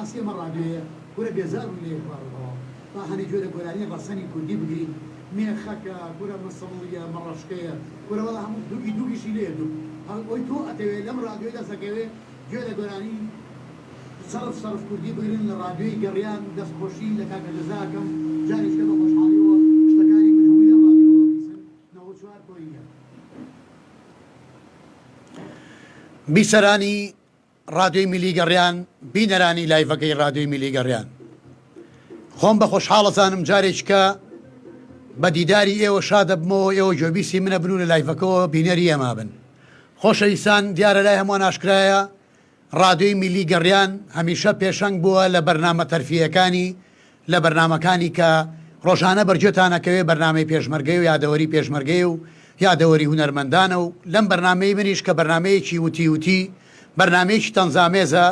ئاسی ئەمە ڕادیۆیە کورە بێزار بووین لە یەک باڕ و هەواڵ با هەنێ گوێ لە گۆرانی ڕەسەنی کوردی بگرین مێخەکە کورە مسڵیە مەڕەشکەیە کورە وەڵا هەموو دوکی دوکیشی لێیە دوک هەر ئەوەی تۆ ئەتەوێ لەم ڕادیۆی دەست ئەکەوێ گوێ لە گۆرانی سەرف سەرف کوردی بگرن لە ڕادیۆی گەڕیان دەست خۆشی لە کاکە جەزا ئەکەم جارێکیکە بە خۆشحاڵیەوە شتەکانی من هەمووی لەم ڕادیۆوە بیسن 94 point یەک. بیسەرانی ڕادیۆی میلی گەڕیان بینەرانی live ەکەی ڕادیۆی میلی گەڕیان خۆم بە خۆشحاڵ ئەزانم جارێکیکە بە دیداری ئێوە شادەبمەوە ئێوە گوێبیسی منە بن و لە live ەکەوە بینەری ئێمە بن خۆشەویستان دیارە لای هەمووان ئاشکرایە ڕادیۆی میلی گەڕیان هەمیشە پێشەنگ بووە لە بەرنامە تەرفیهیەکانی، لە بەرنامەکانی کە ڕۆژانە بەرگوێتان ئەکەوێ بەرنامەی پێشمەرگەیە و یادەوەری پێشمەرگەیە و یادەوەری هونەرمەندانە و لەم بەرنامەی منیش کە بەرنامەیەکی وتی وتی بەرنامەیەکی تەنزامێزە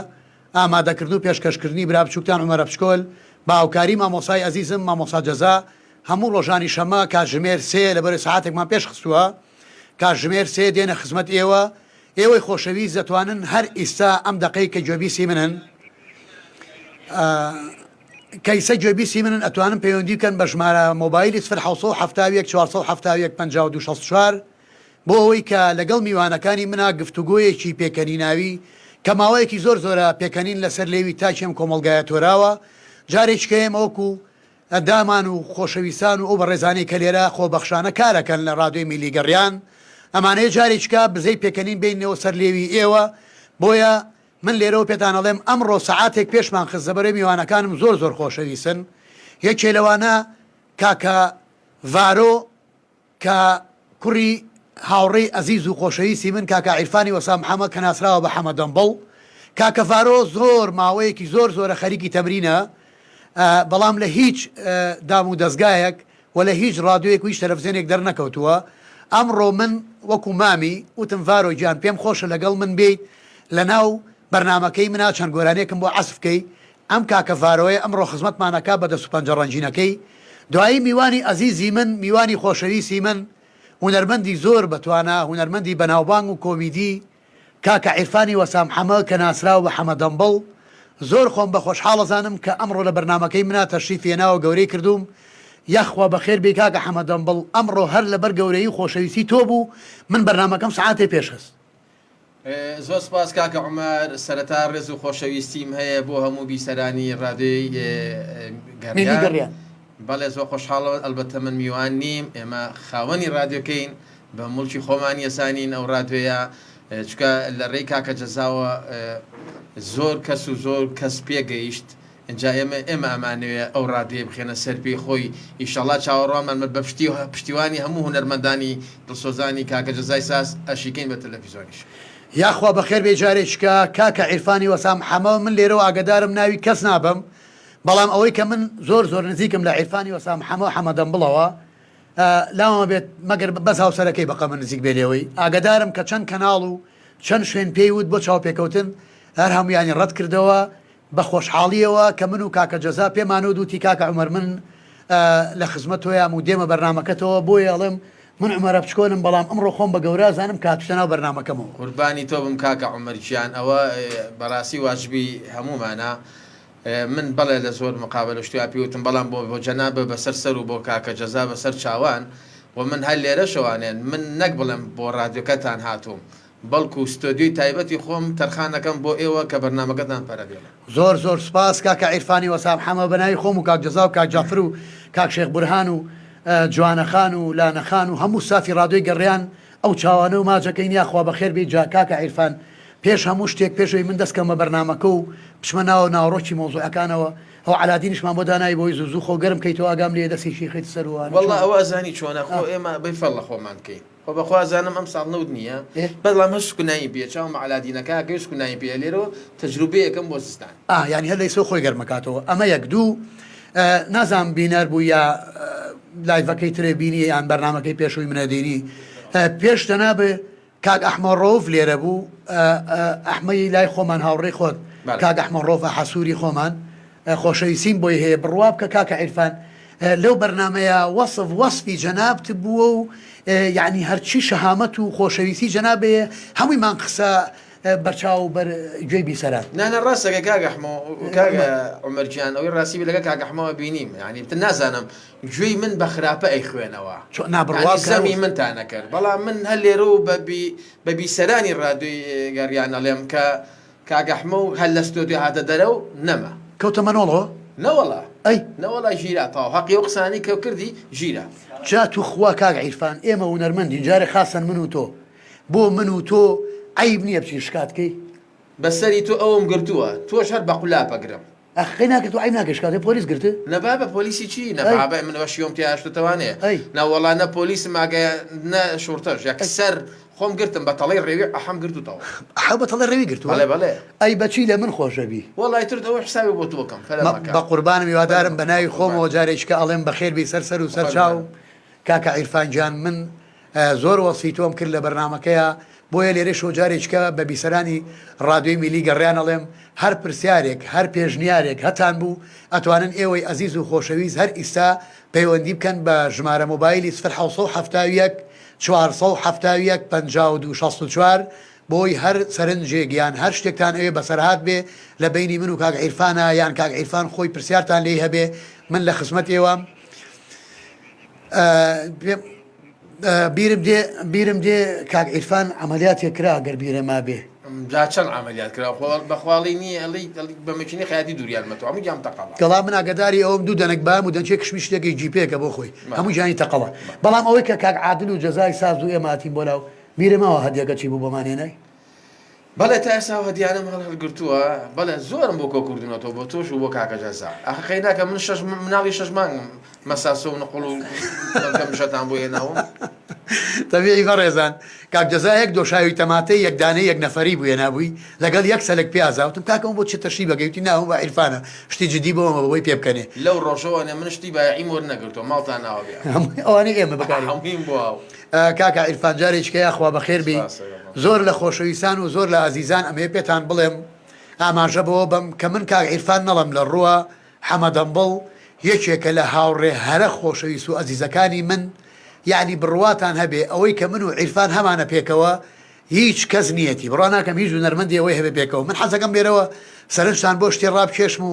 ئامادەکردن و پێشکەشکردنی برا بچووکتان عومەرە بچکۆل بە هاوکاری مامۆستای ئەزیزم مامۆستا جەزا هەموو ڕۆژانی شەممە کاتژمێر سێ لەبەرەی سەعاتێکمان پێش خستووە کاتژمێر سێ دێنە خزمەت ئێوە ئێوەی خۆشەویست دەتوانن هەر ئیستا ئەم دەقەی کە گوێبیستی منن کە ئیستا گوێبیستی منن ئەتوانن پەیوەندی بکەن بە ژمارە مۆبایلی 0771 471 52 64 بۆ ئەوەی کە لەگەڵ میوانەکانی منا گفتوگۆیەکی پێکەنیناوی کە ماوەیەکی زۆر زۆرە پێکەنین لەسەر لێوی تاکی ئەم کۆمەڵگایە تۆراوە جارێکی کە ئێمە وەکو ئەندامان و خۆشەویستان و ئەو بەڕێزانەی کە لێرە خۆبەخشانە کارەکەن لە ڕادیۆی میلی گەڕیان ئەمانەیە جارێکیکە بزەی پێکەنین بێنینەوە سەر لێوی ئێوە بۆیە من لێرەوە پێتان ئەڵێم ئەمڕۆ سەعاتێک پێشمان خست زەبرەی میوانەکانم زۆر زۆر خۆشەویستن یەکێ لەوانە کاکە ڤارۆ کە کوڕی هاوڕێی ئەزیز و خۆشەویستی من کاکە عیرفانی وەسا محەمەد کە ناسراوە بە حەمە دەمبڵ، کاکە ڤارۆ زۆر ماوەیەکی زۆر زۆرە خەریکی تەمرینە بەڵام لە هیچ دام و دەزگایەک و لە هیچ ڕادیۆیەک و هیچ تەلەفزیۆنێک دەرنەکەوتووە، ئەمڕۆ من وەکو مامی وتم ڤارۆ گیان پێم خۆشە لەگەڵ من بێیت لەناو بەرنامەکەی منا چەند گۆرانیەکم بۆ عەزف کەی ئەم کاکە ڤارۆیە ئەمڕۆ خزمەتمان ئەکا بە دەست و پەنجە ڕەنگینەکەی. دوایی میوانی ئەزیزی من، میوانی خۆشەویستی من، هونەرمەندی زۆر بە توانا، هونەرمەندی بەناوبانگ و کۆمیدی، کاکە عیرفانی وەسام حەمە کە ناسراوە بە حەمە دەمبڵ. زۆر خۆم بە خۆشحاڵ ئەزانم کە ئەمڕۆ لە بەرنامەکەی منا تەشریفی هێناوە گەورەی کردووم. یاخوا بەخێر بێی کاکە حەمە دەمبڵ، ئەمڕۆ هەر لەبەر گەورەیی و خۆشەویستی تۆ بوو من بەرنامەکەم سەعاتێ پێش خست. زۆر سپاس کاکە عومەر، سەرەتا ڕێز و خۆشەویستیم هەیە بۆ هەموو بیسەرانی ڕادیۆی گەڕیان. بەڵێ زۆر خۆشحاڵم، ئەلبەتە من میوان نیم، ئێمە خاوەنی ڕادیۆکەین، بە موڵکی خۆمان یەزانین ئەو ڕادیۆیە، چونکە لە ڕێی کاکە جەزاوە زۆر کەس و زۆر کەس پێگەیشت، ئینجا ئێمە ئێمە ئەمانەوێ ئەو ڕادیۆیە بخەینە سەر پێی خۆی ئیشەڵا چاوەڕوانمان بە پشتی پشتیوانی هەموو هونەرمەندانی دڵسۆزانی کاکە جەزای ساز ئەشیکەین بە تەلەفیزۆنیش. یاخوا بەخێر بێی جارێکیکە کاکە عیرفانی وەسام حەمە من لێرەوە ئاگەدارم ناوی کەس نابەم بەڵام ئەوەی کە من زۆر زۆر نزیکم لە عیرفانی وەسام حەمە و حەمە دەمبڵەوە لاوە بێت مەگەر بەس هاوسەرەکەی بەقە من نزیک بێ لێوەی ئاگەدارم کە چەند کەناڵ و چەند شوێن پێی وت بۆ چاوپێکەوتن هەر هەمویانی ڕەت کردەوە بە خۆشحاڵیەوە کە من و کاکە جەزا پێمان وت وتی کاکە عومەر من لە خزمەت تۆیام و دێمە بەرنامەکەتەوە بۆیە ئەڵێم من عومەرە بچکۆلم بەڵام ئەمڕۆ خۆم بە گەورە ئەزانم کە هاتوویتە ناو بەرنامەکەمەوە. قوربانی تۆ بم کاکە عومەر گیان ئەوە بەڕاستی واجبی هەموومانە من بەڵێ لە زۆر مقابەلە شتی وا پێ وتم بەڵام بۆ بۆ جەنابت بەسەر سەر و بۆ کاکە جەزا بەسەر چاوان و من هەر لێرەشەوانێن من نەک بڵێم بۆ ڕادیۆکەتان هاتووم بەڵکو ستۆدیۆی تایبەتی خۆم تەرخان ئەکەم بۆ ئێوە کە بەرنامەکەتان پەرە پێ بەم. زۆر زۆر سوپاس کاکە عیرفانی وەسام حەمە بەناوی خۆم و کاک جەزا و کاک جافر و کاک شێخ بورهان و جوانە خان و لانە خان و هەموو ستافی ڕادیۆی گەڕیان ئەو چاوانە و ماچەکەین یاخوا بەخێر بێی جا کاکە عیرفان پێش هەموو شتێک پێش ئەوەی من دەست کەمە بەرنامەکە و بچمە ناوە ناوەڕۆکی مەوزوعەکانەوە ئەو عەلادینیشمان بۆ دانای بۆی زوو زوو خۆ گەرم کەیتەوە ئاگام لێیە دەستێکی خەیتە سەر و ئەوانە وەڵا ئەوە ئەزانی چۆنە خۆ ئێمە بەی فەڕ لە خۆمان بکەین. خۆ بەخوا ئەزانم ئەمساڵ نەوت نییە بەڵام هەر سوکنایی پێیە چاوم بە عەلادینەکە ئەکەوێ سوکنایی پێیە لێرەوە تەجروبەیەکەم بۆ زستان. ئا یانی هەر لەیسەوە خۆی گەرم ئەکاتەوە ئەمە یەک دوو نازانم بینەر بوو یا live ەکەی ترێ بینی یان بەرنامەکەی پێشووی منە دینی پێش تەناب کاک ئەحمە ڕۆف لێرە بوو ئەحمەی لای خۆمان هاوڕێی خۆت کاک ئەحمە ڕۆفە حەسووری خۆمان خۆشەویستیم بۆی هەیە بڕوا بکە کاکە عیرفان لەو بەرنامەیە وەسف وەسفی جەنابت بووە و یعنی هەرچی شەهامەت و خۆشەویستی جەنابەیە هەموویمان قسە. بەرچاو و بەر گوێی بیسەران. نا نا ڕاست دەکەی کاک ئەحمۆ کاک عومەر گیان ئەوەی ڕاستی بێ لەگەڵ کاک ئەحمەوە بینیم یانی تر نازانم گوێی من بە خراپە ئەیخوێنەوە چۆ نا بڕوا یانی بکە زەمی منتان نەکرد بەڵام من هەر لێرە و بە بی بە بیسەرانی ڕادیۆی گەڕیان ئەڵێم کە کاک ئەحمە و هەر لە ستۆدیۆ هاتە دەرەو نەما. کەوتە مەنۆڵەوە؟ نەوەڵا ئەی. نەوەڵا ژیرا تەواو هەقی ئەو قسانەی کە کردی ژیرا. جا توخوا کاک عیرفان ئێمە هونەرمەندین جارێ خاسەن من و تۆ بۆ من و تۆ عەیب نیە بچین شکات کەی؟ بەسەری تۆ ئەوم گرتووە تۆش هەر بە قولاپە گرم. ئەخ قەی ناکرد تۆ عەیب ناکەی شکات پۆلیس گرت؟ نە بابە پۆلیسی چی نە ئەی. بابە من ئەوە شیوەم تیا هێشتۆتەوانێ ئەی. نەوەڵا نە پۆلیسم ئاگایە نە شوڕتەش یەکسەر خۆم گرتم بە تەڵەی ڕێوی ئەحەم گرتوتەوە. ئەحەو بە تەڵەی ڕێوی گرتووە؟ بەڵێ بەڵێ. ئەی بە چی لە من خۆشەبی؟ وەڵا ئیتر ئەوە حسابی بۆ تۆ کەم پەلە مە مەکە. بە قوربانم هیوادارم بە ناوی قوربانم. خۆمەوە جارێکیکە ئەڵێم بەخێر بێی سەر سەر و سەر چاو قوربانم. کاکە عیرفان گیان من زۆر وەسفی تۆم کرد لە بەرنامەکەیا بۆیە لێرەشەوە جارێکیکە بە بیسەرانی ڕادیۆی میلی گەڕیان ئەڵێم هەر پرسیارێک هەر پێشنیارێک هەتان بوو ئەتوانن ئێوەی ئەزیز و خۆشەویست هەر ئیستا پەیوەندی بکەن بە ژمارە مۆبایلی سفر 771 471 52 64 بۆی هەر سەرنجێک یان هەر شتێکتان ئەوێ بەسەرهات بێ لە بەینی من و کاک عیرفانا یان کاک عیرفان خۆی پرسیارتان لێی هەبێ من لە خزمەت ئێوەم. بیرم دێ بیرم دێ کاک عیرفان عەمەلیاتێک کرا گەر بیرە مابێ. جا چەند عەمەلیات کرا خۆ بەخواڵی نییە ئەڵی ئەڵی بە مەکینەی خەیاتی دووریان مەتەوە هەموو گیان تەقەڵە. گەڵا من ئاگەداری ئەوەم دوو دەنک بام و دەنکێ کشمی شتێکی جیپێکە بۆ خۆی هەموو گیانی تەقەڵە بەڵام ئەوەی کە کاک عادل و جەزای ساز و ئێمە هاتین بۆ لاو بیرم ماوە هەدیەکە چی بوو بۆمان هێنای؟ بەڵێ تا ئێستا ئەو هەدیانەم هەڵ هەڵگرتووە بەڵێ زۆرم بۆ کۆ کردونەتەوە بۆ تۆش و بۆ کاکە جەزا ئاخە قەیناکە من شەش مناڵی شەش مانگم مەساسۆ و نقوڵ و کەمشەتان بۆ هێناوم. تەبیعی بەڕێزان کاک جەزا یەک دۆشاوی تەماتەی یەک دانەی یەک نەفەری بوو هێنابووی لەگەڵ یەک سەلک پیازا وتم کاکە ئەوە بۆ چ تەشریف ئەکەی وتی نا ئەوە بە عیرفانە شتی جدی بۆ مەبە بۆی پێ بکەنێ. لەو ڕۆژەوە نە من شتی بایەعیم وەرنەگرتووە ماڵتان ئاوا بێ. هەمووی ئەوانەی ئێمە بەکاری. هەموویم بۆ ئاو. کاکە عیرفان جارێکیکە یاخوا بەخێر بێی زۆر لە خۆشەویستان و زۆر لە ئازیزان ئەمەوێ پێتان بڵێم ئاماژە بەوە بەم کە من کاک عیرفان نەڵێم لە ڕووە حەمەدەمبڵ یەکێکە لە هاوڕێ هەرە خۆشەویست و ئەزیزەکانی من یەعنی بڕواتان هەبێ ئەوەی کە من و عیرفان هەمانە پێکەوە هیچ کەس نیەتی بڕوا ناکەم هیچ هونەرمەندی ئەوەی هەبێ پێکەوە من حەزەکەم لێرەوە سەرنجتان بۆ شتێ ڕابکێشم و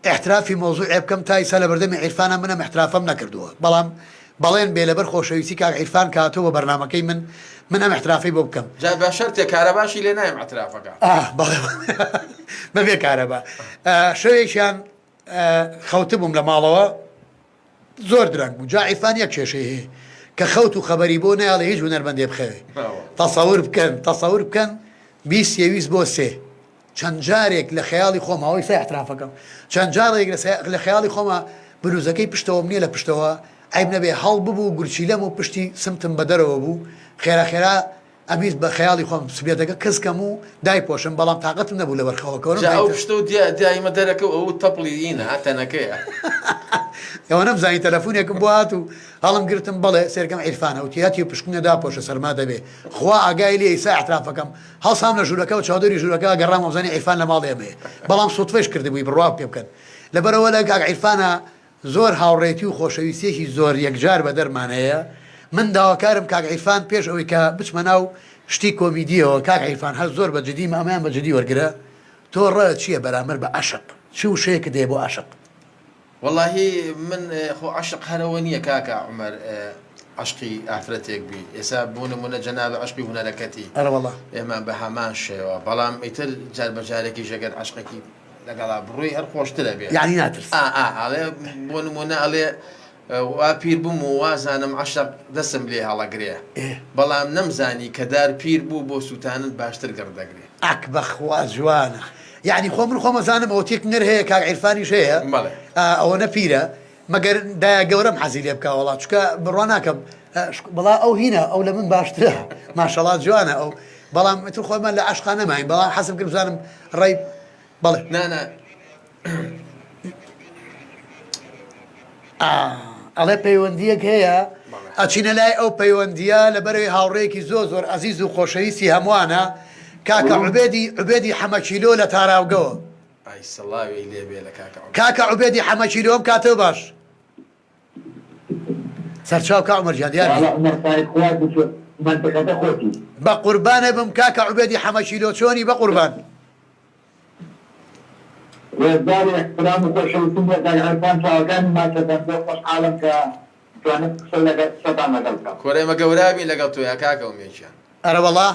ئیعترافی مەوزوعێ بکەم تا ئیستا لەبەردەمی عیرفانا من ئەم ئیعترافەم نەکردووە بەڵام بەڵێن بێ لەبەر خۆشەویستی کاک عیرفان کە هاتووە بۆ بەرنامەکەی من من ئەم ئیعترافەی بۆ بکەم. جا بە شەرتێ کارەباشی لێ نایم ئیعترافەکە. ئاه بەڵێ بەبێ کارەبا شەوێکیان خەوتبووم لە ماڵەوە زۆر درەنگ بوو جا عیرفان یەک کێشەی هەیە کە خەوت و خەبەری بۆ نایەڵێ هیچ هونەرمەندێ بخەوێ تەسەور بکەن تەسەور بکەن 20 یەویست بۆ سێ چەند جارێک لە خەیاڵی خۆم ئەوەی سای اعترافەکەم چەند جارێک لە خەیاڵی خۆمە بلوزەکەی پشتەوەم نییە لە پشتەوە عیب نەبێ هەڵ ببوو گورچیلەم و پشتی سمتم بە دەرەوە بوو خێرا خێرا ئەمویست بە خەیاڵی خۆم سبلێتەکە کز کەم و دایپۆشم، بەڵام تاقەتم نەبوو لەبەر خەوەکەوە. جا ئەو پشتە و دیایمە دەرەکە و ئەو تەپڵی ئینە ها تەنەکەیە. ئەوە نەمزانی تەلەفونێکم بۆ هات و هەڵم گرتم، بەڵێ سەیرکەم عیرفانە، وتی هەتیو پشکنە داپۆشە سەرما دەبێ، خوا ئاگای لێیە ئیستا ئیعترافەکەم، هەڵسام لە ژوورەکە و چاودێری ژوورەکە گەڕام وامزانی عیرفان لە ماڵی ئێمەیە، بەڵام سوتفەیش کردبووی بڕوا پێ بکەن لەبەرئەوە لە کاک عیرفانا زۆر هاوڕێتی و خۆشەویستیەکی زۆر یەکجار بەدەرمان هەیە من داواکارم کاک عیرفان پێش ئەوەی کە بچمە ناو شتی کۆمیدیەوە کاک عیرفان هەر زۆر بە جدی ئەمەیان بە جدی وەرگرە تۆ ڕایت چیە بەرامبەر بە عەشق چ وشەیەکت هەیە بۆ عەشق؟ وەڵاهی من خۆ عەشق هەر ئەوە نیە کاکە عومەر عەشقی ئافرەتێک بی ئێسا بۆ نمونە جەنابت عەشقی هونەرەکەتی ئەرەوەڵا. ئێمە بە هەمان شێوە بەڵام ئیتر جار بە جارێکیش ئەگەر عەشقێکی لەگەڵا بڕۆی هەر خۆشترە بێ یانی ناترسی. ئا ئا ئەڵێ بۆ نموونە ئەڵێ وا پیر بووم و وازانم عەشق دەسم لێ هەڵەگرێ بەڵام نەمزانی کە دار پیر بوو بۆ سووتانت باشتر گڕ دەگرێ. ئەک بەخوا جوانە یانی خۆ من خۆم ئەزانم ئەوە تێکنەر هەیە کاک عیرفانیش هەیە بەڵێ. ئەوەنە پیرە مەگەر دایە گەورەم حەزی لێ بکا وەڵا چونکە بڕوا ناکەم بەڵا ئەو هینە ئەو لە من باشترە ماشەڵا جوانە ئەو بەڵام ئیتر خۆمان لە عەشقا نەماین بەڵام حەزم کرد بزانم ڕای بەڵێ نا نا ئەڵێ پەیوەندیەک هەیە ئەچینە لای ئەو پەیوەندیە لەبەرەوەی هاوڕێیەکی زۆر زۆر ئەزیز و خۆشەویستی هەمووانە کاکە عوبێدی عوبێدی حەمەکیلۆ لە تاراوگەوە ئای سڵاوی لێ بێ لە کاکە عوبێد. کاکە عوبێدی حەمەکیلۆ ئەم کاتەو باش. سەرچاو کا عومەر گیان دیار واڵا نیە. عومەر فایق خوا دکتۆر. مەنتقەکە خۆتی. بەقوربانت بم کاکە عوبێدی حەمە کیلۆ چۆنی بەقوربان. ڕێزدار و ئیحترام و خۆشەویستیم بۆ کاک عیرفان چاوەکانی ماچەکەم زۆر خۆشحاڵم کە توانم قسە لەگەڵ قسەتان لەگەڵ بکەم. کورە ئێمە گەورا بین لەگەڵ تۆیا کاکە ئومێد گیان. ئەرەوەڵا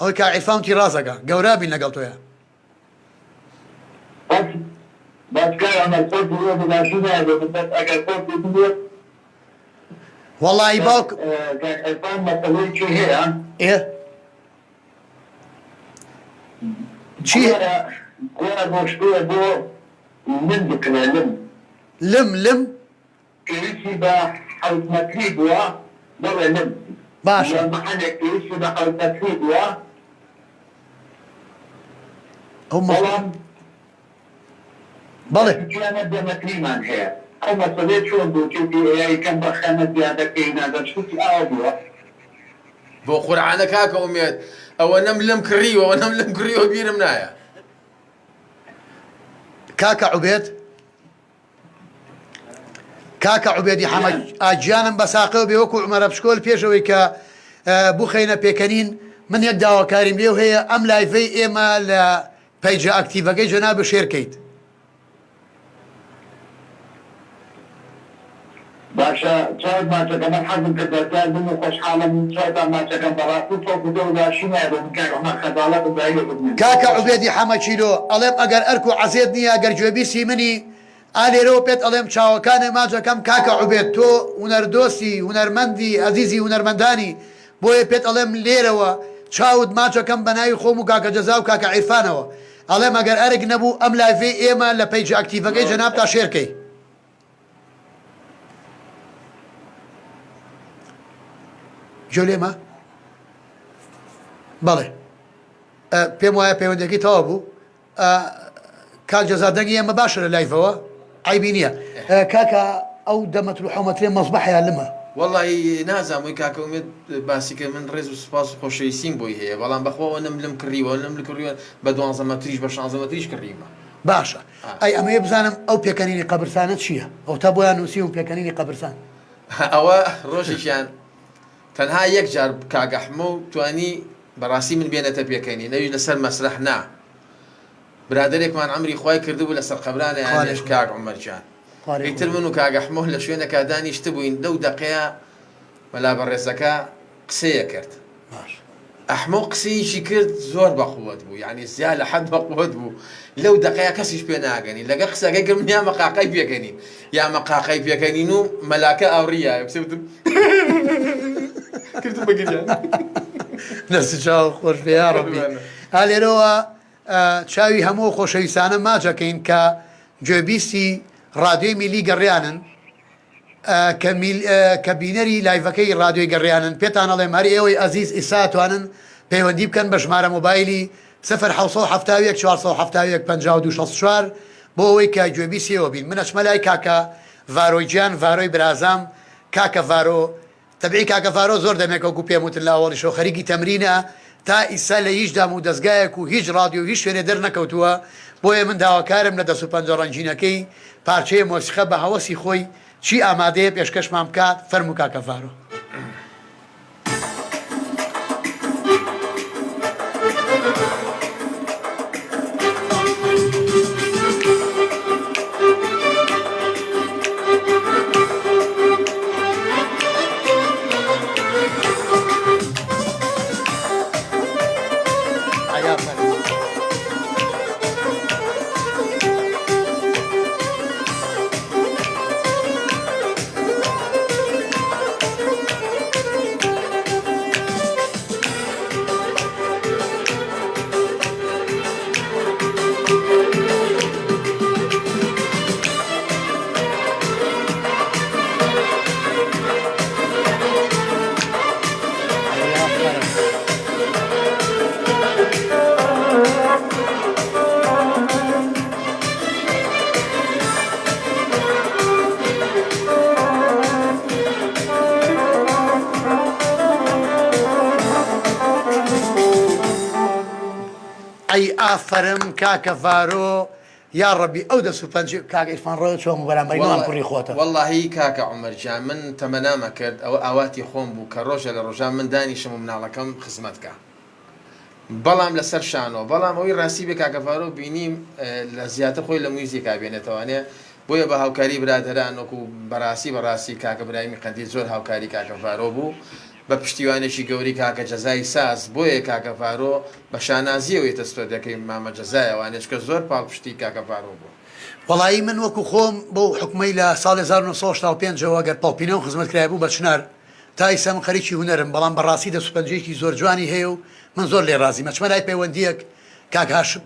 ئەوەی کاک عیرفان وتی ڕاست ئەکا گەورا بین لەگەڵ تۆیا. بەس بەس کاک عومەر خۆت بڕۆ بە باشی نایە بۆ من بەس ئەگەر خۆت ببێت. وەڵایی باوک. کاک عیرفان مەسەلەیەکی هەیە. ئێ چی؟ گوایە ڕۆشتووە بۆ لم بکڕێ لم. لم لم؟ پێویستی بە حەوت مەتری بووە بەڵێ لم. باشە. لە مەحەلێک پێویستی بە حەوت مەتری بووە. ئەو مەس. بەڵام. بەڵێ. گیانە دە مەتریمان هەیە. ئەو مەسەلەیە چۆن بوو چونکی ئێیای کەم بە خەمە زیادە کەی نازانم شتێکی ئاوا بووە. بۆ قورعانە کاکە ئومێد ئەوەنەم لەم کڕیوە ئەوەنەم لەم کڕیوە بیرم نایە. کاکە عوبێد کاکە عوبێدی حەمە ئاگیانم بە ساقەوە بێ وەکو عومەرە بچکۆل پێش ئەوەی کە بخەینە پێکەنین من یەک داواکاریم لێو هەیە ئەم live ەی ئێمە لە page ە active ەکەی جەنابت share کەیت. باشە چاوت ماچەکەم من حەزم کرد بەشدار بم و خۆشحاڵم چاوتان ماچەکەم بەڕاستی سەوت و دڵ باشی نایە بۆ من کاک عومەر خەجاڵەتم بە هەیە ببنێم. کاکە عوبێدی حەمە کیلۆ ئەڵێم ئەگەر ئەرک و عەزێت نیە گەر گوێبیستی منی ئا لێرەوە پێت ئەڵێم چاوەکانێ ماچەکەم کاکە عوبێد تۆ هونەردۆستی هونەرمەندی ئەزیزی هونەرمەندانی بۆیە پێت ئەڵێم لێرەوە چاوت ماچەکەم بەناوی خۆم و کاکە جەزا و کاکە عیرفانەوە ئەڵێم ئەگەر ئەرک نەبوو ئەم live ەی ئێمە لە page ە active ەکەی جەنابتا share کەی. گوێ لێمە؟ بەڵێ پێم وایە پەیوەندەکەی تەواو بوو کاک جەزا دەنگی ئێمە باشە لە live ەوە عەیبی نییە کاکە ئەو دە مەتر و حەو مەترێ مەزبەحە یا لمە؟ وەڵی نازانم وەی کاکە ئومێد باسی کرد من ڕێز و سوپاس و خۆشەویستیم بۆی هەیە بەڵام بەخوا ئەوەنەم لم کڕیوە لم کڕیوە بە دوانزە مەتریش بە شانزە مەتریش کڕیومە. باشە ئەی ئەمەوێ بزانم ئەو پێکەنینی قەبرسانە چییە؟ ئەوتا بۆیان نووسیوم پێکەنینی قەبرسان. ئەوە ڕۆژێکیان تەنها یەک جار کاک ئەحمەو توانی بەڕاستی من بێنێتە پێکەنین ئەویش لەسەر مەسرەح نا برادەرێکمان عەمری خوای کردبوو لەسەر قەبرانیان نێشت کاک عومەر گیان ئیتر من و کاک ئەحمەو لە شوێنێکا دانیشتبووین لەو دەقەیە مەلا بەڕێزەکە قسەیە کرد ئەحمەو قسەیەکی کرد زۆر بەقوەت بوو یعنی زیا لە حەد بەقوەت بوو لەو دەقەیە کەسیش پێ ناگەنی لەگە قسەکەی کرد من یا مەقاقای پێکەنین یا مەقاقای پێکەنین و مەلاکە ئاوڕیایە کچە وتم کردم بە گریان. دەست و چاو خۆش بێ یاڕەبی. ئا لێرەوە چاوی هەموو ئەو خۆشەویستانە ماچ ئەکەین کە گوێبیستی ڕادیۆی میلی گەڕیانن کە میل کە بینەری live ەکەی ڕادیۆی گەڕیانن پێتان ئەڵێم هەر ئێوەی ئەزیز ئیستا ئەتوانن پەیوەندی بکەن بە ژمارە مۆبایلی 0 771 471 52 64 بۆ ئەوەی کە گوێبیستی ئێوە بین من ئەچمە لای کاکە ڤارۆ گیان ڤارۆی برازام کاکە ڤارۆ تەبعی کاکە ڤارۆ زۆر دەمێکە وەکو پێم وتن لە ئەوەڵیشەوە خەریکی تەمرینە تا ئیستا لە هیچ دام و دەزگایەک و هیچ ڕادیۆ و هیچ شوێنێ دەرنەکەوتووە بۆیە من داواکارم لە دەست و پەنجە ڕەنگینەکەی پارچەیە مۆسیقا بە هەوەسی خۆی چی ئامادەیە پێشکەشمان بکات فەرموو کاکە ڤارۆ. ئەی ئافەرم کاکە ڤارۆ. یاڕەبی ئەو دەست و پەنجەی کاک عیرفان ڕۆیە چۆن بوو بەرامبەری نەڵام کوڕی خۆتە. وەڵاهی کاکە عومەر گیان من تەمەنام ئەکرد ئەوە ئاواتی خۆم بوو کە ڕۆژێ لە ڕۆژان من دانیشم و مناڵەکەم خزمەت کا بەڵام لەسەر شانۆ بەڵام ئەوەی ڕاستی بێ کاکە فارۆ بینیم لە زیاتر خۆی لە مویزیکا بێنێتەوانێ بۆیە بە هاوکاری برادەران وەکو بەڕاستی بەڕاستی کاکە برایمی قەندیل زۆر هاوکاری کاکە فارۆ بوو بە پشتیوانێکی گەورەی کاکە جەزای ساز، بۆیە کاکە ڤارۆ بە شانازیەوە یەتە ستۆدیەکەی مامە جەزایەوانێ چونکە زۆر پاڵپشتی کاکە ڤارۆ بووە. وەڵایی من وەکو خۆم بەو حوکمەی لە ساڵی 1985 ەوە گەر پەڵپینەم خزمەت کرایبوو بە چنار تا ئیستا من خەریکی هونەرم بەڵام بەڕاستی دەست و پەنجەیەکی زۆر جوانی هەیە و من زۆر لێی ڕازیم ئەچمە لای پەیوەندیەک کاک هاشم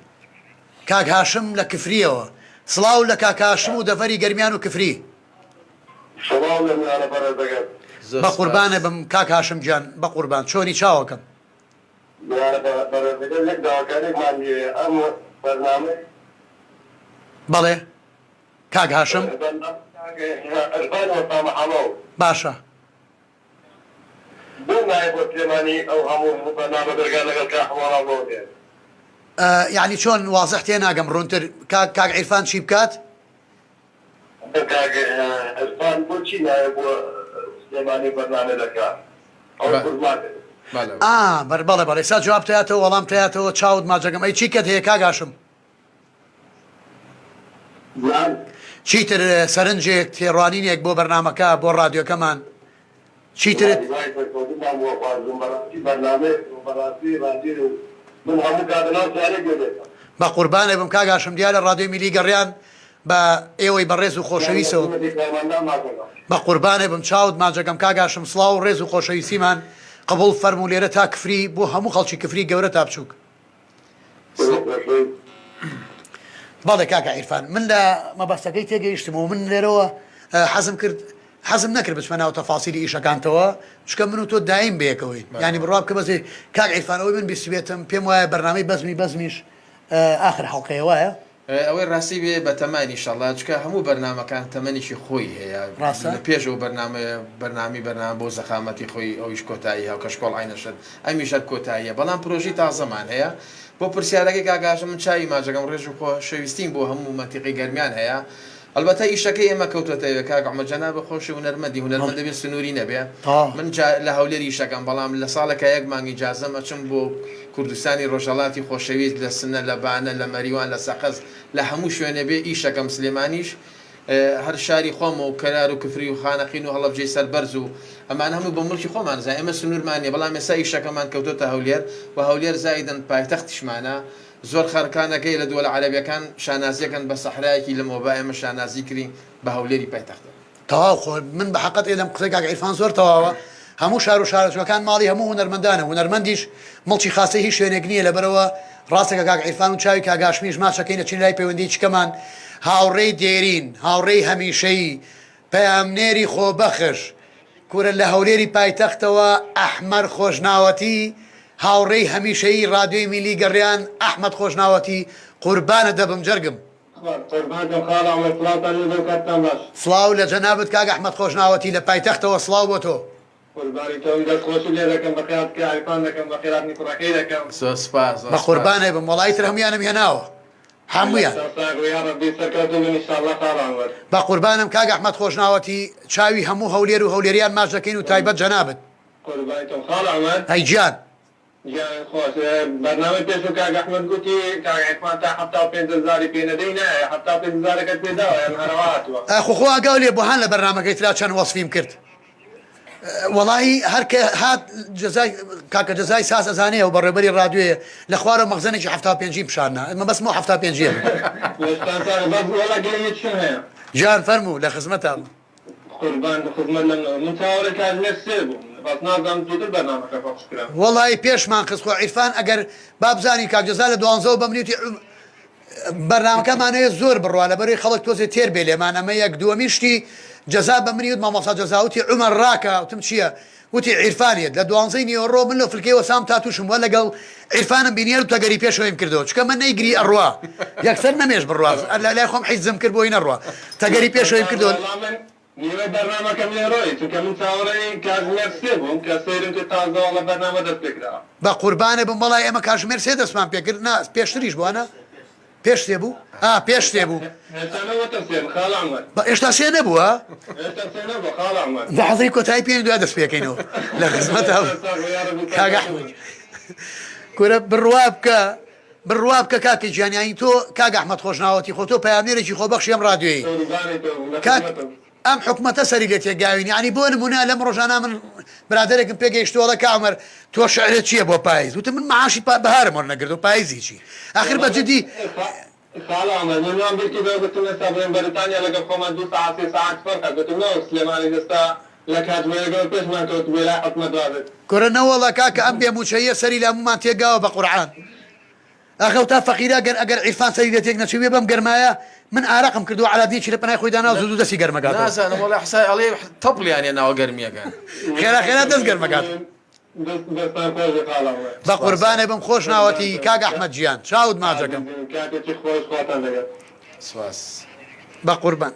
کاک هاشم لە کفریەوە سڵاو لە کاک هاشم و دەڤەری گەرمیان و کفری. سڵاو لە میوانە بەڕێزەکەت. زۆر بەقوربانت سپاس. بم کاک هاشم گیان بەقوربان چۆنی چاوەکەم. میوانە بەڕێزەکەت یەک داواکاریەکمان هەیە ئەم بەرنامەی. بەڵێ کاک هاشم. بەرنامەی کاک عیرفان وەستا مەحەمەو. باشە. بۆ نایە بۆ سلێمانی ئەو هەموو بەرنامە دەرگا لەگەڵ کاک حەمە بۆ دێت. یەعنی چۆن وازح تێناگەم ڕوونتر کاک کاک عیرفان چی بکات؟ کاک عیرفان بۆچی نایە بۆ سلێمانی بەرنامە دەکا ئەو خورماکە. ئا بەر بەڵێ بەڵێ ئێستا جواب تەیاتەوە وەڵام تەیاتەوە چاوت ماچەکەم ئەی چیکەت هەیە کاک هاشم؟ گیان. چیتر سەرنجێک تێڕوانینێک بۆ بەرنامەکە بۆ ڕادیۆکەمان چیترت. هیوای سەرکەوتنتان بۆ ئەخوازم بەڕاستی بەرنامەیەک و بەڕاستی ڕادیۆ و من هەموو کات لەناو سیارەی گوێ دەکەم. بەقوربانت بم کاک هاشم دیارە ڕادیۆی میلی گەڕیان بە ئێوەی بەڕێز و خۆشەویسەوە. بەقوربانت بم چاوت ماچەکەم کاک هاشم سڵاو و ڕێز و خۆشەویستیمان قبوڵ فەرموو لێرە تا کفری بۆ هەموو خەڵکی کفری گەورە تا بچوک. بەڵێ کاکە عیرفان من لە مەبەستەکەی تێگەیشتم و من لێرەوە حەزم کرد حەزم نەکرد بچمە ناو تەفاسیلی ئیشەکانتەوە چکە من و تۆ دایم بەیەکەوەین ینی بڕوا بکە بەزێ کاک عیرفان ئەوەی من بیستبێتم پێم وایە بەرنامەی بەزمی بەزمیش ئاخر حەڵقەیە وایە؟ ئەوەی ڕاستی بێ بەتەماین ئیشەڵا چونکە هەموو بەرنامەکان تەمەنێکی خۆی هەیە ڕاستە. لە پێش ئەو بەرنامەیە بەرنامی بەرنامە بۆ زەخامەتی خۆی ئەویش کۆتایی هاو کەشکۆڵ عەینەشەت ئەمیش هەر کۆتاییە بەڵام پرۆژەی تازەمان هەیە بۆ پرسیارەکەی کاک هاشم من چاوی ماچەکەم ڕێز و خۆشەویستیم بۆ هەموو مەنتیقەی گەرمیان هەیە ئەلبەتە ئیشەکەی ئێمە کەوتۆتە ئەوێ کاک عومەر جەنابت خۆشی هونەرمەندی هونەرمەند دەبێ سنووری نەبێ تەواو. من جا لە هەولێر ئیشەکەم بەڵام لە ساڵێکا یەک مانگ ئیجازەم ئەچم بۆ کوردستانی ڕۆژهەڵاتی خۆشەویست لە سنە لە بانە لە مەریوان لە سەقز لە هەموو شوێنێ بێ ئیشەکەم سلێمانیش هەر شاری خۆمە و کەرار و کفری و خانەقین و هەڵەبجەی سەربەرز و ئەمانە هەموو بە موڵکی خۆمان زا ئێمە سنوورمان نیە بەڵام ئێستا ئیشەکەمان کەوتۆتە هەولێر و هەولێر زایدن پایتەختیشمانە زۆر خەرکانەکەی لە دووەلە عەرەبیەکان شانازیەکەن بە سەحرایەکی لەمەوبا ئێمە شانازی کرین بە هەولێری پایتەختەوە. تەواو خۆ من بە حەقت ئێلەم قسەی کاک عیرفان زۆر تەواوە هەموو شار و شارۆچکەکان ماڵی هەموو هونەرمەندانە هونەرمەندیش مڵکی خاسەی هیچ شوێنێک نییە لەبەرئەوە ڕاستەکە کاک عیرفان و چاوی کاک هاشمیش ماچەکەین ئەچین لای پەیوەندی چکەمان هاوڕێی دێرین هاوڕێی هەمیشەیی پەیامنێری خۆبەخش کورە لە هەولێری پایتەختەوە ئەحمەر خۆشناوەتی هاوڕێی هەمیشەیی ڕادیۆی میلی گەڕیان ئەحمەد خۆشناوەتی قوربانت دەبم جەرگم. قوربانتم خاڵە عومەر سڵاوتان لێبێ و کاتتان باش. سڵاو لە جەنابت کاک ئەحمەد خۆشناوەتی لە پایتەختەوە سڵاو بۆ تۆ. قوربانی تۆم دەست خۆشی لێ دەکەم بەخێرات کە عیرفان دەکەم بەخێراتنی کوڕەکەی دەکەم. زۆر سوپاس زۆر بە سوپاس. قوربانت بم وەڵا ئیتر هەموویانم هێناوە هەموویان. لەشتان ساغ بێ یاڕەبی سەرکەوتوو بن ئیشاڵڵا خاڵە عومەر. بە قوربانم کاک ئەحمەد خۆشناوەتی چاوی هەموو هەولێر و هەولێریان ماچ دەکەین و تایبەت جەنابت. قوربانی تۆم خاڵە عومەر. ئەی گیان. گیانت خۆش. بەرنامەی پێشوو کاک ئەحمەد گوتی کاک عیرفان تا 75 هەزاری پێ نەدەی نایە، 75 هەزارەکەت پێ داوە یان هەروا هاتووە؟ خۆ خۆ ئاگاو لێ بوو هان لە بەرنامەکەی ترا چەند وەسفیم کرد وەڵاهی هەر کە هات جەزای کاکە جەزای ساز ئەزانێ ئەو بەڕێوبەری ڕادیۆیە لە خوارەوە مەخزەنێکی 75یم پیشان نا مەبەستم ئەو 75یە بوو. لەشتان ساغ بەس وەڵا گلەییەکیشم هەیە. گیان فەرموو لە خزمەتام. قوربان خزمەت لەم نەوە. من چاوەڕێی کاتژمێر سێ بووم بەس نازانم زووتر بەرنامەکە پەخش کرا. وەڵایی پێشمان خست خۆ عیرفان ئەگەر با بزانین کاک جەزا لە دوانزەوە بە منی وتی بەرنامەکەمانەوێ زۆر بڕوا لەبەرەی خەڵک تۆزێ تێر بێ لێمان ئەمە یەک دووەمین شتی جەزا بە منی وت مامۆستا جەزا وتی عومەر ڕاکە وتم چییە وتی عیرفان یەت لە دوانزەی نیوەڕۆ من لەو فلکەی وەسام تا تووشم وە لەگەڵ عیرفانم بینی هەر تەگەری پێشەوەیم کردەوە چونکە من نەیگری ئەڕوا یەکسەر نەمێش بڕوا لای خۆم حیزم کرد بۆی نەڕوا تەگەری پێشەوەیم کردەوە. وەڵا من نیوەی بەرنامەکەم لێ ڕۆیی چونکە من چاوەڕێی کاتژمێر سێ بووم کە سەیرم کرد تازە وەڵا بەرنامە دەست پێ کراوە. بەقوربانت بم وەڵای ئێمە کاتژمێر سێ دەستمان پێ کرد نا پێشتریش بوو نا؟ پێش سێ بوو؟ ئا پێش سێ بوو. هێشتا نەبۆتە سێ خاڵە عومەر. بە ئێشتا سێ نەبووە؟ هێشتا سێ نەبووە خاڵە عومەر. بە حەزەی کۆتایی پێین دوای دەست پێکەینەوە لە خزمەتا کاک ئەحمەد. کورە بڕوا بکە بڕوا بکە کاکە گیان یانی تۆ کاک ئەحمەد خۆشناوەتی خۆ تۆ پەیامنێرێکی خۆبەخشی ئەم ڕادیۆیی کاک ئەم حکومەتە سەری لێ تێکگاوین یانی بۆ نمونە لەم ڕۆژانە من برادەرێکم پێگەیشتووە ئەڵێ کاک عومەر تۆ شعرت چییە بۆ پایز وتم من معاشی بەهارم وەرنەگرتووە پایزی چی ئاخر بە جدی خاڵە عومەر من وام بیر کردەوە گوتم ئێستا بڵێن بەریتانیا لەگەڵ خۆمان دوو سەعات سێ سەعات فەرقە گوتم نەوەک سلێمانی ئێستا لە کاتژمێرەکەوە پێشمان کەوتبێ لای حکومەت وابێت. کورە نەوەڵا کاکە ئەم بێ موچەییە سەری لە هەموومان تێکگاوە بە قورعان. ئاخ ئەو تا فەقیرە گەر ئەگەر عیرفان سەری لێ تێک نەچووبێ بەم گەرمایە من ئارەقم کردووە عەلادینێکی لە پەنای خۆی داناوە زوو زوو دەستی گەرمەکاتەوە. نازانم وەڵا حسای ئەڵێ تەپڵیان هێناوە گەرمیەکان. خێرا خێرا دەست گەرمەکاتەوە. دەستان خۆش بێ خاڵە عومەر. بەقوربانێ بم خۆش ناوەتی کاک ئەحمەد گیان چاوت ماچەکەم. کاتێکی خۆش خواتان لەگەڵ. سپاس. بەقوربان.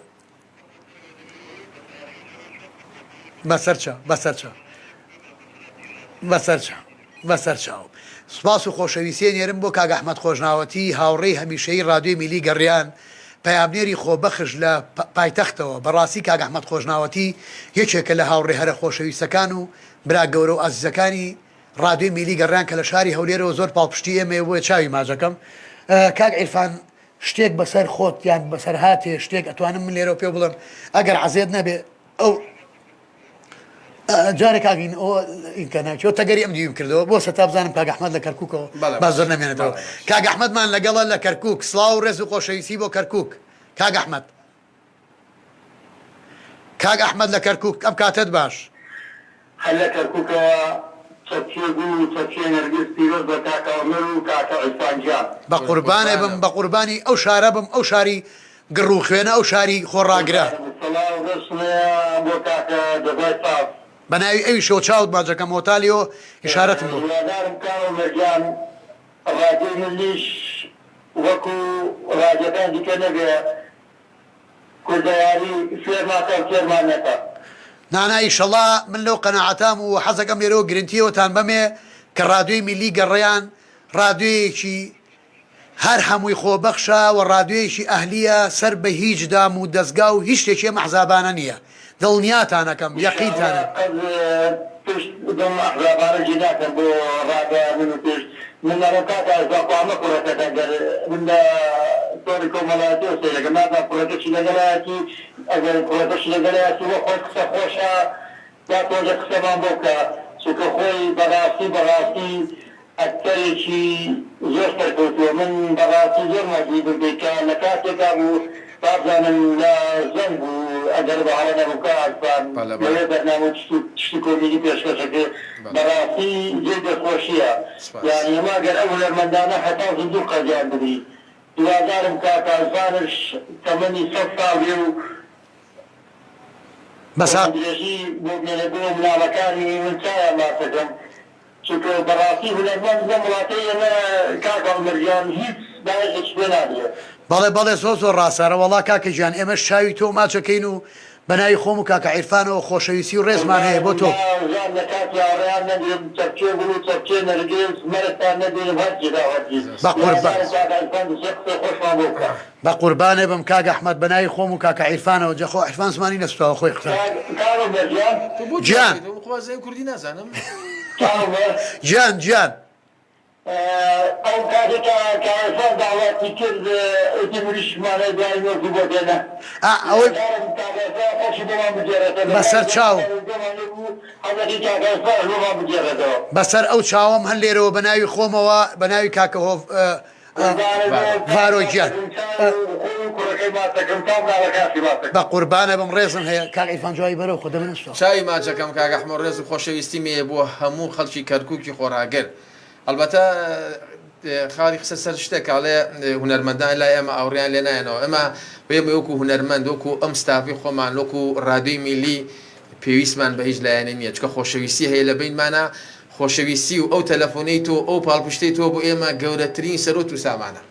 بەسەر چاو بەسەر چاو بەسەر چاو بەسەر چاو سپاس و خۆشەویستیە نێرم بۆ کاک ئەحمەد خۆشناوەتی هاوڕێی هەمیشەیی ڕادیۆی میلی گەڕیان پەیامنێری خۆبەخش لە پایتەختەوە بەڕاستی کاک ئەحمەد خۆشناوەتی یەکێکە لە هاوڕێ هەرە خۆشەویستەکان و برا گەورە و ئازیزەکانی ڕادیۆی میلی گەڕیان کە لە شاری هەولێرەوە زۆر پاڵپشتی ئێمەیە بۆیە چاوی ماجەکەم کاک عیرفان شتێک بەسەر خۆت یان بەسەر هاتێ شتێک ئەتوانم من لێرەوە پێ بڵێم ئەگەر عەزێت نەبێ ئەو جارێک کاک ئین ئەو ئینکە ناچۆ تەگەری ئەم دیویم کردەوە بۆ سەتا بزانم کاک ئەحمەد لە کەرکووکەوە بەڵێ با زۆر نەمێنێتەوە بەڵێ. کاک ئەحمەدمان لەگەڵە لە کەرکووک سڵاو و ڕێز و خۆشەویستی بۆ کەرکووک کاک ئەحمەد کاک ئەحمەد لە کەرکووک ئەم کاتەت باش. هەر لە کەرکوکەوە چەپکێ گوڵ و چەپکێ نەرگس پیرۆز بە کاکە عومەر و کاکە عیرفان گیان. بە قوربانێ بم بە قوربانی ئەو شارە بم ئەو شاری گڕ و خوێنە ئەو شاری خۆڕاگرە. سڵاو ڕێز هەیە بۆ کاکە جەزای ساز. بە ناوی ئەویشەوە چاوت ماچەکەم هۆتالیۆ ئیشارەتم بۆ. هیوادارم کاک عومەر گیان ڕادیۆی منیش وەکو ڕادیۆکان دیکە نەبێ کوردەواری فێرمان کە و تێرمان نەکا. نانا ئیشەڵا من لەو قەناعەتام و حەزەکەم لێرەوە گرنتیەوەتان بەمێ کە ڕادیۆی میللی گەڕیان ڕادیۆیەکی هەر هەمووی خۆبەخشە و ڕادیۆیەکی ئەهلیە سەر بە هیچ دام و دەزگا و هیچ شتێکی ئەم ئەحزابانە نیە دڵنیاتانەکەم یەقینتانە. ئیشاڵا قەت پشت بەم ئەحزابانە جێ ناکەن بۆ ڕاگەیاندن و پشت من ئەڵێم کاکە ئەزا خوا مەکوڕەکەت ئەگەر من لە تۆڕی کۆمەڵایەتیەوە سەیرەکەم نازانم کوڕەکەشی لەگەڵایەتی ئەگەر کوڕەکەشی لەگەڵایەتی وەک خۆی قسە خۆشە با تۆزێک قسەمان بۆ بکا چونکە خۆی بەڕاستی بەڕاستی ئەکتەرێکی زۆر سەرکەوتووە من بەڕاستی زۆر مادووی بووم پێی کە لە کاتێکا بوو وابزانم لە زەنگ بوو ئەگەر بە هەڵە نەبووم کاک عەرفان بەڵێ بەڵێ لەوێ بەرنامە و تشت و تشتی کۆمیدی پێشکەش ئەکرد بەڵێ بەڕاستی جێی دەستخۆشیە سپاس. یانی ئێمە گەر ئەو هونەرمەندانە هەتا زیندوو قەرزیان بگرین هیوادارم کاک عەرفانش تەمەنی سەد ساڵ بێ و بەسا. تەمەن درێژی بۆ بمێنێ بۆ مناڵەکانی من چاویان ماچەکەم چونکە بەڕاستی هونەرمەند لەم وڵاتەی ئێمە کاک عومەر گیان هیچ بایەخێکی پێ نادرێت. بەڵێ بەڵێ زۆر زۆر ڕاستە ئەرەوەڵا کاکە گیان ئێمەش چاوی تۆ ماچ ئەکەین و بەناوی خۆم و کاکە عیرفانەوە خۆشەویستی و ڕێزمان هەیە بۆ تۆ. قوربانت بم ژان لە کاتی هاوڕێیان نەگرم چەپکێ گوڵ و چەپکێ نەرگس مەرگتان نەبینم هەرگیز ئەو هەرگیز بەقوربان. هیوادارم کاک عیرفان دوسێ قسەی خۆشمان بۆ بکا. بەقوربانێ بم کاک ئەحمەد بەناوی خۆم و کاکە عیرفانەوە جا خۆ عیرفان زمانی نەسوتاوە خۆی قسە. کاک کاک عومەر گیان. تۆ بۆ گیان. جواب دەیتەوە من خۆ زەی کوردی نازانم. کاک عومەر. گیان گیان. ئەو کاتەی کە کاک عیرفان داواتی کرد وتی مریشکمان هەیە دوای نۆزی بۆ دێنە. ئا ئەوەی. هیوادارم کاک عیرفان خۆشی بۆمان بگێڕێتەوە. بەسەر چاو. گوێمان لێ بوو حەزەکەی کاک عیرفانش بۆمان بگێڕێتەوە. بەسەر ئەو چاوەم هەر لێرەوە بەناوی خۆمەوە بەناوی کاکە هۆڤ ڤارۆ گیان. بەقوربانە بم ڕێزم هەیە کاک عیرفان جوابی بەرەو خۆ دەمە نەسوتاوە. چاوی ماچەکەم کاک ئەحمۆ ڕێز و خۆشەویستیم هەیە بۆ هەموو خەڵکی کەرکوکی خۆڕاگر ئەڵبەتە خاڵی قسە سەر شتێک ئەڵێ هونەرمەندان لای ئێمە ئاوڕیان لێ نایەنەوە ئێمە ئێمە وەکو هونەرمەند وەکو ئەم ستافی خۆمان وەکو ڕادیۆی میلی پێویستمان بە هیچ لایەنێ نییە چونکە خۆشەویستی هەیە لە بەینمانا خۆشەویستی و ئەو تەلەفۆنەی تۆ ئەو پاڵپشتەی تۆ بۆ ئێمە گەورەترین سەروەت و سامانە.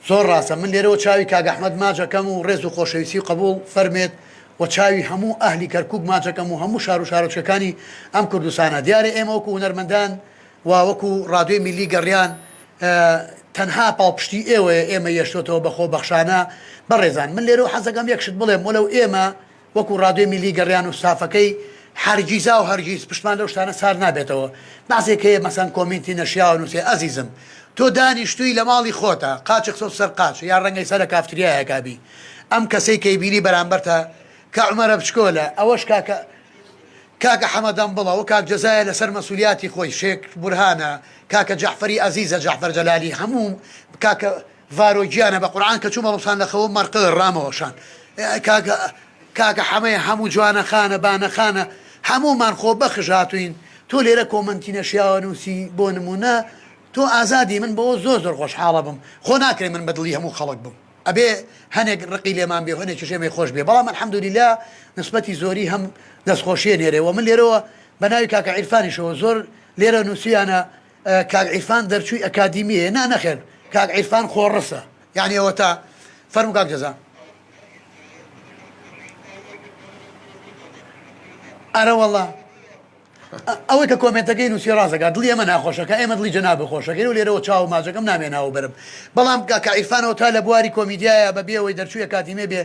زۆر ڕاستە من لێرەوە چاوی کاک ئەحمەد ماچ ئەکەم و ڕێز و خۆشەویستی قبوڵ فەرمێت و چاوی هەموو ئەهلی کەرکوک ماچ ئەکەم و هەموو شار و شارۆچکەکانی ئەم کوردستانە دیارە ئێمە وەکو هونەرمەندان و وەکو ڕادیۆی میللی گەڕیان. تەنها پاڵپشتی ئێوەیە ئێمەی یەشتۆتەوە بە خۆبەخشانە بەڕێزان من لێرەوە حەزەکەم یەک شت بڵێم وەلەو ئێمە وەکو ڕادیۆی میللی گەڕیان و ستافەکەی هەرگیزاو هەرگیز پشتمان لەو شتانە سارد نابێتەوە بەعزێک هەیە مەسەن کۆمینتی نەشیاوە نوسێ ئەزیزم تۆ دانیشتوی لە ماڵی خۆتا قاچی خستۆتە سەر قاچ یان ڕەنگە ئیستا لە کافتریایەکا بی ئەم کەسەی کەی بینی بەرامبەرتە کە عومەرە بچکۆلە ئەوەش کاکە کاکە حەمە دەمبڵە و کاک جەزایە لەسەر مەسولیاتی خۆی شێک بورهانە کاکە جەعفەری ئەزیزە جەعفەر جەلالی هەموو کاکە ڤارۆ گیانە بە قورعان کە چوومە ڕووسان لە خەوم مەرقە ڕامەوە شان کاکە کاکە حەمەیە هەموو جوانە خانە بانە خانە هەموومان خۆ بەخش هاتوین تۆ لێرە کۆمەنتی نەشیاوە نووسی بۆ نمونە تۆ ئازادی من بەوە زۆر زۆر خۆشحاڵە بم خۆ ناکرێ من بەدڵی هەموو خەڵک بم ئەبێ هەنێک ڕقی لێمان بێ و هەنێکیش ئێمەی خۆش بێ بەڵام الحمدللە نسبەتی زۆری هەم دەستخۆشیە نێرێ وە من لێرەوە بە ناوی کاکە عیرفانیشەوە زۆر لێرە نووسیانە کاک عیرفان دەرچووی ئەکادیمیە نا نەخێر کاک عیرفان خۆڕسە یعنی ئەوەتا فەرموو کاک جەزا ئەرەوەڵا ئەوەی کە کۆمێنتەکەی نووسی ڕاست دەکات دڵی ئێمە ناخۆشەکە ئێمە دڵی جەنابت خۆشەکەین و لێرەوە چاو و ماچەکەم نامێ ناوە بەرم بەڵام کاکە عیرفانەوە تا لە بواری کۆمیدیایە بە بێ ئەوەی دەرچووی ئەکادیمێ بێ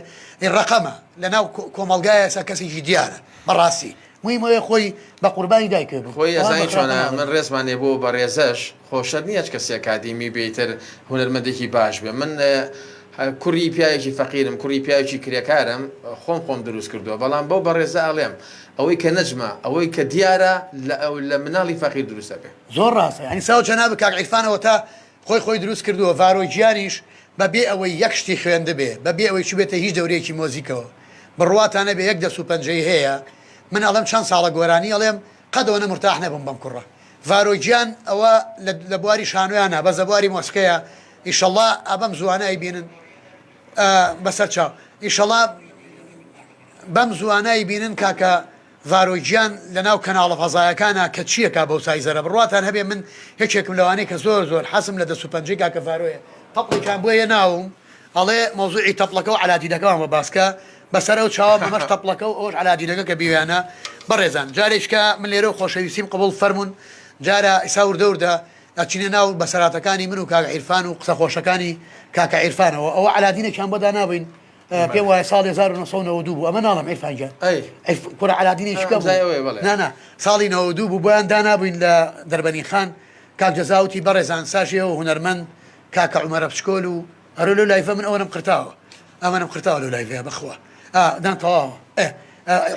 ڕەقەمە لە ناو کۆمەڵگایە ئێستا کەسێکی دیارە بەڕاستی مهم ئەوەیە خۆی بە قوربانی دایکێ بوو خۆی بەڵام ئەزانی بە خراپە چۆنە ناڵێم. من ڕێزمان لێ بۆ بەڕێزەش خۆ شەرت نیە هەچ کەسێ ئەکادیمی بێ ئیتر هونەرمەندێکی باش بێ من کوڕی پیاوێکی فەقیرم کوڕی پیاوێکی کرێکارم خۆم خۆم دروست کردووە بەڵام بەو بەڕێزە ئەڵێم ئەوەی کە نەجمە ئەوەی کە دیارە لە ئەو لە مناڵی فەقیر دروست ئەبێ. زۆر ڕاستە یانی ساو جەنابت کاک عیرفان ئەوەتا خۆی خۆی دروست کردووە ڤارۆ گیانیش بە بێ ئەوەی یەک شتی خوێندبێ بە بێ ئەوەی چوبێتە هیچ دەورەیەکی مۆزیکەوە بڕواتان نەبێ یەک دەست و پەنجەی هەیە من ئەڵێم چەند ساڵە گۆرانی ئەڵێم قەت ئەوەنە مورتاح نەبووم بەم کوڕە ڤارۆ گیان ئەوە لە بواری شانۆیا نا بەس لە بواری مۆسکەیە ئیشەڵا ئا بەم زووانە ئەیبینن بەسەر چاو ئیشەڵا بەم زووانە ئەیبینن کاکە ڤارۆ گیان لەناو کەناڵە فەزایەکانا کە چیەکا بەو سایزەرە بڕواتان هەبێ من یەکێکم لەوانەی کە زۆر زۆر حەزم لە دەست و پەنجەی کاکە ڤارۆیە تەپڵێکیان بۆ هێناوم ئەڵێ مەوزوعی تەپڵەکە و عەلادینەکەمان بۆ باسکە بەسەر ئەو چاوەم ئەمەش تەپڵەکە و ئەوەش عەلادینەکە کە بیویانە بەڕێزان جارێکە من لێرە و خۆشەویستیم قبوڵ فەرموون جارە ئیسا وردە وردە ئەچینە ناو بەسەراتەکانی من و کاک عیرفان و قسە خۆشەکانی کاکە عیرفانەوە ئەوە عەلادینێکیان بۆ دانابووین پێم وایە ساڵی 1992 بوو ئەمە ناڵم عیرفان گیان کوڕە عەلادینێکی کە بوو نا نا ساڵی 92 بوو بۆیان دانابووین لە دەربەنی خان کاک جەزا وتی بەڕێزان ساژێ و هونەرمەند کاکە عومەرە بچکۆل و ئەرۆ لەو لایڤە من ئەوەنم قرتاوە ئەمەنم قرتاوە لەو لایڤەیە بەخوا دان تەواوە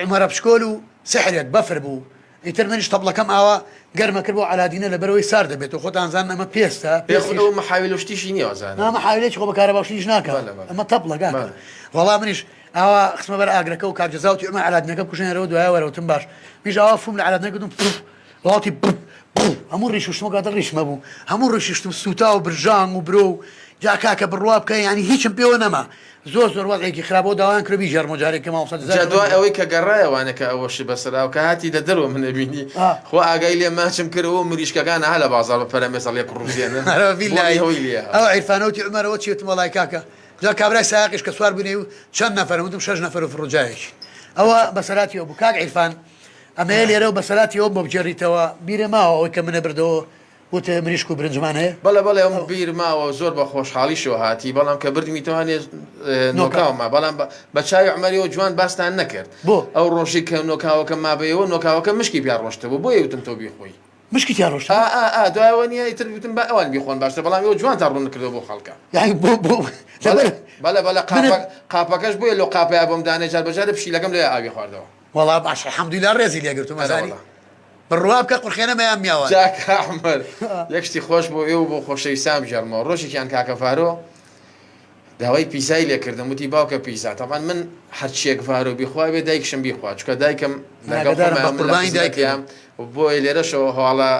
عومەرە بچکۆل و سحرێک بەفر بوو ئیتر منیش تەپڵەکەم ئاوا گەرمە کرد بۆ عەلادینە لەبەرئەوەی سارد دەبێتەوە خۆتان زانن ئەمە پێستە پێ خود پێستیش ئەوە مەحاویل و شتیشی نییە وازانم نا مەحاویلێکی خۆ بە کارەبا و شتیش ناکا بەلە بەلە ئەمە تەپڵە کاکە بەلە. وەڵا منیش ئاوا خستمە بەر ئاگرەکە و کاک جەزا وتی عومەر عەلادینەکە بکوژێنەرەوە دوایە وەرە وتم باش منیش ئاوا فوم لە عەلادینەکە کردم پف وەڵا وتی بپ بوو هەموو ڕیش و شتم کاتە ڕیشم هەبوو هەموو ڕیش و شتم سووتا و برژانگ و برۆ و جا کاکە بڕوا بکە یانی هیچم پێوە نەما زۆر زۆر وەزعێکی خراپە و داوایان کردوە بیگێڕمەوە جارێک کە مامۆستا جەزای جا خێر دوای بدات. ئەوەی کە گەڕایەوە نە کە ئەوەشی بەسەرا و کە هاتی لە دەرەوە منە بینی خوا ئاگای لێ ماچم کرد ئەوە مریشکەکان ئەها لە بازاڕ بە پەرەمێز ئەڵێ کوڕوزێنن ئەرە بۆنی بیللەهی ئەوەی لێ ئەو هات. عیرفانە وتی عومەر ئەوە چیە وتم وەڵای کاکە جا کابرای سایەقیش کە سوار بووینە و چەند نەفەرن وتم شەش نەفەر و فڕوجایەکی ئەوە بەسەراتی ئەو بوو کاک عیرفان ئەمەیە لێرە و بەسەراتی ئەوم بۆ بگێڕیتەوە بیرێ ماوە ئەوەی کە منە بردەوە وت مریشک و برنجمان هەیە؟ بەڵێ بەڵێ ئەوم بیر ماوە زۆر بە خۆشحاڵیشەوە هاتی بەڵام کە بردمیتەوە هەنێ نۆکاو ما بەڵام بە چاوی عومەریەوە جوان باستان نەکرد بۆ؟ ئەو ڕۆژی کە نۆکاوەکە مابەیەوە نۆکاوەکە مشکی پیا ڕۆشتبوو بۆیە وتم تۆ بیخۆی. مشکی تیا ڕۆشتبوو؟ ئا ئا ئا دوایەوە نییە ئیتر وتم با ئەوان بیخۆن باشترە بەڵام ئێوە جوانتان ڕوون کردەوە بۆ خەڵکە. یانی بۆ بۆ بەڵێ بەڵێ بەڵێ قاپە قاپەکەش بۆیە لەو قاپەیا بۆم دانێ جار بە جارێ پشیلەکەم لەوێ ئاوی خواردەوە. وەڵا باشە الحمدللە ڕێزی لێ گرتوم ئەرێ ئەزانی وەڵا. بڕوا بکە قورخێنە مەیان میاوان. جا کا عومەر یەک شتی خۆش بۆ ئێوە و بۆ خۆشەویستان بگێڕمەوە ڕۆژێکیان کاکە ڤارۆ داوای پیزای لێ کردم وتی باوکە پیزا تەبعەن من هەرچیەک ڤارۆ بیخوا بێ دایکشم بیخوا چونکە دایکم لەگەڵ ئاگادارم خۆمە بە من لە قوربانی دایکم خزمەتیام بۆیە لێرەشەوە هەواڵە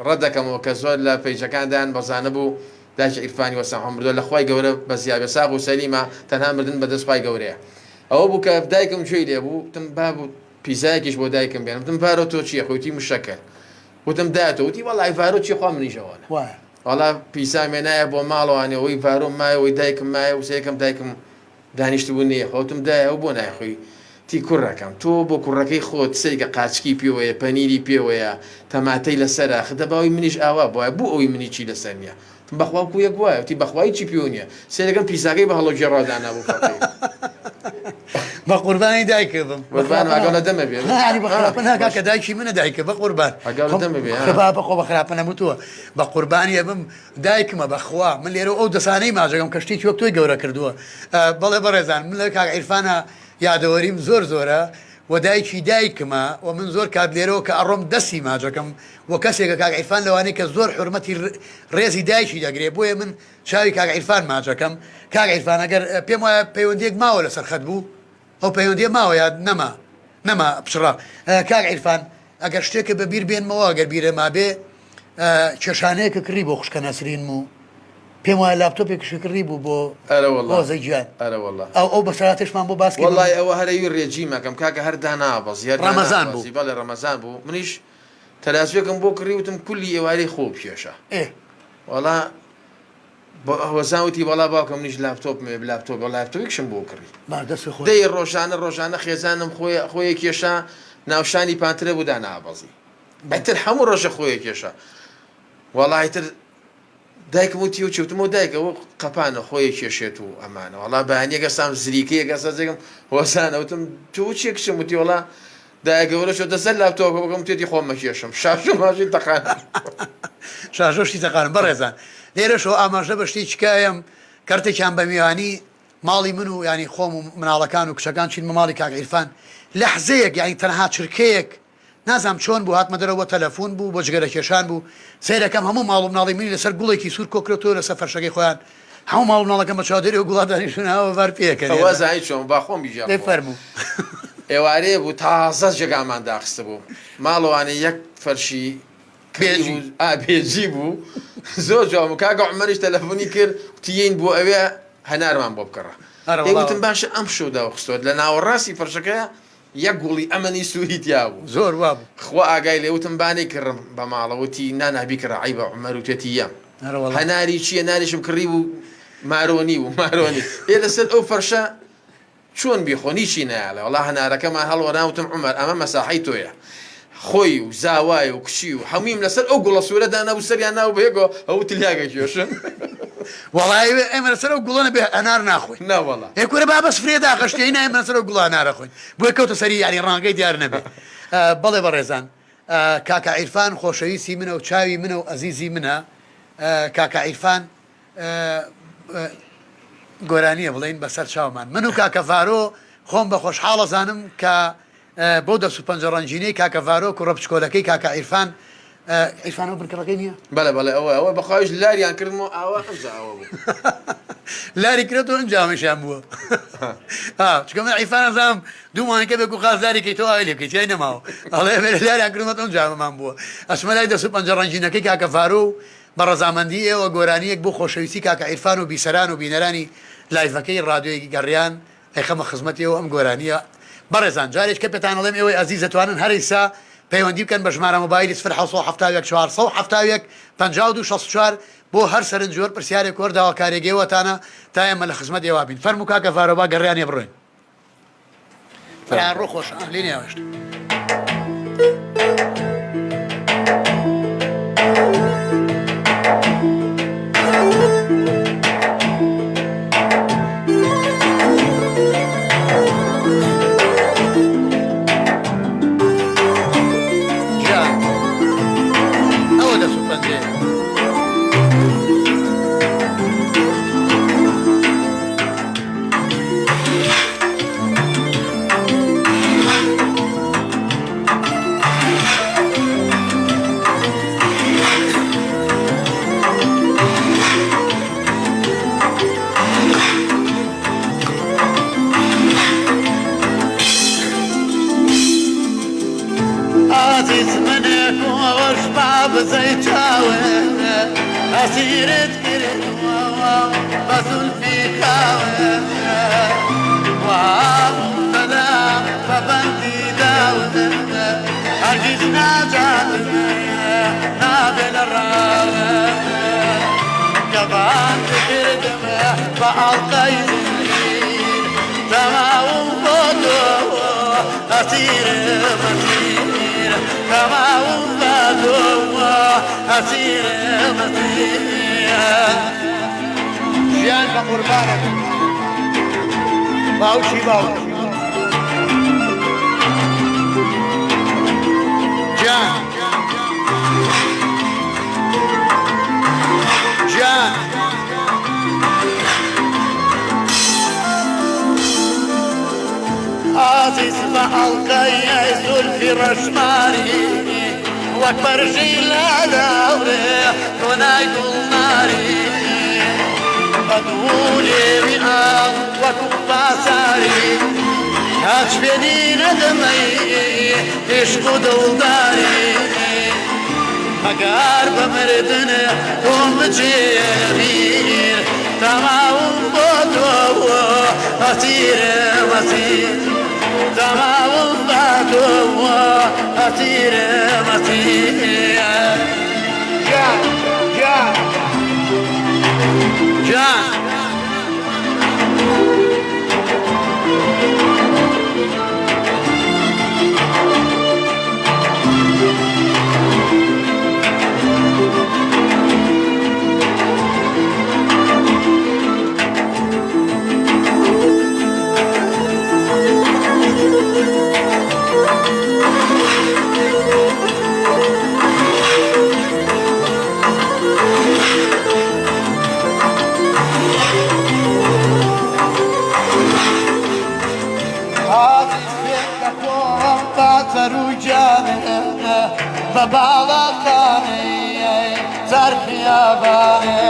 ڕەت دەکەمەوە کە زۆر لە پەیجەکاندان بەزانەبوو دایکی عیرفانی وەسان مردووە لە خوای گەورە بەزیابێ ساغ و سەلیمە تەنها مردن بەدەست خوای گەورەیە ئەوە بوو کە دایکم گوێی لێ بوو وتم بابو پیزایەکیش بۆ دایکم بێنم وتم ڤارۆ تۆ چیە خۆی وتی مشەکەر وتم دایە تۆ وتی وەڵای ڤارۆ چیە خوا منیش ئەوەنە وایە. وەڵا پیزام هێنایە بۆ ماڵەوانێ وەی ڤارۆم مایە وەی دایکم مایە وسەیەکەم دایکم دانیشتبوو نەیەخوا وتم دایە ئەو بۆ نایخۆی تی کوڕەکەم تۆ بۆ کوڕەکەی خۆت سەیرکە قاچکی پێوەیە پەنیری پێوەیە تەماتەی لەسەرە خدە باوی منیش ئاوا بوایە بۆ ئەوی منی چی لەسەر نییە. وتم بەخوا وەکو یەک وایە. وتی بەخوا هیچی پێوە نییە. سەیرەکەم پیساکەی بە هەڵۆگێڕا دانابوو فەقێ. بە قوربانی دایکە بم. بە قوربان ئاگام لە دەمە بێ. نا یانی بە خراپە نا کاکە دایکی منە دایکە بە قوربان. ئاگام لە دەمە بێ ها. بابە خۆ بە خراپە نەموتووە. بە قوربانی ئەبم دایکمە بەخوا من لێرە ئەو دەسانەی ماجەکەم کە شتێکی وەک تۆی گەورە کردووە. بەڵێ بەڕێزان من لە کاک عیرفانە یادەوەریم زۆر زۆرە و دایکی دایکمە و من زۆر کات لێرەوە کە ئەڕۆم دەستی ماجەکەم و کەسێکە کاک عیرفان لەوانەی کە زۆر حورمەتی ڕێزی دایکی دەگرێ بۆیە من چاوی کاک عیرفان ماچەکەم کاک عیرفان ئەگەر پێم وایە پەیوەندیەک ماوە لەسەر خەت بوو ئەو پەیوەندیە ماوە یا نەما نەما پچڕا کاک عیرفان ئەگەر شتێکە بە بیر بێنمەوە ئەگەر بیرە مابێ کێشانەیەکە کڕی بۆ خوشکە نەسرینم و پێم وایە لاپتۆپێکیشی کڕی بوو بۆ ئەرەوەڵا هۆزە گیان ئەرەوەڵا ئەو ئەو بەسەراتێشمان بۆ باس کەی وەڵای ئەوە هەرەوی ڕێجیمەکەم کاکە هەر دانابەزی هەر ڕەمەزان بوو دانابەزی بەڵێ ڕەمەزان بوو منیش تەرازوێکم بۆ کڕی وتم کولی ئێوارەی خۆ بکێشە ئێ وەڵا هۆزان وتی وەڵا باوکە منیش لاپتۆپم هەیە لاپتۆپ لاپتۆپێکشم بۆ کڕی باش دەست خۆش دەی ڕۆژانە ڕۆژانە خێزانم خۆی خۆی کێشا ناوشانی پانترە بوو دانابەزی ئیتر هەموو ڕۆژە خۆی کێشا وەڵا ئیتر دایکم وتی و چوتمەوە دایکە ئەوە قەپانە خۆی کێشێت و ئەمانە وەڵا بەیانیەکە سام زریکەیەکە سەرجێکم هۆزانە وتم تۆ چیە کچم وتی وەڵا دایە گەورە چۆتە سەر لاپتۆپەکەم وتێتی خۆم مەکێشم شاشە ماشی تەقان. شاشەشی تەقانم بەڕێزان لێرەشەوە ئاماژە بە شتێکی کایم کەرتێکیان بە میوانی ماڵی من و ینی خۆم و مناڵەکان و کچەکان چین بە ماڵی کاک عیرفان لەحزەیەک یعنی تەنها چرکەیەک نازانم چۆن بوو هاتمە دەرەوە بۆ تەلەفون بوو بۆ جگەرە کێشان بوو سەیرەکەم هەموو ماڵ و مناڵی منی لەسەر گوڵێکی سوور کۆکرۆتەوە لەسەر فەرشەکەی خۆیان هەموو ماڵ و مناڵەکەم بە چاودێری ئەو گوڵە دانیشتوون ئاوا بار پێکەنێ ئەوە زانی چۆن با خۆم دەی بیگێڕمەوە فەرموو. ئێوارەیە بوو تازە جێگامان داخستبوو ماڵەوانێ یەک فەرشی کڕی بێجی. بوو ئا بێجی بوو زۆر جوان بوو کاکە عومەریش تەلەفۆنی کرد وتی یەین بۆ ئەوێ هەنارمان بۆ بکڕە ئەرە ئێ وەڵا وتم باشە ئەمشەو داوخستووە لە ناوەڕاستی فەرشەکەیا یەک گوڵی ئەمەنی سوری تیا بوو. زۆر وا بوو. خوا ئاگای لێ وتم با نەیکڕم بە ماڵە وتی نا نا بیکڕە عەیبە عومەر وتێتی یەم ئەرەوەڵا. هەناری چیە ناریشم کڕی بوو مارۆنی بوو مارۆنی ئێ لەسەر ئەو فەرشە چۆن بیخۆن هیچی نایەڵێ وەڵا هەنارەکەمان هەڵوەران وتم عومەر ئەمە مەساحەی تۆیە خۆی و زاوای و کچی و هەموویم لەسەر ئەو گوڵە سوورە دانابوو سەریان نابوو بەیەکەوە هەموو تلیاک ئەکێشن. وەڵا ئێمە لەسەر ئەو گوڵە نەبێ هەنار ناخۆین. نەوەڵا. ئێ کورە با بەس فرێ داخەشتێ نا ئێمە لەسەر ئەو گوڵە هەنار ئەخۆین. بۆیە کەوتە سەری یانی ڕانگەی دیار نەبێ. بەڵێ بەڕێزان کاکە عیرفان خۆشەویستی منە و چاوی منە و ئەزیزی منە. کاکە عیرفان گۆرانییە بڵێین بەسەر چاومان. من و کاکە ڤارۆ خۆم بە خۆشحاڵ ئەزانم کە بەو دەست و پەنجە ڕەنگینەی کاکە ڤارۆ کوڕە بچکۆلەکەی کاکە عیرفان عیرفان ئەو بنکڕەکەی نییە؟ بەڵێ بەڵێ ئەوە ئەوە بەخواویش لاریان کردمەوە ئاوا ئەمجا ئەوە بوو. لاری کرێتەوە ئەمجا ئەمەشیان بووە. ها چونکە من عیرفان ئەزانم دوو مانگەکە بێ کو خاس لاری کەیتەوە ئاوی لێ بکەیت تیای نەماوە ئەڵێ لاریان کردمەوە ئەمجا ئەمەمان بووە. ئەچمە لای دەست و پەنجە ڕەنگینەکەی کاکە ڤارۆ و بە ڕەزامەندی ئێوە گۆرانییەک بۆ خۆشەویستی کاکە عیرفان و بیسەران و بینەرانی لایڤەکەی ڕادیۆی گەڕیان ئەیخەمە خزمەتی ئێوە ئەم گۆرانییە بەڕێزان جارێکە پێتان ئەڵێم ئێوەی ئەزیز دەتوانن هەر ئیستا پەیوەندی بکەن بە ژمارە مۆبایلی 0771 471 52 64 بۆ هەر سەرنج و هەر پرسیارێک و هەر داواکاریەک ئێوەتانە تا ئێمە لە خزمەت ئێوە بین فەرموو کاکە ڤارۆ با گەڕیانێ بڕۆین. ڕۆ خۆش لێ ناوێشت. ئەوە دەست و پەنجەیە. ئازیز منێ خۆش با بزەی چاوێ ئەسیرت کردووە بە زولفی خاوێ وا موبتەلا بە بەندی داوێ هەرگیز ناجات نابێ لە ڕاوێ کە بانگ کردم بە ئاڵقەی زنجیر تەماوم بۆ تۆ ئەسیرم ئەسیر تەماوم بە تۆ ئەسیرم ئەسیر. ژیان بە قوربانت باوکی باوکم گیان گیان ئازیز بە ئەڵقەی زولفی ڕەشماری وەک پەرژی لە داورێ تۆنای گوڵناری بە دوو لێوی ئاو وەکو پاساری هاچ پێنی نەدەمەی عیشق و دڵداری مەگەر بە مردن تۆم بچێ بیر تەماوم بۆ تۆ ئەسیرم ئەسیر تەماوم بە تۆ ئەسیرم ئەسیر گیان گیان گیان. هادی سوێند دەخۆم با سەرو گیانێ بە باڵاخانەی سەر خیابانێ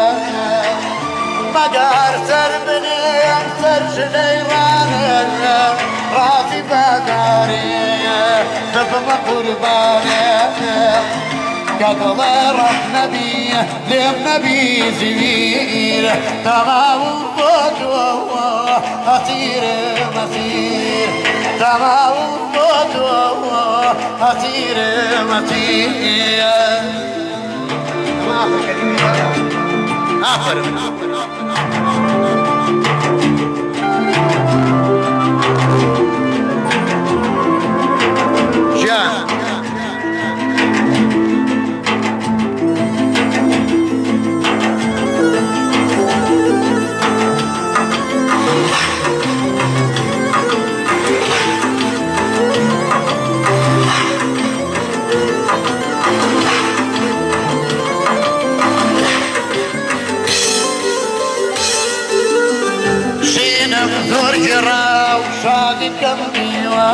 مەگەر سەر بنێم سەر ژنەی ڕانێ ڕازی بە دارێ ببمە قوربانێ کە دڵێ ڕەق نەبی لێم نەبی زویر تەماوم بۆ تۆ ئەسیرم ئەسیر تەماوم بۆ تۆ ئەسیرم ئەسیر. ئافەرم. گیان. شینم زۆر گێڕا و شادی کەم دیوە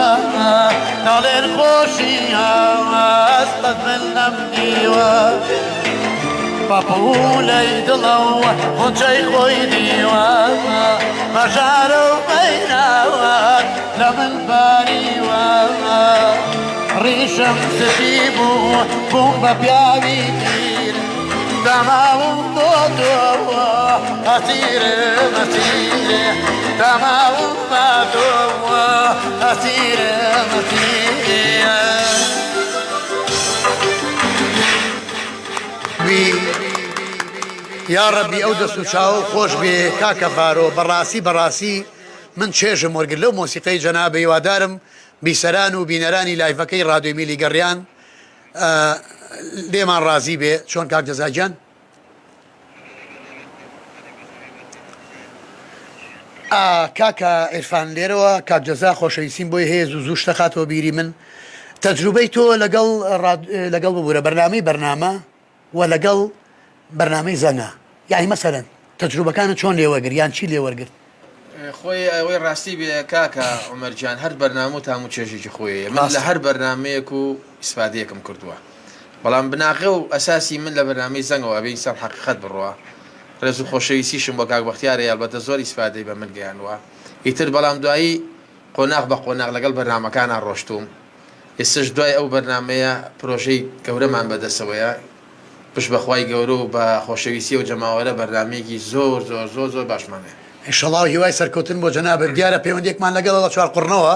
دەڵێن خۆشی هەست بەس من نەمدیوە پەپوولەی دڵەوە خونچەی خۆی دیوە بەژارە و مەیناوات لە من باریوە ڕیشم سپی بوو بووم بە پیاوی پیر داماوم بۆ تۆ ئەسیرم ئەسیرێ داماوم بە تۆ ئەسیرم ئەسیرێ. وی یاڕەبی ئەو دەست و چاوە خۆش بێ کاکە ڤارۆ بەڕاستی بەڕاستی من چێژم وەرگرت لەو مۆسیقەی جەنابە هیوادارم بیسەران و بینەرانی لایڤەکەی ڕادیۆی میلی گەڕیان لێمان ڕازی بێ چۆن کاک جەزا گیان؟ کاکە عیرفان لێرەوە کاک جەزا خۆشەویستیم بۆی هەیە زوو زوو شتە خاتەوە بیری من تەجروبەی تۆ لەگەڵ لەگەڵ ببوورە بەرنامەی بەرنامە و لەگەڵ بەرنامەی زەنگە یعنی مەسەلەن تەجروبەکانت چۆن لێ وەرگر یان چی لێ وەرگرت؟ خۆی ئەوەی ڕاستی بێ کاکە عومەر گیان هەر بەرنامە و تام و چێژێکی خۆی هەیە من لە هەر بەرنامەیەک و ئیسفادەیەکم کردووە بەڵام بناغە و ئەساسی من لە بەرنامەی زەنگەوە ئەبێ ئینسان حەقیقەت بڕوا ڕێز و خۆشەویستیشم بۆ کاک بەختیار هەیە ئەلبەتە زۆر ئیسفادەی بە من گەیاندوە ئیتر بەڵام دوایی قۆناغ بە قۆناغ لەگەڵ بەرنامەکانا ڕۆشتووم ئێستەش دوای ئەو بەرنامەیە پرۆژەی گەورەمان بەدەسەوەیە پشت بە خوای گەورە و بە خۆشەویستی ئەو جەماوەرە بەرنامەیەکی زۆر زۆر زۆر زۆر باشمان هەیە. ئیشەڵا و هیوای سەرکەوتن بۆ جەنابت دیارە پەیوەندیەکمان لەگەڵە لە چوارقوڕنەوە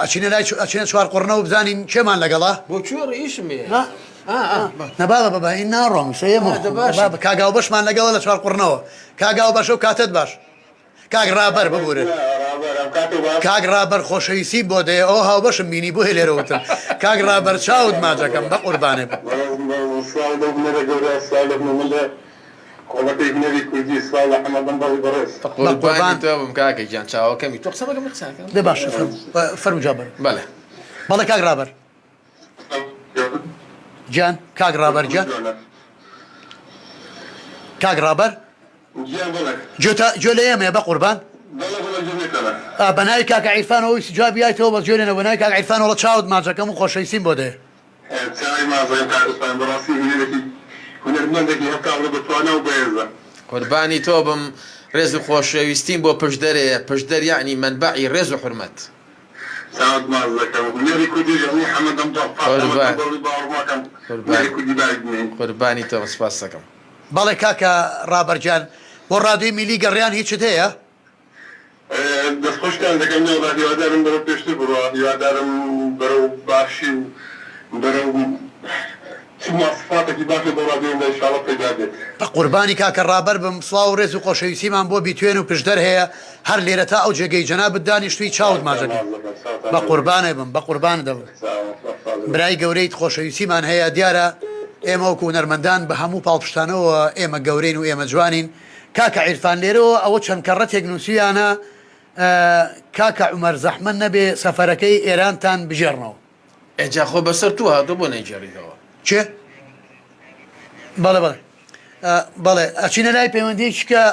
ئەچینە لای ئەچینە چوارقوڕنە و بزانین کێمان لەگەڵە. بۆ کوێ ڕێ ئیشم هەیە ها ئا ئا نە بابە بە بایی ناڕۆم سێیەم ئا دە باشە. بابە کاک هاوبەشمان لەگەڵە لە چوارقوڕنەوە کاک هاوبەش ئەو کاتەت باش. کاک ڕابەر ببورن کاک ڕابەر خۆشەویستیم بۆ دەیە ئەو هاوبەشم بینی بۆیە لێرە وتم کاک ڕابەر چاوت ماچەکەم بەقوربانێ بم. کۆڵەکەی هونەری کوردی سڵاو لە حەمە دەمبەڵی بەڕێز. قوربانی تۆ بم کاکە گیان چاوەکەمی تۆ قسە مەکە من قسە ئەکەم. دە باشە فەرموو فەرموو جواب بەرە. بەڵێ. بەڵێ کاک ڕابەر گیان کاک ڕابەر گیان کاک ڕابەر گوێتە گوێ لە ئێمەیە بە قوربان بە ناوی کاکە عیرفانەوە ویستی جوابی یایتەوە بەس گوێ لێنە بە ناوی کاک عیرفانەوە چاوت ماچەکەم و خۆشەویستیم بۆ دەیە. چاوی ماچەکەم کاک عیرفان بەڕاستی هونەرێکی هونەرمەندێکی هەتا بڵێ بە توانا و بەهێزە. قوربانی تۆ بم ڕێز و خۆشەویستیم بۆ پشدەرێ پشدەر یەعنی مەنبەعی ڕێز و حورمەت. چاوت ماچ دەکەم هونەری کوردیش هەموو حەمە دەم بەڵ حەمە دەم بەڵی باوەڕ مەکەم هونەری کوردی باوی بمێنی. قوربانی تۆ بم سپاست دەکەم. بەڵێ کاکە ڕابەر گیان بۆ ڕادیۆی میلی گەڕیان هیچت هەیە؟ دەستخۆشتان دەکەم یاڵا هیوادارم بەرەو پێشتر بڕوا هیوادارم بەرەو باشی و بەرەو چ مواسفاتێکی باش لە بۆ ڕادیۆی ان شاء اللە پەیدا بێت. بە قوربانی کاکە ڕابەر بم سڵاو و ڕێز و خۆشەویستیمان بۆ بیتوێن و پشدەر هەیە هەر لێرە تا ئەو جێگەی جەنابت دانیشتووی چاوت ماچەکەم بە قوربانت بم بە قوربانت دەبم برای گەورەیت خۆشەویستیمان هەیە دیارە ئێمە وەکو هونەرمەندان بە هەموو پاڵپشتانەوە ئێمە گەورەین و ئێمە جوانین کاکە عیرفان لێرەوە ئەوە چەند کەڕەتێک نووسیویانە کاکە عومەر زەحمەت نەبێ سەفەرەکەی ئێرانتان بگێڕنەوە. ئێ جا خۆ بەسەر تو هاتوە بۆ نەیگێڕیتەوە. کێ؟ بەڵێ بەڵێ بەڵێ ئەچینە لای پەیوەندیەکی کە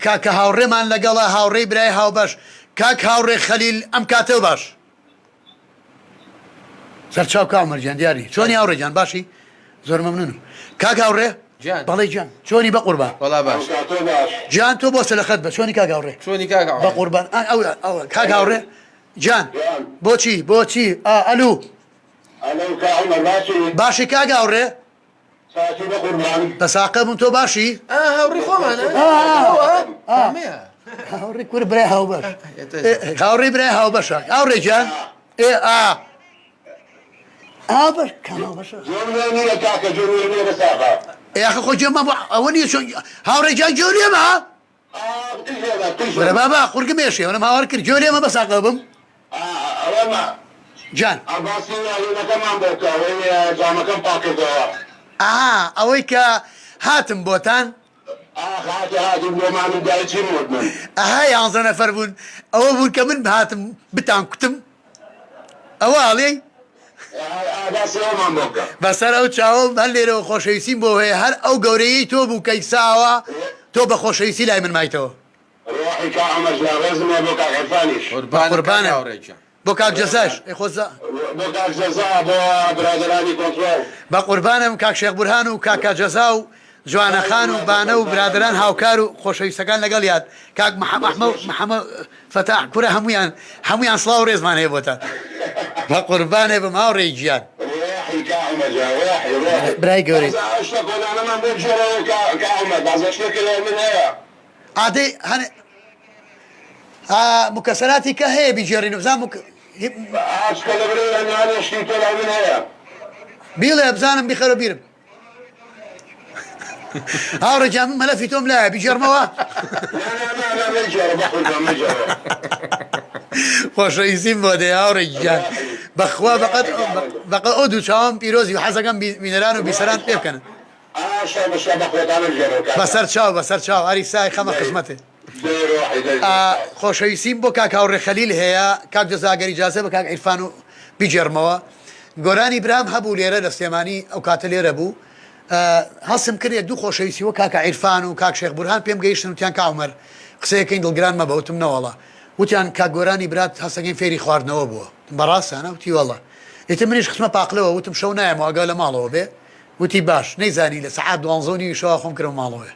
کاکە هاوڕێمان لەگەڵە هاوڕێی برای هاوبەش کاک هاوڕێ خەلیل ئەم کاتەو باش. سەرچاو کا عومەر گیان دیاری چۆنی هاوڕێ گیان باشی زۆر مەمنونم کاک هاوڕێ گیان. بەڵێ گیان چۆنی بەقوربان وەڵا باش تۆ باش گیان تۆ بۆسە لە خەت بە چۆنی کاک هاوڕێ چۆنی کاک هاوڕێ بەقوربان ئا، ئەو ئەو کاک هاوڕێ گیان گیان. بۆچی بۆچی ئا ئەلو ئەلو کا عومەر باشی باشی کاک هاوڕێ چاکی بەقوربان. بەساقە بووم تۆ باشی؟ ئا هاوڕێی خۆمانە کامەیە؟ هاوڕێ کورە برای هاوبەش هاوڕێی برای هاوبەشە هاوڕێ گیان ئێ ئا هاوبەش کام هاوبەشە؟ گوێم لێ نییە کاکە گوێم لێ نییە بەساقە. ئێ ئاخە خۆ گوێم مابوو ئەوە نییە چۆن هاوڕێ گیان گوێ لێمە؟ وەرە بابە قورگم ئێشێ وەرم هاوار کرد گوێ لێمە بەس ئاقڵ بم جان ئەها ئەوەی کە هاتم بۆتان ئەها یانزە نەفەر بوون ئەوە بوون کە من هاتم بتان کوتم ئەوە ئەڵێی؟ بەسەر ئەو چاوەم هەر لێرەوە خۆشەویستیم بۆ هەیە هەر ئەو گەورەیەی تۆ بوو کە ئیساوە تۆ بە خۆشەویستی لای من مایتەوە. قوربانت بۆ کاک جەزاش ئەی خۆزا. بەقوربانم کاک شێخ بورهان و کاکە جەزا و جوانە خان و بانە و برادەران هاوکار و خۆشەویستەکان لەگەڵ یاد کاک محەمە محەمە فەتاح کورە هەموویان هەموویان سڵاو و ڕێزمان هەیە بۆتان بە قوربانێ بم هاوڕێی گیان. ڕۆحی کا عومەر جان ڕۆحی ڕۆحی برای گەورەی. بازە ئەو شتە کۆنانەمان بۆ بگێڕەوە کا کا عومەر بازە شتێکە لای من هەیە. ئادەی هەنێ ئا مکەسەراتی کە هەیە بیگێڕین بزان مک ئا چکە لەبرێ هەنانێ شتی تۆ لای من هەیە. بیڵێ بزانم بیخەرە بیرم. هاوڕێ گیان من مەلەفی تۆم لایە بیگێڕمەوە؟ خۆشەویستیم بۆ دێ هاوڕێ گیان بەخوا بەقەد بەقەد ئەو دوو چاوم پیرۆزی و حەزەکەم بینەران و بیسەران پێ بکەنن بەسەر چاو بەسەر چاو ئەری سای خەمە خزمەتێ خۆشەویستیم بۆ کاک هاوڕێ خەلیل هەیە کاک جەزا گەر ئیجازە بە کاک عیرفان و بیگێڕمەوە گۆرانی برام هەبوو لێرە لە سلێمانی ئەو کاتە لێرە بوو هەستم کرد یەک دوو خۆشەویستی وەک کاکە عیرفان و کاک شێخ بورهان پێم گەیشتن وتیان کا عومەر قسەیەکەین دڵگران مەبە وتم نەوەڵا وتیان کاک گۆرانی برات هەستەکەین فێری خواردنەوە بووە وتم بەڕاستانە وتی وەڵا ئیتر منیش خستمە پاقلەوە وتم شەو نایەمەوە ئەگا لە ماڵەوە بێ وتی باش نەیزانی لە سەعات دوانزە و نیوی شەوا خۆم کردمە ماڵەوەێ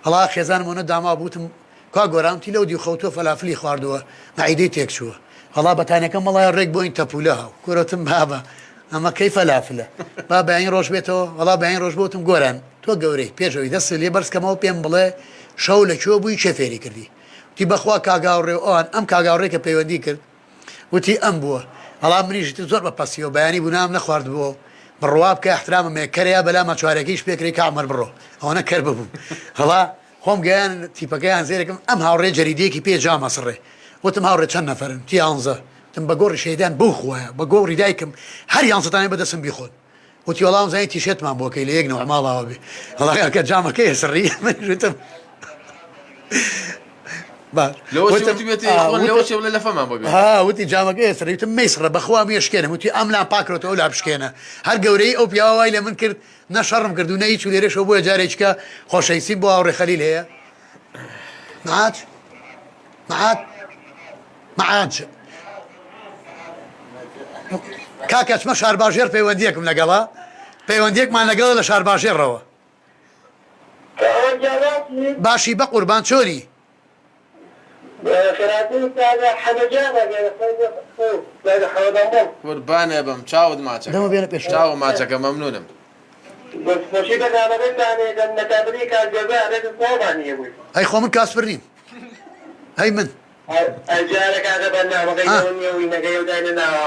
ئەڵا خێزانم ئەونە داماو بوو وتم کوا گۆران وتی لەو دیو خەوتووە فەلافلی خواردووە مەعیدەی تێک چووە وەڵا بەتانیەکەم وەڵا ڕێک بۆین تەپولە هاو کورە وتم بابە ئەمە کەی فەلافلە با بەیانی ڕۆژ بێتەوە وەڵا بەیانی ڕۆژ بۆ وتم گۆران تۆ گەورەی پێش ئەوی دەستت لێ بەرز کەمەوە پێم بڵێ شەو لە کوێ بووی کێ فێری کردی وتی بەخوا کاک هاوڕێ و ئەوان ئەم کاک هاوڕێ کە پەیوەندی کرد وتی ئەم بووە وەڵا منیش ئیتر زۆر بە پەسیەوە بەیانی بوو نام نەخواردبووە بڕوا بکە ئیحترامم هەیە کەرەیە بەلاما چوارەکەیش پێکرێ کا عومەر بڕۆ ئەوەنە کەر ببووم وەڵا خۆم گەیان تیپەکەیان زێرەکم ئەم هاوڕێ جەریدەیەکی پێ جام ئەسڕێ وتم هاوڕێ چەند نەفەرن وتی یانزە وتم بە گۆڕی شەهیدان بەو خوایە بە گۆڕی دایکم هەر یانزەتانێ بە دەستم بیخۆن. وتی وەڵا وامزانی تیشێرتمان بۆ کەی لە یەک نەوع ماڵاوە بێ وەڵا کە جامەکەی ئەسڕی منیش وتم باش لەوە چی وتم وتوێتی ئا، خۆن وتم لەوە چێ بڵێ لەفەمان بۆ بێت ها وتی جامەکەی ئەسڕی وتم مەیسڕە بەخوا مێشکێنم وتی ئەم لا پاکرۆتەوە ئەو لا بشکێنە هەر گەورەی ئەو پیاوە وای لە من کرد نە شەڕم کرد و نە هیچ و لێرەشەوە بۆیە جارێکیکە خۆشەویستیم بۆ هاوڕێ خەلیل هەیە معاج معاد معاج کاکە ئەچمە شارباژێڕ پەیوەندیەکم لەگەڵە پەیوەندیەکمان لەگەڵە لە شارباژێڕەوە باشی بەقوربان چۆنی؟ قوربانێ بم چاوت ماچەکەم دەمە بێنە پێشەوە. چاوم ماچەکەم مەمنونم. ئەی خۆ من کاسپر نیم هەی من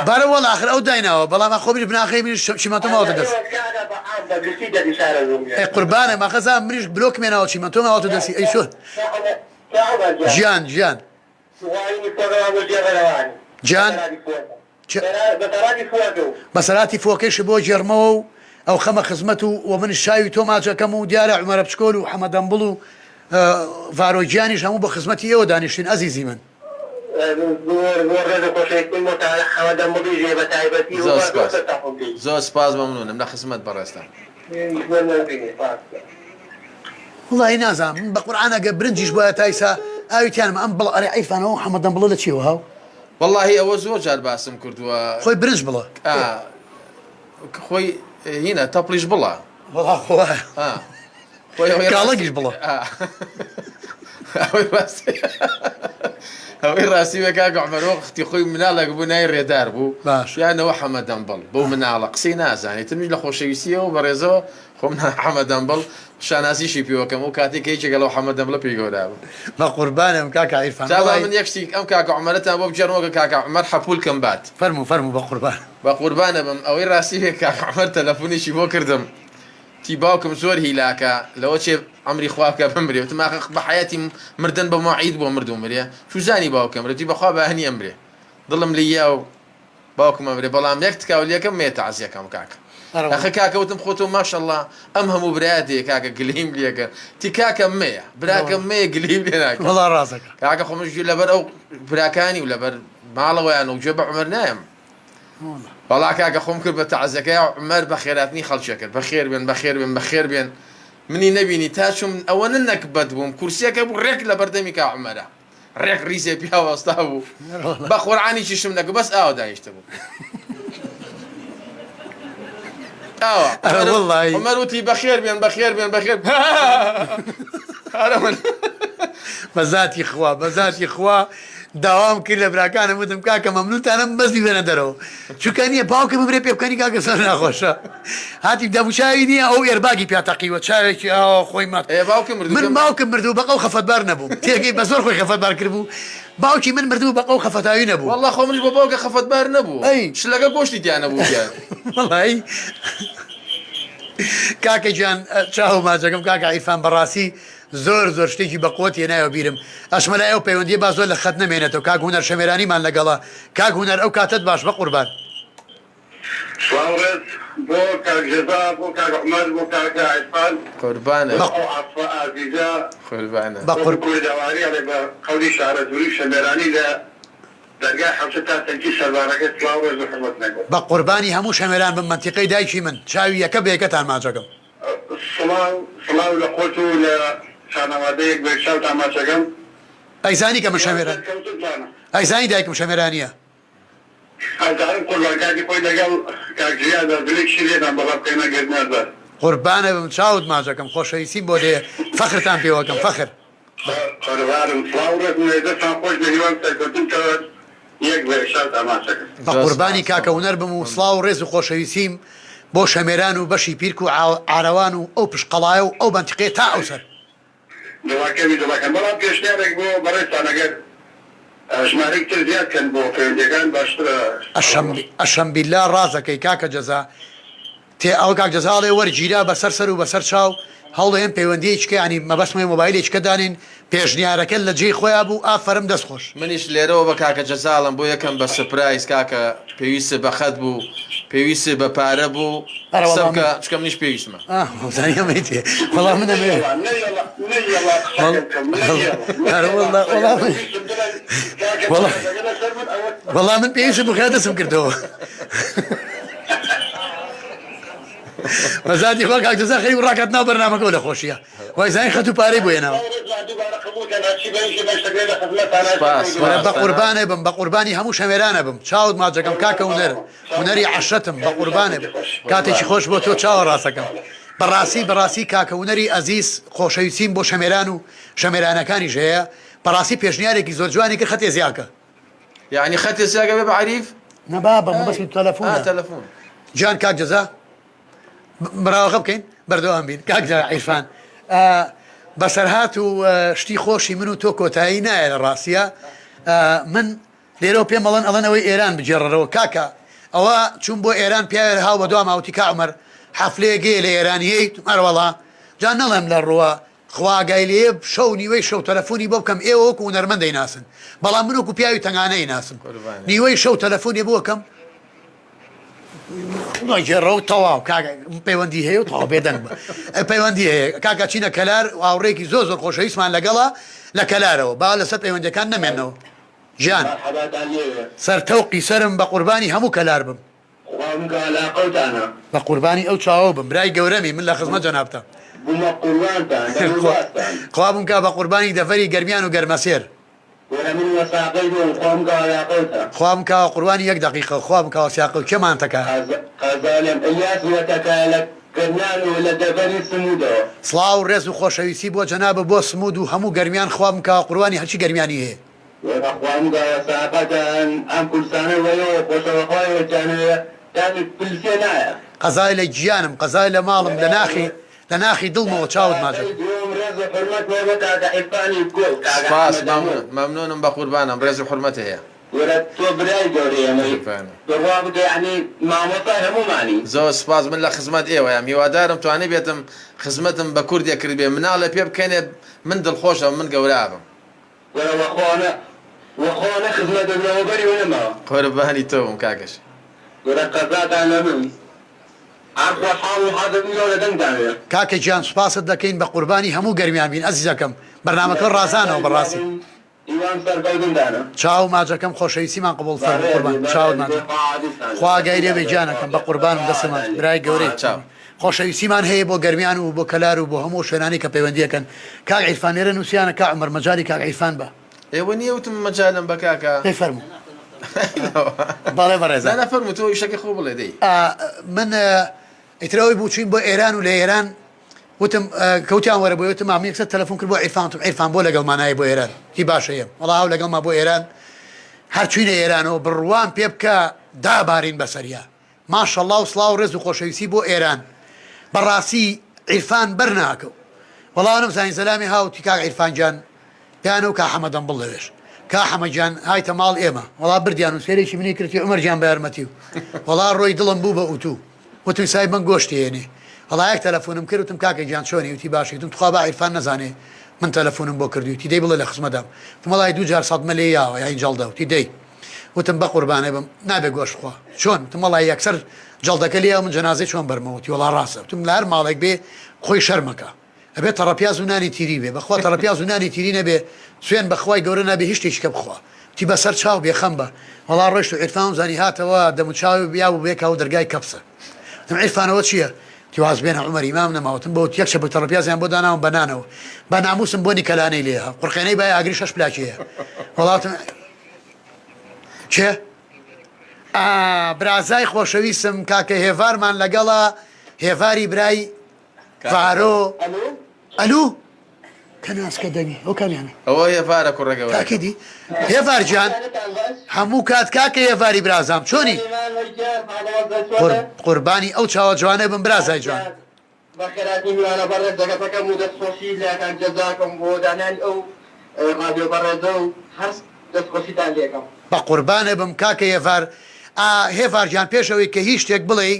بەرە وەڵا ئاخر ئەو دایناوە بەڵام ئەخۆ منیش بناخەی منیش چیمەنتۆ ماوەتە دەست ئەی قوربانە ماخەزا منیش بلۆکم هێناوە چیمەنتۆ ماوەتە دەستی ئەی چۆن گیان گیان گیان بەسەراتی فۆکەیشت بۆ گێڕمەوە و ئەوخەمە خزمەت و وە منیش چاوی تۆ ماچ ئەکەم و دیارە عومەرە بچکۆل و حەمە دەمبڵ و ڤارۆ گیانیش هەموو بە خزمەتی ئێوە دانیشتین ئەزیزی من. زۆر سپاس زۆر سپاس مەمنونم لە خزمەت بەڕێزتان. وەڵاهی نازانم من بە قورعان ئەگەر برنجیش بوایە تا ئیسا ئاوی تیا نەما ئەم بڵ ئەرێ عیرفان ئەوە حەمە دەمبڵە لە چیەوە هاو؟ وەڵاهی ئەوە زۆر جار باسم کردووە. خۆی برنج بڵە. ئا خۆی هینە تەپڵیش بڵە. وەڵا خۆ وایە. ئا خۆی ئەوەی ڕاستی کاڵەکیش بڵە. ئا ئەوەی ڕاستی ئەوەی ڕاستی بێ کاک عومەر وەختی خۆی مناڵێک بوو ناوی ڕێدار بوو باش. یانەوە حەمە دەمبڵ بەو مناڵە قسەی نازانێ تر منیش لە خۆشەویستیەوە بەڕێزەوە خۆم نا حەمە دەمبڵ شانازیشی پێوەکەم ئەو کاتەی کە یەکێکە لەو حەمە دەمبڵە پێی گەورە بوو. بەقوربانم کاکە عیرفان جا با وەڵای. من یەک شتی ئەم کاکە عومەرەتان بۆ بگێڕمەوە کە کاکە عومەر حەپوولکەم بات. فەرموو فەرموو بەقوربان. بەقوربانە بم ئەوەی ڕاستی بێ کاک عومەر تەلەفونێکی بۆ کردم تی باوکم زۆر هیلاکە لەوە چێ عەمری خوا بکا بمرێ وتم ئاخە بە حەیاتی مردن بە مواعید بۆ مردوو مرێ چوزانی باوکم مرێ وتی بەخوا بەیانی ئەمرێ دڵم لێیا و باوکم ئەمرێ بەڵام یەک تکاو لێکەم مەیە تەعزیەکەم کاکە ئەخە کاکە وتم خۆ تۆ ماشەڵا ئەم هەموو برایە دێ کاکە گلەییم لێکەن تی کاکە مەیە براکەم مەیە گلەییم لێ ناکەم وەڵا ڕاستەکە کاکە خۆ منش گوێ لەبەر ئەو براکانی و لەبەر ماڵەوەیان و گوێ بە عومەر نایەم وەڵا کاکە خۆم کرد بە تەعزەکەی عومەر بەخێراتنی خەڵکێ کرد بەخێر بێن بەخێر بێن بەخێر بێن منی نەبینی تا چوم ئەوەنە نەکبەت بووم کورسیەکە بوو ڕێک لەبەردەمی کا عومەرە ڕێک ڕیزێ پیا وەستا بوو بە قورعان هیچیشم نەکرد بەس ئاوا دانیشتبوو ئاوا ئەرە وەڵڵاهی. عومەر وتی بەخێر بێن بەخێر بێن بەخێر ئەرە من بە زاتی خوا بە زاتی خوا داوام کرد لە براکانم وتم کاکە مەمنونتانم بەس بیبەنە دەرەوە چونکە نییە باوکم بمرێ پێ بکەنی کاکە زۆر ناخۆشە هاتی دەموچاوی نییە ئەو ئێرباگی پیا تەقیوە چاوێکی ئاوا خۆی مات ئێ باوکم مردوو من پێم باوکم مردوو بەقەو خەفەتبار نەبووم تێگەی بە زۆر خۆی خەفەتبار کردبوو باوکی من مردبوو بەقەو خەفەتاوی نەبوو وەڵا خۆ منیش بۆ باوکە خەفەتبار نەبوو ئەی شلەکە گۆشتی تیا نەبوو گیان وەڵی کاکە گیان چاو ماچەکەم کاکە عیرفان بەڕاستی زۆر زۆر شتێکی بەقوەت هێنایەوە بیرم ئەچمە لای ئەو پەیوەندیە با زۆر لە خەت نەمێنێتەوە کاک هونەر شەمێرانیمان لەگەڵە کاک هونەر ئەو کاتەت باش بەقوربان. سڵاو ڕێز بۆ کاک جەزا بۆ کاک عومەر بۆ کاک عیرفان قوربانت بۆ ئەو عەفوە ئازیزە قوربانت. وەکو کوردەواری ئەڵێ بە قەولی شارەزووری و شەمێرانی لە دەرگای حەوشە تا تەنکی سەربانەکەی سڵاو ڕێز و حورمەت لەگەڵ. بەقوربانی هەموو شەمێران بم مەنتیقەی دایکی من چاوی یەکە بە یەکەتان ماچەکەم. سڵاو سڵاو لە خۆت و لە خانەوادەیەک بە چاوتان ماچەکەم. ئەیزانی کە من هیوای شەمێران سەرکەوتنتانە. ئەیزانی دایکم شەمێرانیە. ئەزانم قوربان کاتی خۆی لەگەڵ کاک ژیاردا زلێکشی لێدام بەڵام قێ نەگرت نازار. قوربانەبم چاوت ماچەکەم خۆشەویستیم بۆ دێ فەخرتان پێوەکەم فەخر. قوربانم سڵاو ڕێزم لێ دەستان خۆش بێ هیوام سەرکەوتن کەوت یەک بە یەک چاوتان ماچەکەم. بە زۆر قوربانی سپاس کاکە هونەر بم و سڵاو و ڕێز و خۆشەویستیم بۆ شەمێران و بەشی پیرک و عارەوان و ئەو پشت قەڵایە و ئەو مەنتیقەیە تا ئەوسەر. دڵەکەمی دڵەکەم بەڵام پێشنیارێک بۆ بەڕێزتان ئەگەر ژمارەی تر زیاد کەن بۆ پەیوەندیەکان باشترە. ئەشەم ئەشەم بیلا ڕاست دەکەی کاکە جەزا تێ ئەوە کاک جەزا ئەڵێ وەرگیرا بەسەر سەر و بەسەر چاو هەوڵەیەن پەیوەندیەکی کە یانی مەبەستم ئەوەیە مۆبایلێکی کە دانێین پێشنیارەکە لە جێی خۆیا بوو ئافەرم دەست خۆش. منیش لێرەوە بە کاکە جەزا ئەڵێم بۆ یەکەم بە سپرایز کاکە. پێویستت بە خەت بوو پێویستت بە پارە بوو ئەرە قسە وەڵا بکە من چونکە منیش پێویستمە. ئاه وەزانی ئەمەی تێ وەڵا من ئەمەوێ نەیەڵا نەیەڵا نەیەڵا وەڵ قسەکە بکەم وەڵ نەیەڵا ئەرە نەیەڵا وەڵا قسەکە وەڵا بکەم من پێویستم بڵێ کاکە وەڵا جەنابەکە لەسەر من ئەوە وەڵا من پێویستم بوو خێرا دەستم کردەوە. بەزاتی خوا کاک جەزا خەریک بوو ڕاکات ناو بەرنامەکەوە لە خۆشیە وای زانی خەت و پارەی بۆ هێناوە. سپاس وەرە سپاس بە تەنها قوربانێ بم بە قوربانی هەموو شەمێرانە بم چاوت ماچەکەم کاکە هونەر هونەری عەشرەتم بە قوربانێ بم کاتێکی خۆش بۆ تۆ چاوە ڕاستەکەم بەڕاستی بەڕاستی کاکە هونەری ئەزیز خۆشەویستیم بۆ شەمێران و شەمێرانەکانیش هەیە بەڕاستی پێشنیارێکی زۆر جوانی کرد خەتێ زیاکە. یەعنی خەتێ زیاکە بێ بە عەریف؟ نا بابە مەبەستی تەلەفونە. ئا تەلەفون. گیان کاک جەزا مراوەغە بکەین بەردەوام بین کاک عیرفان بەسەرهات و شتی خۆشی من و تۆ کۆتایی نایە لە ڕاستە من لێرەوە پێم ئەڵەن ئەڵەن ئەوەی ئێران بگێڕەرەوە کاکە ئەوە چوون بۆ ئێران پیاوێ هاو بە دوام ئاوتی کا عمر حەفلەیەگەیە لە ئێران یەیت ئەروەڵا جا نەڵێم لە ڕووە خوا ئاگای لێیە شەو نیوەی شەو تەلەفونی بۆ بکەم ئێوە وەکو هونەرمەند دەیناسن بەڵام من وەکو پیاوی تەنگانە ئەیناسم نیوەی شەو تەلەفونی بۆ کەم ناگێڕەوە تەواو کاکە پەیوەندی هەیە و تەواو بێدەنگ بە پەیوەندی هەیە کاکە چینە کەلار هاوڕێکی زۆر زۆر خۆشەویستمان لەگەڵە لە کەلارەوە با لەسەر پەیوەندەکان نەمێنەوە گیان سەر تەوقی سەرم بە قوربانی هەموو کەلار بم خوا بمکا لاقەوتانە. بە قوربانی ئەو چاوە بم برای گەورەمی من لە خزمەت جەنابتام. بوومە قوربانتان بە نوڕاستان. خوا بمکا بە قوربانی دەڤەری گەرمیان و گەرمەسێر. وەرە من وەساقەی بووم خوا بمکا لاقەوتە. خوا بمکا وە قوربانی یەک دەقیقە خوا بمکا وە سیاقەو کێ مانتەکا. قەزالم ئەلیاس وەتەکایە لە گەرمیان و لە دەڤەری سمودەوە. سڵاو و ڕێز و خۆشەویستی بۆ جەنابت بۆ سمود و هەموو گەرمیان خوا بمکا وە قوربانی هەرچی گەرمیانی هەیە. وەرە خوام گاوە ساقەتان ئەم کوردستانە وەیەوە خۆشە وەخوا ئێوەتیانەوێ تامی پلسێ نایە. قەزای لە گیانم قەزای لە ماڵم لە ناخی لە ناخی دڵمەوە چاوت ماچ ئەکەم. دووەم ڕێز و حورمەت هەیە بۆ کاکە عیرفانی گوڵ کاکە سپاس حەمە مەمنون دەموو. مەمنونم بەقوربانم ڕێز و حورمەت هەیە. وەرە تۆ برای گەورەی ئێمەی قوربانم. بڕوا بکە یەعنی مامۆستای هەموومانی. زۆر سپاس من لە خزمەت ئێوەیام هیوادارم توانیبێتم خزمەتم بە کوردێک کردبێ مناڵێ پێ بکەنێ من دڵخۆش ئەبم من گەورە ئەبم. وەرە وەخۆ نە وەخۆ نە خزمەتت لەوەبەری و نەماوە. قوربانی تۆ بم کاکە ژیر. وەرە قەزاتان لە من هەر خۆشحاڵ و حەزم نیەو لە دەنگتان بێ. کاکە گیان سوپاست دەکەین بە قوربانی هەموو گەرمیان بین ئەزیزەکەم بەرنامەکە ڕازانەوە بەڕاستی. هیوام سەرکەوتنتانە. چاو ماجەکەم خۆشەویستیمان قبوڵ فەرموو قوربان چاوت ماجەکەم خوا ئاگای لێ بێ گیانەکەم بە قوربانم دەستت ماچ برای گەورەی خۆشەویستیمان هەیە بۆ گەرمیان و بۆ کەلار و بۆ هەموو ئەو شوێنانەی کە پەیوەندی ئەکەن کاک عیرفان لێرە نوسیانە کاک عومەر مەجالی کاک عیرفان بە. ئێوە نیە وتم مەجالم بە کاکە. دەی فەرموو بەڵێ بەڕێزان. نا نا فەرموو تۆ ئیشەکەی خۆ بڵێ دەی. من ئیتر ئەوەی بوو چوین بۆ ئێران و لە ئێران وتم کەوتیان وەرە بۆی وتم مام یەکسەر تەلەفۆن کرد بۆ عیرفان وتم عیرفان بۆ لەگەڵمان نایەی بۆ ئێران وتی باشە یەم وەڵا هاو لەگەڵما بۆ ئێران هەر چوینە ئێرانەوە بڕوام پێ بکە دابارین بەسەریا ماشەڵا و سڵاو و ڕێز و خۆشەویستی بۆ ئێران بەڕاستی عیرفان بەر ناکەو وەڵا نەمزانی زەلامی هاوتی کاک عیرفان گیان پیانە و کا حەمە دەمبڵ لەوێش کا حەمە گیان هایتە ماڵ ئێمە وەڵا بردیان و سێرێکی منی کردی عومەر گیان بە یارمەتی و وەڵا ڕۆی دڵم بوو بە ئوتوو وتم سای بەن گۆشتی هێنێ وەڵا یەک تەلەفۆنم کرد وتم کاکە گیان چۆنی وتی باشی وتم تخوا با عیرفان نەزانێ من تەلەفۆنم بۆ کردی وتی دەی بڵێ لە خزمەتدام وتم وەڵای دوو جار سەدمە لێی یاوە یانی جەڵدە وتی دەی وتم بەقوربانێ بم نابێ گۆشت بخوا چۆن وتم وەڵا یەکسەر جەڵدەکە لێیاوە من جەنازەی چۆن بەرمەوە وتی وەڵا ڕاستە وتم لە هەر ماڵێک بێ خۆی شەرمەکە ئەبێ تەڕەپیاز و نانی تیری بێ بەخوا تەڕەپیاز و نانی تیری نەبێ سوێن بەخوای گەورە نابێ هیچ شتێکی کە بخوا وتی بەسەر چاو بێخەم بە وەڵا ڕۆیشت و عیرفانم زانی هاتەوە دەموچاوی بیابوو بێکا و دەرگای کەپسە وتم عیرفان ئەوە چییە وتی واز بێنە عومەری مام نەما وتم بۆ وتی یەک چەپک تەڕەپیازیان بۆ داناوم بە نانەوە بە ناموسم بۆنی کەلانەی لێیە قورقێنەی بای ئاگری شەش پلاکی هەیە وەڵا وتم کێ ئا برازای خۆشەویستم کاکە هێڤارمان لەگەڵە هێڤاری برای ڤارۆ ئەلو کە ناسکە دەنگی ئەو کامیانە ئەوە هێڤارە کوڕە گەورەکەم. کاکە دی هێڤار گیان هەموو کات کاکە هێڤاری برازام چۆنی قوربانی ئەو چاوە جوانە بم برازای جوان. بەخێرهاتنی میوانە بەڕێزەکەتەکەم و دەست خۆشی لە کاک جەزاکەم بۆ دانانی ئەو ڕادیۆ بەڕێزە و هەر دەست خۆشیتان لێکەم. بەقوربانت بم کاکە هێڤار ئا هێڤار گیان پێش ئەوەی کە هیچ شتێک بڵێی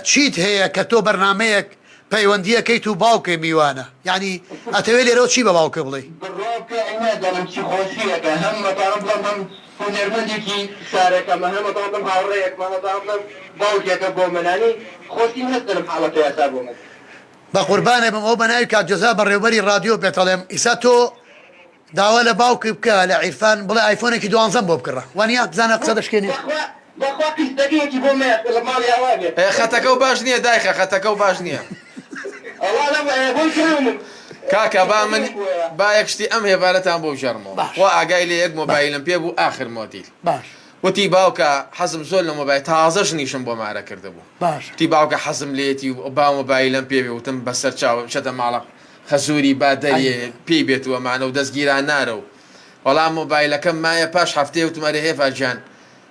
چیت هەیە کە تۆ بەرنامەیەک پەیوەندیەکەیت و باوکێ میوانە یانی ئەتەوێ لێرەوە چی بە باوکێ بڵێی؟ بڕوا بکە ئەی نازانم چی خۆشیەکە هەم ئەتوانم بڵێم هەم. هونەرمەندێکی شارەکەمە هەم ئەتوانم بڵێم هاوڕێیەکمە هەم ئەتوانم بڵێم باوکێکە بۆ من یانی خۆشترین هەستە لەم حاڵەتەیا ئێستا بۆ من. بەقوربانت بم ئەوە بەناوی کاک جەزا بەڕێوبەری ڕادیۆ پێتەڵێم ئیسا تۆ داوا لە باوکت بکە لە عیرفان بڵێ ئایفۆنێکی دوانزەم بۆ بکڕە وانیە بزانە قسە دەشکێنێ. بەخوا بەخوا قیستەکەیەکی بۆ مەیە لە ماڵی ئاوا بێت. ئێ خەتەکەو باش نیە دایخە خەتەکەو باش نیە. ئەوە ئەڵێم ئێ بۆی کڕیومم. کاکە با من قیستەکەیەک بۆیە. با یەک شتی ئەم هێڤارەتان بۆ بگێڕمەوە باش. خوا ئاگای لێ یەک باش. مۆبایلم پێ بوو ئاخر مۆدیل باش. وتی باوکە حەزم زۆر لە مۆبایل تازە ژنیشم بۆ مارە کردبوو باش. وتی باوکە حەزم لێیەتی و با مۆبایلم پێ بێ وتم بەسەر چاوم چەتە ماڵە خەزوری با دەریێ پێی بێت و ئەمانە و دەستگیران نارە و وەڵا مۆبایلەکەم مایە پاش هەفتەیە وتم ئەرێ هێڤار گیان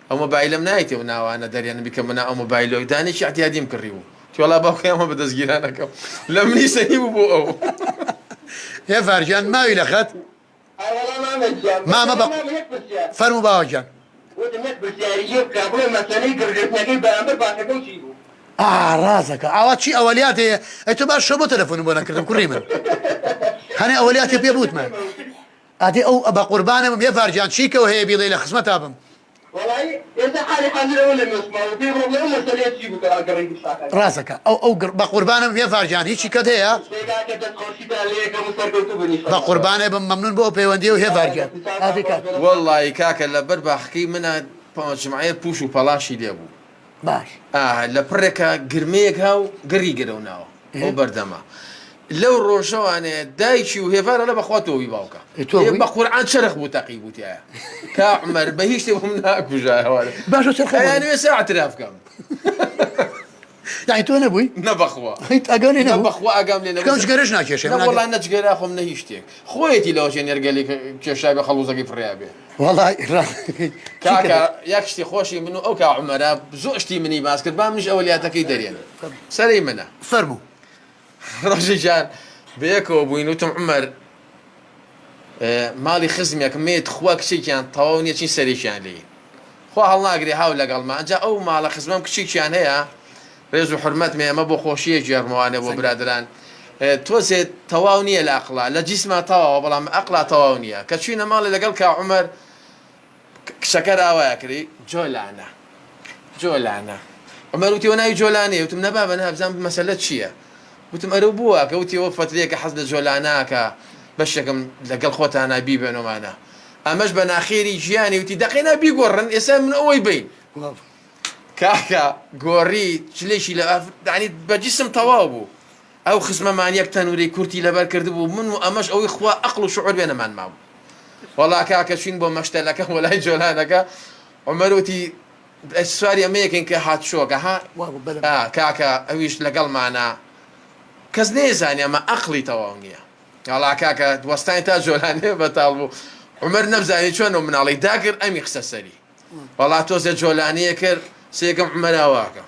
ئەو مۆبایلەم نایتێ و ناوانە دەرێنم بیکەمە ناو ئەو مۆبایلەوە دانێکی ئیعتیادیم کڕیبوو وتی وەڵا باوکە ئەمە بە دەستگیرانەکەم لە منی سەنی بوو بۆ ئەو. هێڤار گیان ماوی لە خەت؟ ئەوەڵا مامە گیان مامە بە مامە یەک پرسیار فەرموو باوە گیان. وتم یەک پرسیاری لێ بکە بڵێ مەسەلەی گڕگرتنەکەی بەرامبەر بانکەکەو چی بوو؟ ئا ڕازەکە ئاوا چی ئەوەلیات هەیە ئەی تۆ باش شۆ بۆ تەلەفۆنم بۆ نەکردم کوڕی من هەنێ ئەوەلیاتی پێ بوتمە ئادێ ئەو بە قوربانە بم هێڤار گیان چی کەو هەیە بیڵێ لە خزمەتا بم. وەڵایی ئێستا حالی حازر ئەوە لە مێشکماوە پێی بڵێ بڵێ ئەو مەسەلەیە چی بوو کە گەڕی بوو شاخەکە. ڕاستەکا ئەو ئەو گڕ بەقوربانم هێڤار گیان هیچی کەت هەیە؟ دەی کاکە دەست خۆشیتان لێ یەکەم و سەرکەوتوو بن ئیشەڵا. بەقوربانت بم مەمنون بۆ ئەو پەیوەندیە و هێڤار گیان ئادەی کاک. وەڵایی کاکە لەبەر باخەکەی منا جمعەیە پوش و پەڵاشی لێ بوو. باش. ئا لە پڕێکا گرمەیەک ها و گڕی گرەو ناوە ئەو بەردەمە لەو ڕۆژەوانێ دایکی و هێڤار ئەڵێ بەخوا تۆ بووی باوکە ئێ تۆ بووی؟ بە قورعان چەرخ بوو تەقی بوو تیایا کا عومەر بە هیچ شتێ بۆم ناکوژایەوە باشە چەرخە بۆ ئەیانەوێ سا اعتراف کەم یانی تۆ نەبووی؟ نە بەخوا هیچ ئاگام لێ نە نەبوو؟ بەخوا ئاگام لێ چونکە نەبوو جگەرەش ناکێشێ نە من ئاگام وەڵا نە جگەرە ئەخۆم نە هیچ شتێک خۆیەتی لەوەچێ نێرگەلی کێشابێ خەڵوزەکەی فڕیابێ. وەڵای ڕا چی کاکە کردت؟ یەک شتی خۆشی من و ئەو کا عومەرە زۆر شتی منی باس کرد با منیش ئەوەلیاتەکەی دەرێنم سەرەی منە. فەرموو. ڕۆژێکیان بەیەکەوە بووین وتم عومەر ماڵی خزمێکم مێ تخوا کچێکیان تەواو نیە چین سەرێکیان لێین خوا هەڵناگرێ هاو لەگەڵما ئەنجا ئەو ماڵە خزمەم کچێکیان هەیە ڕێز و حورمەت مێ ئەمە بۆ خۆشیە گێڕمەوانێ بۆ برادەران تۆزێ تەواو نییە لە ئەقڵا لە جیسما تەواوە بەڵام ئەقڵا تەواو نییە کە چوینە ماڵێ لەگەڵ کا عومەر کچەکە راوایە کردی جۆلانە جۆلانە عومەر وتی وە ناوی جۆلانەیە وتم نە بابە نا بزانم مەسەلە چییە وتم ئەرە بووە کە وتی ئەوە فەترەیەکە حەز لە جۆلاناکە بەشێکم لەگەڵ خۆتانا بیبەنۆمانە ئەمەش بە ناخێری گیانی وتی دەقەی نا بیگۆڕن ئێستا من ئەوەی بین کاکە گۆڕی جلێکی لە یانی بە جیسم تەواو بوو ئەو خزمەمان یەک تەنورەی کورتی لەبەر کردبوو من و ئەمەش ئەوەی خوا ئەقڵ و شعور بێ نەمان مابوو وەڵا کاکە چوین بۆ مەشتەلەکە بۆ لای جۆلانەکە عومەر وتی سواری ئەمە یەکەین کە هاتشۆکە ها کاکە ئەویش لەگەڵمانە کەس نەیزانی ئەمە ئەقڵی تەواو نییە وەڵا کاکە وەستاین تا جۆلانێ بەتاڵ بوو عومەر نەمزانی چۆن ئەو مناڵی داگرت ئەمی خستە سەری وەڵا تۆزێ جۆلانیە کرد سێکەم عومەر ئاواکە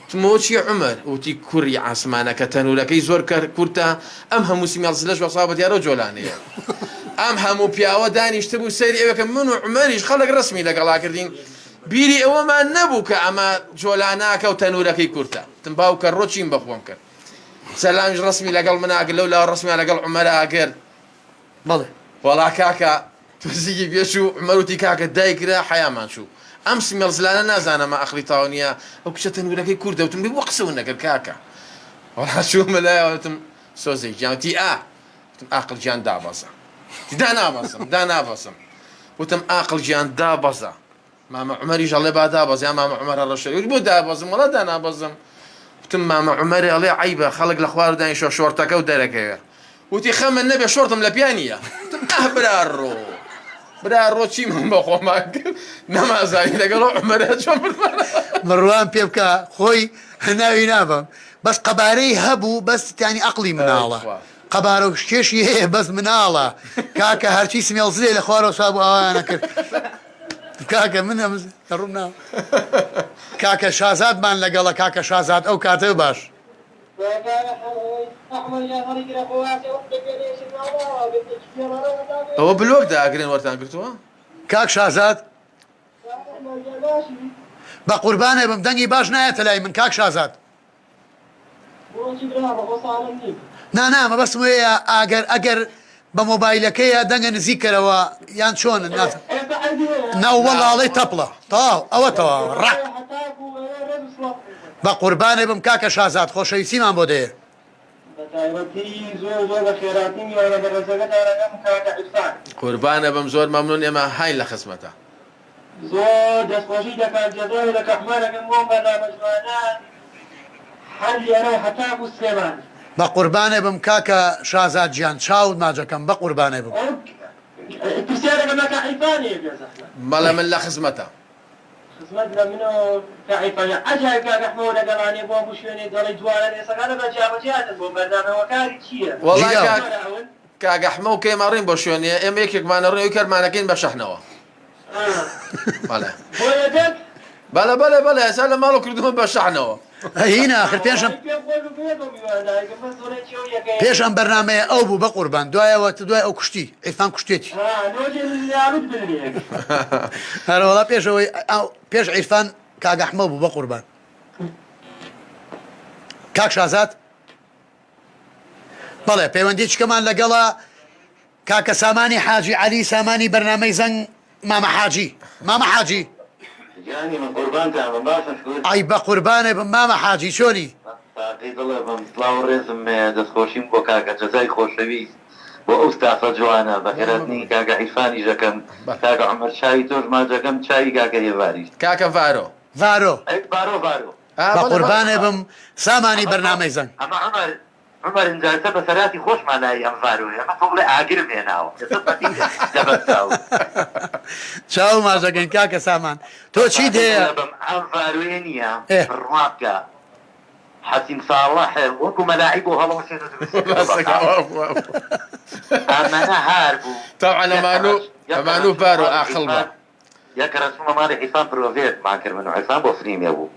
وتمەوە چیە عومەر وتی کوڕی عاسمانەکە تەنورەکەی زۆر کەر کورتە ئەم هەموو سیمێڵ زلەش وەسا بە دیارەوە جۆلانەیە ئەم هەموو پیاوە دانیشتبوو سەیری ئەوێکە من و عومەریش خەڵک ڕسمی لەگەڵا کردین بیری ئەوەمان نەبوو کە ئەمە جۆلاناکە و تەنورەکەی کورتە وتم باوکە ڕۆ چیم بە خۆم کرد سەلامیش ڕسمی لەگەڵ منا کرد لەو لاوە ڕسمیان لەگەڵ عومەرا کرد بەڵێ. وەڵا کاکە تۆ زگی پێ چوو عومەر وتی کاکە دایکرا حەیامان چوو ئەم سمێڵ زلانە نازانم ئەقڵی تەواو نییە ئەو کچە تەنورەکەی کوردە وتم بۆ قسەو نەکرد کاکە وەڵا چوومە لایەوە وتم سۆزێ گیان وتی ئا وتم ئاقڵ گیان دابەزە وتی دانابەزم دانابەزم وتم ئاقڵ گیان دابەزە مامە عومەریش ئەڵێ با دابەزێ یا مامە عومەر هەڕەشەی وت بۆ دابەزم وەڵا دانابەزم وتم مامە عومەر ئەڵێ عەیبە خەڵک لە خوار دانیشتوە شۆرتەکە و دەرەکەوێ وتی خەمت نەبێ شۆرتم لە پیا نییە وتم ئاه براڕۆ براڕۆ چیمان بە خۆمان کرد نەمازانی لەگەڵ ئەو عومەرە چۆن بردمان بڕوام پێ بکە خۆی ناوی نابەم بەس قەبارەی هەبوو بەس تانی ئەقڵی مناڵە قەبارە و کێشی هەیە بەس مناڵە کاکە هەرچی سمێڵ زلێ لە خوارەوە سابوو ئاوایانە کرد کاکە من ئەم ڕووم نا کاکە شازادمان لەگەڵە کاکە شازاد ئەو کاتە باش. ئەوە بلۆک داگرن وەرتان گرتووە؟ کاک شازاد بەقوربانت بم دەنگی باش نایەتە لای من کاک شازاد. بۆچی برا بەخۆ ساڵم نیم. نا نا مەبەستم وەیە ئاگەر ئەگەر بە مۆبایلەکەیە دەنگە نزیک کەرەوە یان چۆن نازانم. نەوەڵا ئەڵێی تەپڵە تەواو ئەوە تەواوە ڕەق. بە قوربانێ بم کاکە شازاد خۆشەویستیمان بۆ دەیە. بەتایبەتی زۆر زۆر بەخێراتنی میوانە بەڕێزەکەتان ئەکەم کاکە عیرفان. قوربانەبم زۆر مەمنون ئێمە هاین لە خزمەتا. زۆر دەستخۆشی لە کاک جەزا و لە کاک عومەر ئەکەم بۆ ئەم بەرنامە جوانە هەر لێرەو هەتاکو سلێمانی. بەقوربانێ بم کاکە شازاد گیان چاوت ماجەکەم بەقوربانێ بم. ئۆک پرسیارەکەم لە کاک عیرفان هەیە بێزەحمەت. بەڵێ من لە خزمەتام. خزمەت لە منۆ کاک عیرفان گیان عەجایب کاک ئەحمەو لەگەڵانێ بۆ هەموو شوێنێ دەڵێی جوانن ئێسەکانە بە جیابەجێ هاتن بۆ بەرنامە هۆکاری چیە وەڵا گیراوە. کاک کاک ئەحمەو کەی ئەڕۆین بۆ شوێنێ ئێمە یەکێکمان ئەڕۆین ئەوی کەرمانەکەین بە شەحنەوە. بەڵێ بۆ یەدەک؟ بەڵێ بەڵێ بەڵێ ئێستا لە ماڵەوە کردوومە بە شەحنەوە. هینە ئاخر پێش ئەم پێش ئەم بەرنامەیە ئەو بوو بەقوربان دوایەوە دوای ئەو کوشتی عیرفان کوشتێتی. هەرەوەڵا پێش ئەوەی پێش عیرفان کاک ئەحمەو بوو بەقوربان. کاک شازاد بەڵێ پەیوەندیچکەمان لەگەڵە کاکە سامانی حاجی عەلی سامانی بەرنامەی زەنگ مامە حاجی مامە حاجی. گیانی من قوربانتان بم باشم شکور. ئەی بەقوربانێ بم مامە حاجی چۆنی؟ ساقی دڵێ بم سڵاو و ڕێزم هەیە دەستخۆشیم بۆ کاکە جەزای خۆشەویست بۆ ئەو ستافە جوانە بەخێرهاتنی کاکە عیرفانیش ئەکەم کاکە عومەر چاوی تۆش ماچ ئەکەم چاوی کاکە هێڤاریش. کاکە ڤارۆ. ڤارۆ. ئەی ڤارۆ ڤارۆ. ئا بەڵێ بەڵێ. بەقوربانێ بم سامانی بەرنامەی زەنگ. ئەمە عومەر عومەر ئینجا ئێستا بەسەرهاتی خۆشمان لای ئەم ڤارۆیە ئەمە تۆ بڵێ ئاگرم هێناوە ئێستا بەقی لەبەر چاو. چاو ماچەکەین کاکە سامان تۆ چیت بەساقی هەیە؟ دڵێ بم ئەم ڤارۆیە نییە ئێ. بڕوا بکە حەسیم ساڵح وەکو مەلاعی بۆ هەڵەوەشێن و دروستی کردوە ڕاستەکە بەقاوە وا بوو وا بوو. ئەمەنە هار بوو تەبعەن یەک ئەمانو ڕەش یەک ئەمانو ڕەش ڤارۆ ماڵی ئاقڵ بە. عیرفان یەک کەڕە چوومە ماڵی عیرفان پرۆڤەیەکمان کرد من و عیرفان بۆ فلیمێ بوو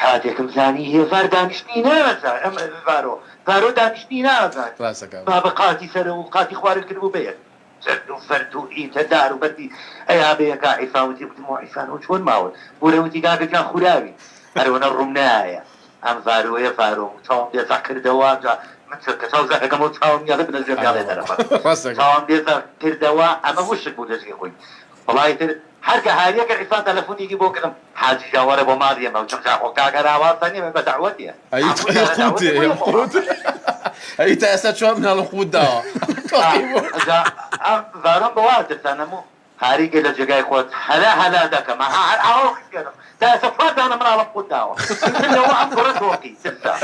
کاتێکم زانی هێڤار دانیشتنی نازانێ ئەم ڤارۆ ڤارۆ دانیشتنی نازانێ ڕاستەکا. بابە قاتی سەرەوە و قاتی خوارێ کردبوو بە یەک زەرد و فەرد و ئیتە دار و بەردی ئەیا بە یەکا عیرفان وتی وتم وە عیرفان ئەوە چۆن ماون بورە وتی کاکە گیان خوراوین هەرئەوەنە ڕووم نایە ئەم ڤارۆیە ڤارۆ بوو چاوم لێ زەق کردەوە جا من چ کە چاو زەق ئەکەمەوە چاوم یاڵێ بنە ژێر یاڵێ دەرەپەڕ ڕاستەکا. چاوم لێ زەق کردەوە ئەمە وشک بوو لە جێی خۆی وەڵا ئیتر هەر کە هاریە کرد عیرفان تەلەفونێکی بۆ کردم حاجی جا وەرە بۆ ماڵی ئێمە وتم جا خۆ کاک هەر ئاوا سەنیە بە دەعوەتێ ئەی هەموو جارە قوتێ دەعوەتێ بۆ ئێمە قوت ئەی تا ئێستا چوار مناڵم قوت داوە تۆقی بوو. جا ئەم ڤارۆم بە وا ترسانم و هاری گە لە جێگای خۆت هەلا هەلا دەکەم ئەها هەر ئاوا خشکێنم تا ئێستا چوار دانە مناڵم قوت داوە ئیتر لەوە ئەم کوڕە تۆقی ترسا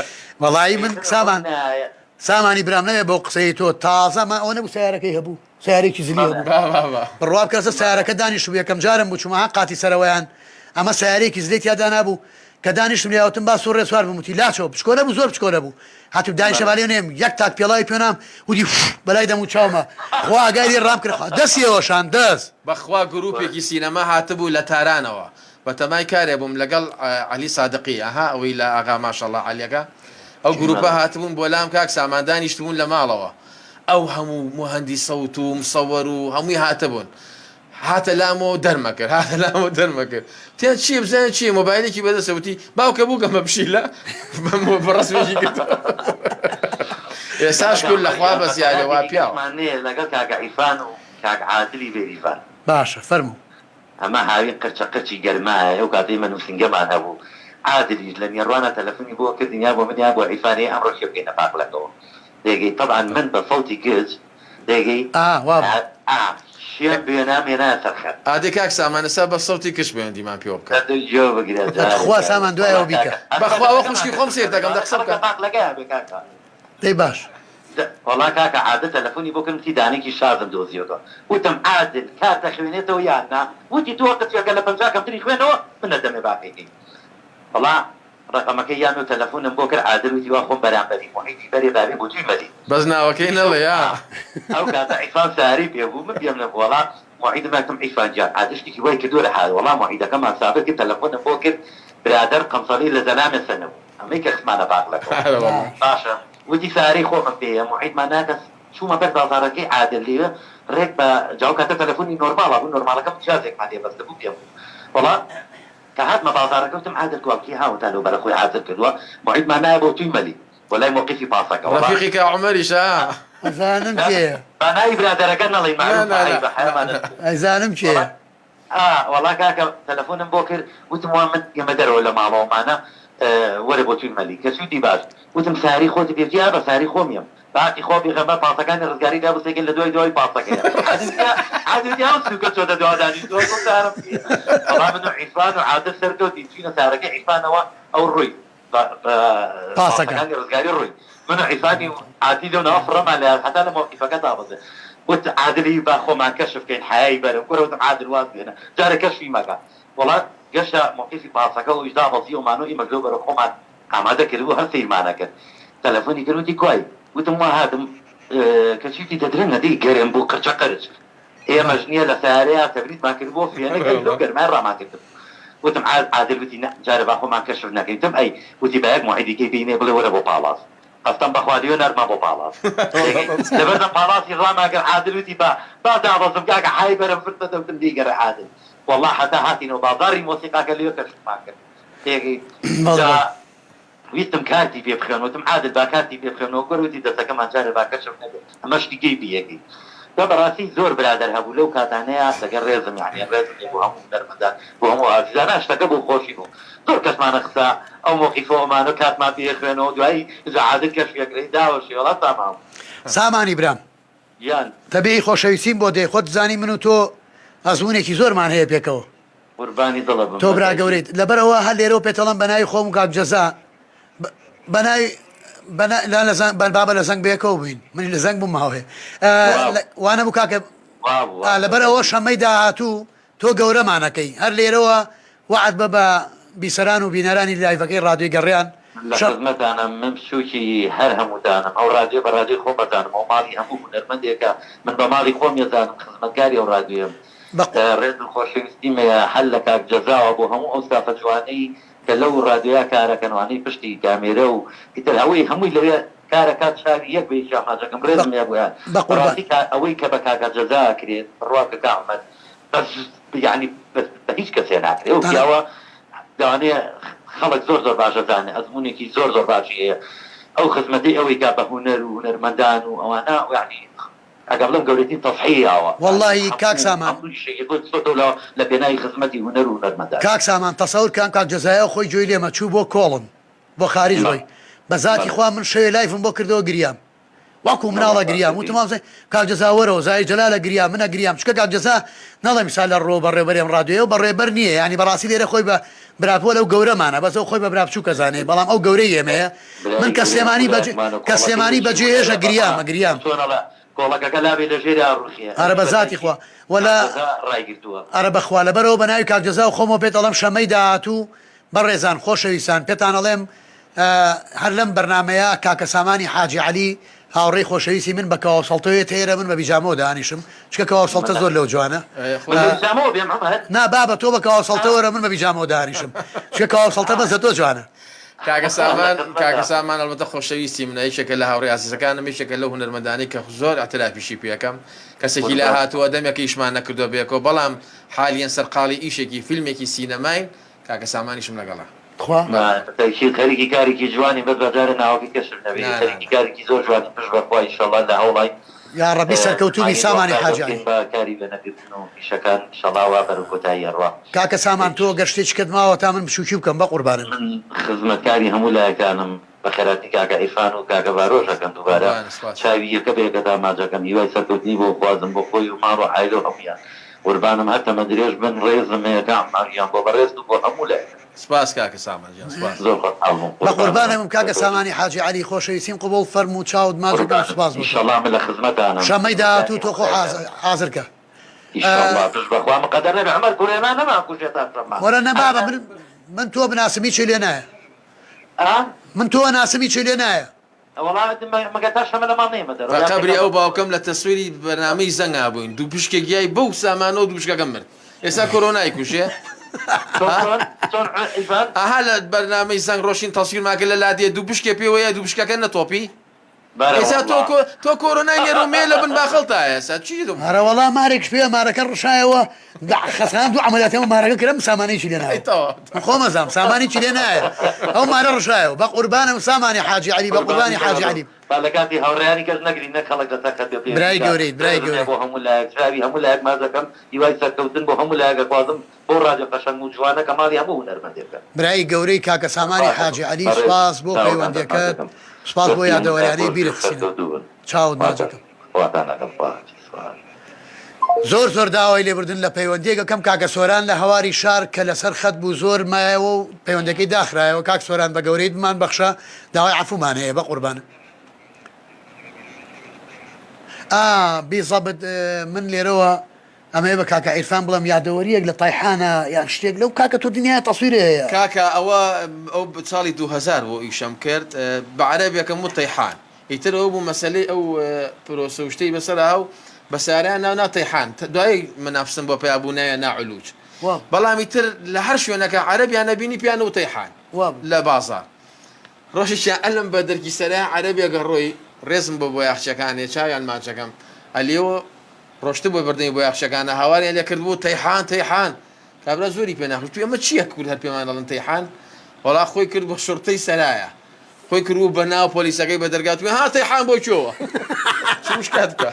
وەڵایی من ئیتر ڕووم سامان نایە. سامانی برام نەوێ بەو قسەی تۆ تازە من ئەوە نەبوو سەیارەکەی هەبوو سەیارەیەکی زلی هەبوو با با با. بڕوا بکە لەسەر سەیارەکە دانیشتبوو یەکەم جارم بوو چوومە ها قاتی سەرەوەیان ئەمە سەیارەیەکی زلی تیا دانابوو کە دانیشتم لێیا وتم با سوڕێ سوار بم وتی لاچۆ بچکۆلە بوو زۆر بچکۆلە بوو هاتم دانیشە با لێ نێم یەک تاک پێڵاوی پێ نام وتی فف بەلای دەم و چاوما خوا ئاگای لێ ڕام کرد خوا دەستی ئەوەشان دەست. بەخوا گروپێکی سینەما هاتبوو لە تارانەوە بەتەمای کارێ بووم لەگەڵ عەلی سادقی ئەها ئەوەی لە ئاغا ماشەڵا عەلیەکە ئەو گروپە هاتبوون بۆ لام کاک سامان دانیشتبوون لە ماڵەوە ئەو هەموو موهەندی سەوت و مصور و هەمووی هاتبوون هاتە لامەوە دەرمەکرد هاتە لامەوە دەرمەکرد تیان چییە بزانە چییە مۆبایلێکی بەدەستە وتی باوکە بووگەم بە پشیلە بە ڕەسمێکی کرد ئێستاش کورد لە خوا بەزیادە وا پیاوە. لەگەڵ کاکە عیرفان و کاک عادلی بێریڤان. باشە فەرموو. ئەمە هاوین قرچە قرچی گەرمایە ئەو کاتەی ئێمە نوسینگەمان هەبوو عادلیش لە نێڕوانە تەلەفونی بۆ کردین یا بۆ من یا بۆ عیرفان ئێ ئەمڕۆ کێ بکەینە پاقلەکەوە دێگەی تەبعەن من بە سەوتی گچ دێگەی ئا وا بوو. ئا شێم بێنام هێنایە سەر خەت. ئادەی کاک سامان ئێستا بە سەوتی کچ پەیوەندیمان پێوە بکە. دە گوێ بگرە جارێ بەتخوا جارێ سامان دوای وەڵا ئەوە بیکە. کاکە ئەسڵەن بەخوا ئەوە دەکەمان خوشکی خۆم کردووە سەیر دەکەم دە قسە خەڵک بکە. لە پاقلەکەیا بێ کاکە. دەی باش. دە وەڵا کاکە عادل تەلەفونی بۆ کردم وتی دانەیەکی شازم دۆزیۆتەوە وتم عادل کارت ئەخوێنێتەوە یان نا وتی تۆ قچەکە لە 50 کەمتری خوێنەوە من نەدەمێ باقی کەی وەڵا ڕەقەمەکەی یان و تەلەفونم بۆ کرد عادل وتی وا خۆم بەرامبەری موحیتی بەرێ بابێ بۆ توی مەلی بەس ناوەکەی نەڵێ یا. ئەو کاتە عیرفان سەیارەی پێ بوو من پێم نەبوو وەڵا موعیدم وتم عیرفان گیان عادل شتێکی وای کردووە لە حال وەڵا موعیدەکەمان سابت کرد تەلەفونم بۆ کرد برادەر قەمسەڵی لە زەلامێ سەنەبوو ئەمەی کە خستمانە باقلەکەوە باشە وتی سەیارەی خۆمم پێیە موعیدمان ناکەس چوومە بەر بازاڕەکەی عادل لێ ڕێک بە جا ئەو کاتە تەلەفونی نۆرماڵە بوو نۆرماڵەکەم جازێکمان لێ بەستبوو پێم بوو وەڵا کە هاتمە بازاڕەکە وتم عادل کوا وتی هاوە تا لەو بەرە خۆی حازر کردووە موعیدمان نایە بۆ توی مەلی بۆ لای مۆقیفی پاسەکە وەڵا ڕەفیقی کا عومەریشە ها. ئەزانم کێیە. با ناوی برادەرەکە نەڵێین نا مەعروفە نا نا عەیبە نا حەیامان نا. نەچێ ئەزانم وەڵا کێیە. ئا وەڵا کاکە تەلەفۆنم بۆ کرد وتم وا من یەمە دەرەوە لە ماڵەوەمانە وەرە بۆ توی مەلی کەچی وتی باش وتم ساری خۆتی پێ وتی ئا بە ساری خۆم یەم بە هەقی خوا پێغەمبەر پاسەکانی ڕزگاری دا بسێکن لە دوای دوای پاسەکەیە عادل وتی عادل وتی ئەو سوکە چۆتە دوا دانیشتووە گوڵ سارم پێیە وەڵا من و عیرفان و عادل سەرکەوتین چوینە سارەکەی عیرفانەوە ئەو ڕۆی بە بە پاسەکە. پاسەکانی ڕزگاری ڕۆی من و عیرفانی و عادلی لەو ناوە فڕەمان لێ هات هەتا لە مەوقیفەکە دابەزێ وت عادلی با خۆمان کەشف کەین حەیای بەرم کورە وتم عادل واز بێنە جارێ کەشفی مەکە وەڵا گەشتە مەوقیفی پاسەکە و ئەویش دابەزی ئەومان و ئیمەش لەو بەرە خۆمان ئامادە کردبوو هەر سەیرمان ئەکرد تەلەفۆنی کرد وتی کوای وتم وا هاتم کەچی وتی دەدرەنگە دەی گەرم بوو قرچە قرچ ئێمەش نیە لە سەیارەیا تەبریدمان کردبووە فێنک ئەویش لەو گەرمایە ڕامان کردبوو وتم عادل وتی نا جارێ با خۆمان کەشف نەکەین وتم ئەی وتی با یەک مۆعیدی کەی بینێ بڵێ وەرە بۆ پاڵاس قەستەم بەخوا لیۆ ناردمان بۆ پاڵاس لەبەردەم پاڵاسی ڕامان کرد عادل وتی با با دابەزم کاکە حای بەرم فرسەتە وتم لیگەڕێ عادل وەڵا هەتا هاتینەوە بازاڕی مۆسیقاکە لیۆ کەشفمان کرد تێگەی جا ویستم کارتی پێ بخوێنم وتم عادل با کارتی پێ بخوێنمەوە گۆر وتی دەستەکەمان جارێ با کەشف نەبێ ئەمە شتی گەی بیەکەی جا بەڕاستی زۆر برادەر هەبوو لەو کاتانەیا لەگەر ڕێزم یانی ڕێزم هەیە بۆ هەموو هونەرمەندان بۆ هەموو ئازیزانە شتەکە بۆ خۆشی بوو زۆر کەسمانە خسا ئەو مۆقیفە ئەمانە کارتمان پێ خوێنەوە دوایی جا عادل کەشفی ئەکرێ داوەشێ وەڵا سامان سامانی برام گیان. تەبیعی خۆشەویستیم بۆ دێ خۆت زانی من و تۆ ئەزموونێکی زۆرمان هەیە پێکەوە. قوربانی دڵە بم تۆ برا بەتاکید. گەورەیت لەبەر ئەوە هەر لێرەوە پێتەڵێم بە ناوی خۆم و کاک جەزا بە ناوی بە نا لا لە زەنگ بابە لە زەنگ بەیەکەوە بووین منیش لە زەنگ بووم ماوەیە وابوو. وانەبوو کاکە وابوو وابوو لەبەر ئەوە شەممەی داهاتوو تۆ گەورەمان ئەکەی هەر لێرەوە وەعد بە بە بیسەران و بینەرانی لایڤەکەی ڕادیۆی گەڕیان من لە شەڕ. خزمەتانم من بچوکی هەر هەمووتانم ئەو ڕادیۆ بە ڕادیۆی خۆم ئەزانم ئەو ماڵی هەموو هونەرمەندێکە من بە ماڵی خۆم یەزانم خزمەتکاری ئەو ڕادیۆیەم بە قو. ڕێز و خۆشەویستیم هەیە هەر لە کاک جەزاوە بۆ هەموو ئەو ستافە جوانەی کە لەو ڕادیۆیا کارەکەن وانەی پشتی کامێرە و ئیتر ئەوەی هەمووی لەوێ کارەکات چاوی یەک بە یەکیان ماچەکەم بە ڕێزم هەیە بۆیان بە قوربان. بەڕاستی کا ئەوەی کە بە کاکە جەزا ئەکرێت بڕوا بکە کاک عومەر بەس یەعنی بەس بە هیچ کەسێ ناکرێ ئەو تەنە. پیاوە لەوانەیە خەڵک زۆر زۆر باش ئەزانێ ئەزموونێکی زۆر زۆر باشی هەیە ئەو خزمەتەی ئەوەی کا بە هونەر و هونەرمەندان و ئەوانە یەعنی ئەگەر بڵێم گەورەترین تەزحیەی یاوە یەعنی وەڵاهی کاک هەموو سامان. هەموو شەیئێ خۆی خستۆتەوە لە لە پێناوی خزمەتی هونەر و هونەرمەندان. کاک سامان تەسەور کە ئەم کاک جەزایە خۆی گوێی لێمە چوو بۆ کۆڵن بۆ خاریج بەڵێ ڕۆی بە زاتی بەڵێ. خوا من شەوێ لایفم بۆ کردەوە گریام وەکو وەڵا مناڵە باس گریام وتم دەکەی. مامۆستای کاک جەزا وەرەوە زاهیر جەلالە گریام منە گریام چونکە کاک جەزا نەڵێم ئیستا لە ڕووەوە بەڕێوبەری ئەم ڕادیۆیە و بەڕێبەر نییە یانی بەڕاستی لێرە خۆی بە برا پۆلە و گەورەمانە بەس ئەو خۆی بە برا بچووک ئەزانێ بەڵام ئەو گەورەی ئێمەیە من برای کە گەورەی سلێمانی هەموو بەجێ لایەکمانە کە کۆڵەکەی سلێمانی یەکی بەجێ هونەرە هێشە گریام بەخوا ئەگریام. چۆن ئەڵێ کۆڵەکەکە لابەی لە ژێریا ڕوخێ ئەرە ئەویش بە بە زاتی دەنگی خوا کاک وەلا جەزا ڕایگرتووە. ئەرە بەخوا لەبەرئەوە بە ناوی کاک جەزا و خۆمەوە پێت ئەڵێم شەمەی داهاتوو بەڕێزان خۆشەویستان پێتان ئەڵێم هەر لەم بەرنامەیە کاکە سامانی حاجی عەلی هاوڕێی خۆشەویستی من بە کەواو سەڵتەوە یەتە ئێرە من بە بیجامەوە دانیشم چونکە کەواو سەڵتە زۆر لەو جوانە من بە بیجامەوە بێم عومەر؟ نا بابە تۆ بە کەواو سەڵتە وەرە من بە بیجامەوە دانیشم چونکە کەواو سەڵتە بەس لە تۆ جوانە. کاکە سامان کاکە سامان ئەڵبەتە خۆشەویستی منە یەکێکە لە هاوڕێ ئازیزەکانم یەکێکە لەو هونەرمەندانەی کە زۆر ئیعترافیشی پێ ئەکەم کەسێکی لا هاتووە دەمێکە ئیشمان نەکردووە بەیەکەوە بەڵام حالیەن سەرقاڵی ئیشێکی فیلمێکی سینەماین کاکە سامانیشم لەگەڵە. تخوا. تەئکید خەریکی کارێکی جوانین بەس باجارێ ناوەکەی کەشف نەبێ نا نا خەریکی نا. کارێکی زۆر جوانین پشت بەخوا ئیشەڵا لە هەوڵاین یاڕەبی سەرکەوتوو بی مانگی سامانی دوازدە حاجی دەستکەین عەلی. بە کاری وێنەگرتن و ئیشەکان ئیشەڵا وا بەرەو کۆتایی ئەڕوا. کاکە سامان تۆ گەر شتێکیکەت ماوە تا من بچوکی بکەم بەقوربانت. من خزمەتکاری هەموو لایەکانم. بەخێرهاتنی کاکە عیرفان و کاکە ڤارۆژ ئەکەم دووبارە قوربانت سپاس. چاوی یەکە بە یەکەتان ماچ ئەکەم هیوای سەرکەوتنی بۆ خوازم بۆ خۆی و ماڵ و عایلە و هەموویان قوربانم هەر تەمەن درێژ بن ڕێزم هەیە کاک عومەر گیان بۆ بەڕێزت و بۆ هەموو لایەک. سپاس کاکە سامان گیان سپاس. زۆر خۆشحاڵ بووم بە قوربانم قوربانت بم کاکە سەرکەوتوو سامانی حاجی عەلی خۆشەویستیم قبوڵ فەرموو چاوت ماچ ئەکەم قوربانت سوپاس بۆ تۆ. ئیشەڵا من لە خزمەتانم شەمەی داهاتوو خزمەتکاری تۆ هەموو خۆ لایەکانم. حازر کە. ئیشەڵا پشت بەخوا مقەدەر نەبێ عومەر کورێ نا نەمانکوژێ تا شەمە وەرە نە هەر بابە من من تۆ بناسم هیچی لێ نایە. ئا؟ من تۆ ئەناسم هیچی لێ نایە. وەڵا مەگەر تا شەمە لە ماڵ نەیەمە دەرەوە بە یا قەبری پێکەوە ئەو باوکەم لە تەسویری بەرنامەی زەنگا بووین دووپشکێک گیای بەو سامانەوە دووپشکەکەم مرد ئێستا کۆرۆنای کوژێ چۆن ها چۆن چۆن ئیڤان؟ ئەها لە بەرنامەی زەنگ ڕۆشین تەسویرمان کرد لە لادێ دووپشکێ پێوەیە دووپشکەکە نەتۆپی. بەرە ئێستا تۆ وەڵا. کۆ تۆ کۆرۆنای نێر و مێ لە بن باخەڵتایە ئێستا چی دم ئەرەوەڵا مارێکش پێ مارەکە ڕشایەوە خەسان دوو عەمەلیاتی ئەو مارەکە کرا من سامانێکی لێ ئەی نایە تەواو من خۆم ئەزانم سامانێکی لێ نایە ئەو مارە ڕشایەوە بە قوربانم سامانی حاجی عەلی بە قوربانی قوربانی حاجی بم عەلی با لە کاتی هاوڕێیانی کەس نەگرین نەک خەڵک لەسەر خەت بێ پێویستی برای کە گەورەیت برای ڕێزم هەیە گەورەیت بۆ هەموو لایەک چاوی هەموو لایەک ماچ دەکەم هیوای سەرکەوتن بۆ هەموو لایەک ئەخوازم بەو ڕادیۆ قەشەنگ و جوانە کە ماڵی هەموو هونەرمەندێکە. برای گەورەی کاکە سامانی سوپاس حاجی عەلی بەڕێز سوپاس بۆ چاوەکانتان ماچ پەیوەندیەکەت دەکەم سوپاس بۆ دەستی هەموو لایەک یادەوەریانەی خۆش بیرت بێت خستینەوە سەرکەوتوو بن چاوت خواتان ماچەکەم. خواتان لەگەڵ خواحافیز خواحافیز. زۆر زۆر داوای لێبوردن لە پەیوەندیەک ئەکەم کاکە سۆران لە هەواری شار کە لەسەر خەت بوو زۆر مایەوە و پەیوەندەکەی داخرایەوە کاک سۆران بە گەورەیت بمان بەخشە داوای عەفومان هەیە بەقوربانت ئا بیزەبت من لێرەوە ئەمەوێ بە کاکە عیرفان بڵێم یادەوەریەک لە تایحانە یان شتێک لەو کاکە تۆ دنیایە تەسویرێ هەیە. کاکە ئەوە ئەو ساڵی 2000 بوو ئیشەم کرد بە عەرەبێکم وت تەیحان ئیتر ئەوە بوو مەسەلەی ئەو پرۆسە و شتەی بەسەرا و بە ساریان ناو نا تەیحان دوایی منافسم بۆ پەیا بوو ناویان نا علوج بەڵام ئیتر لە هەر شوێنەکە عەرەبیان نەبینی پێیان وت تەیحان لە بازاڕ ڕۆژێکیان ئەلم بە دەرکی سەرای عەرەبێک ئەڕۆی ڕێزم بۆ بۆیاخچیەکانێ چاویان ماچەکەم ئەلیەوە ڕۆشتبووە بەردەمی بۆیاخچیەکانە هاواریان لێ کردبوو تەیحان تەیحان کابرا زۆری پێ ناخۆش توی ئەمە چییە کورد هەر پێمان دەڵێن تەیحان وەڵا خۆی کرد بە شوڕتەی سەرایە خۆی کردبوو بە ناو پۆلیسەکەی بە دەرگا توی ها تەیحان بۆ کوێوە چ مشکات بکە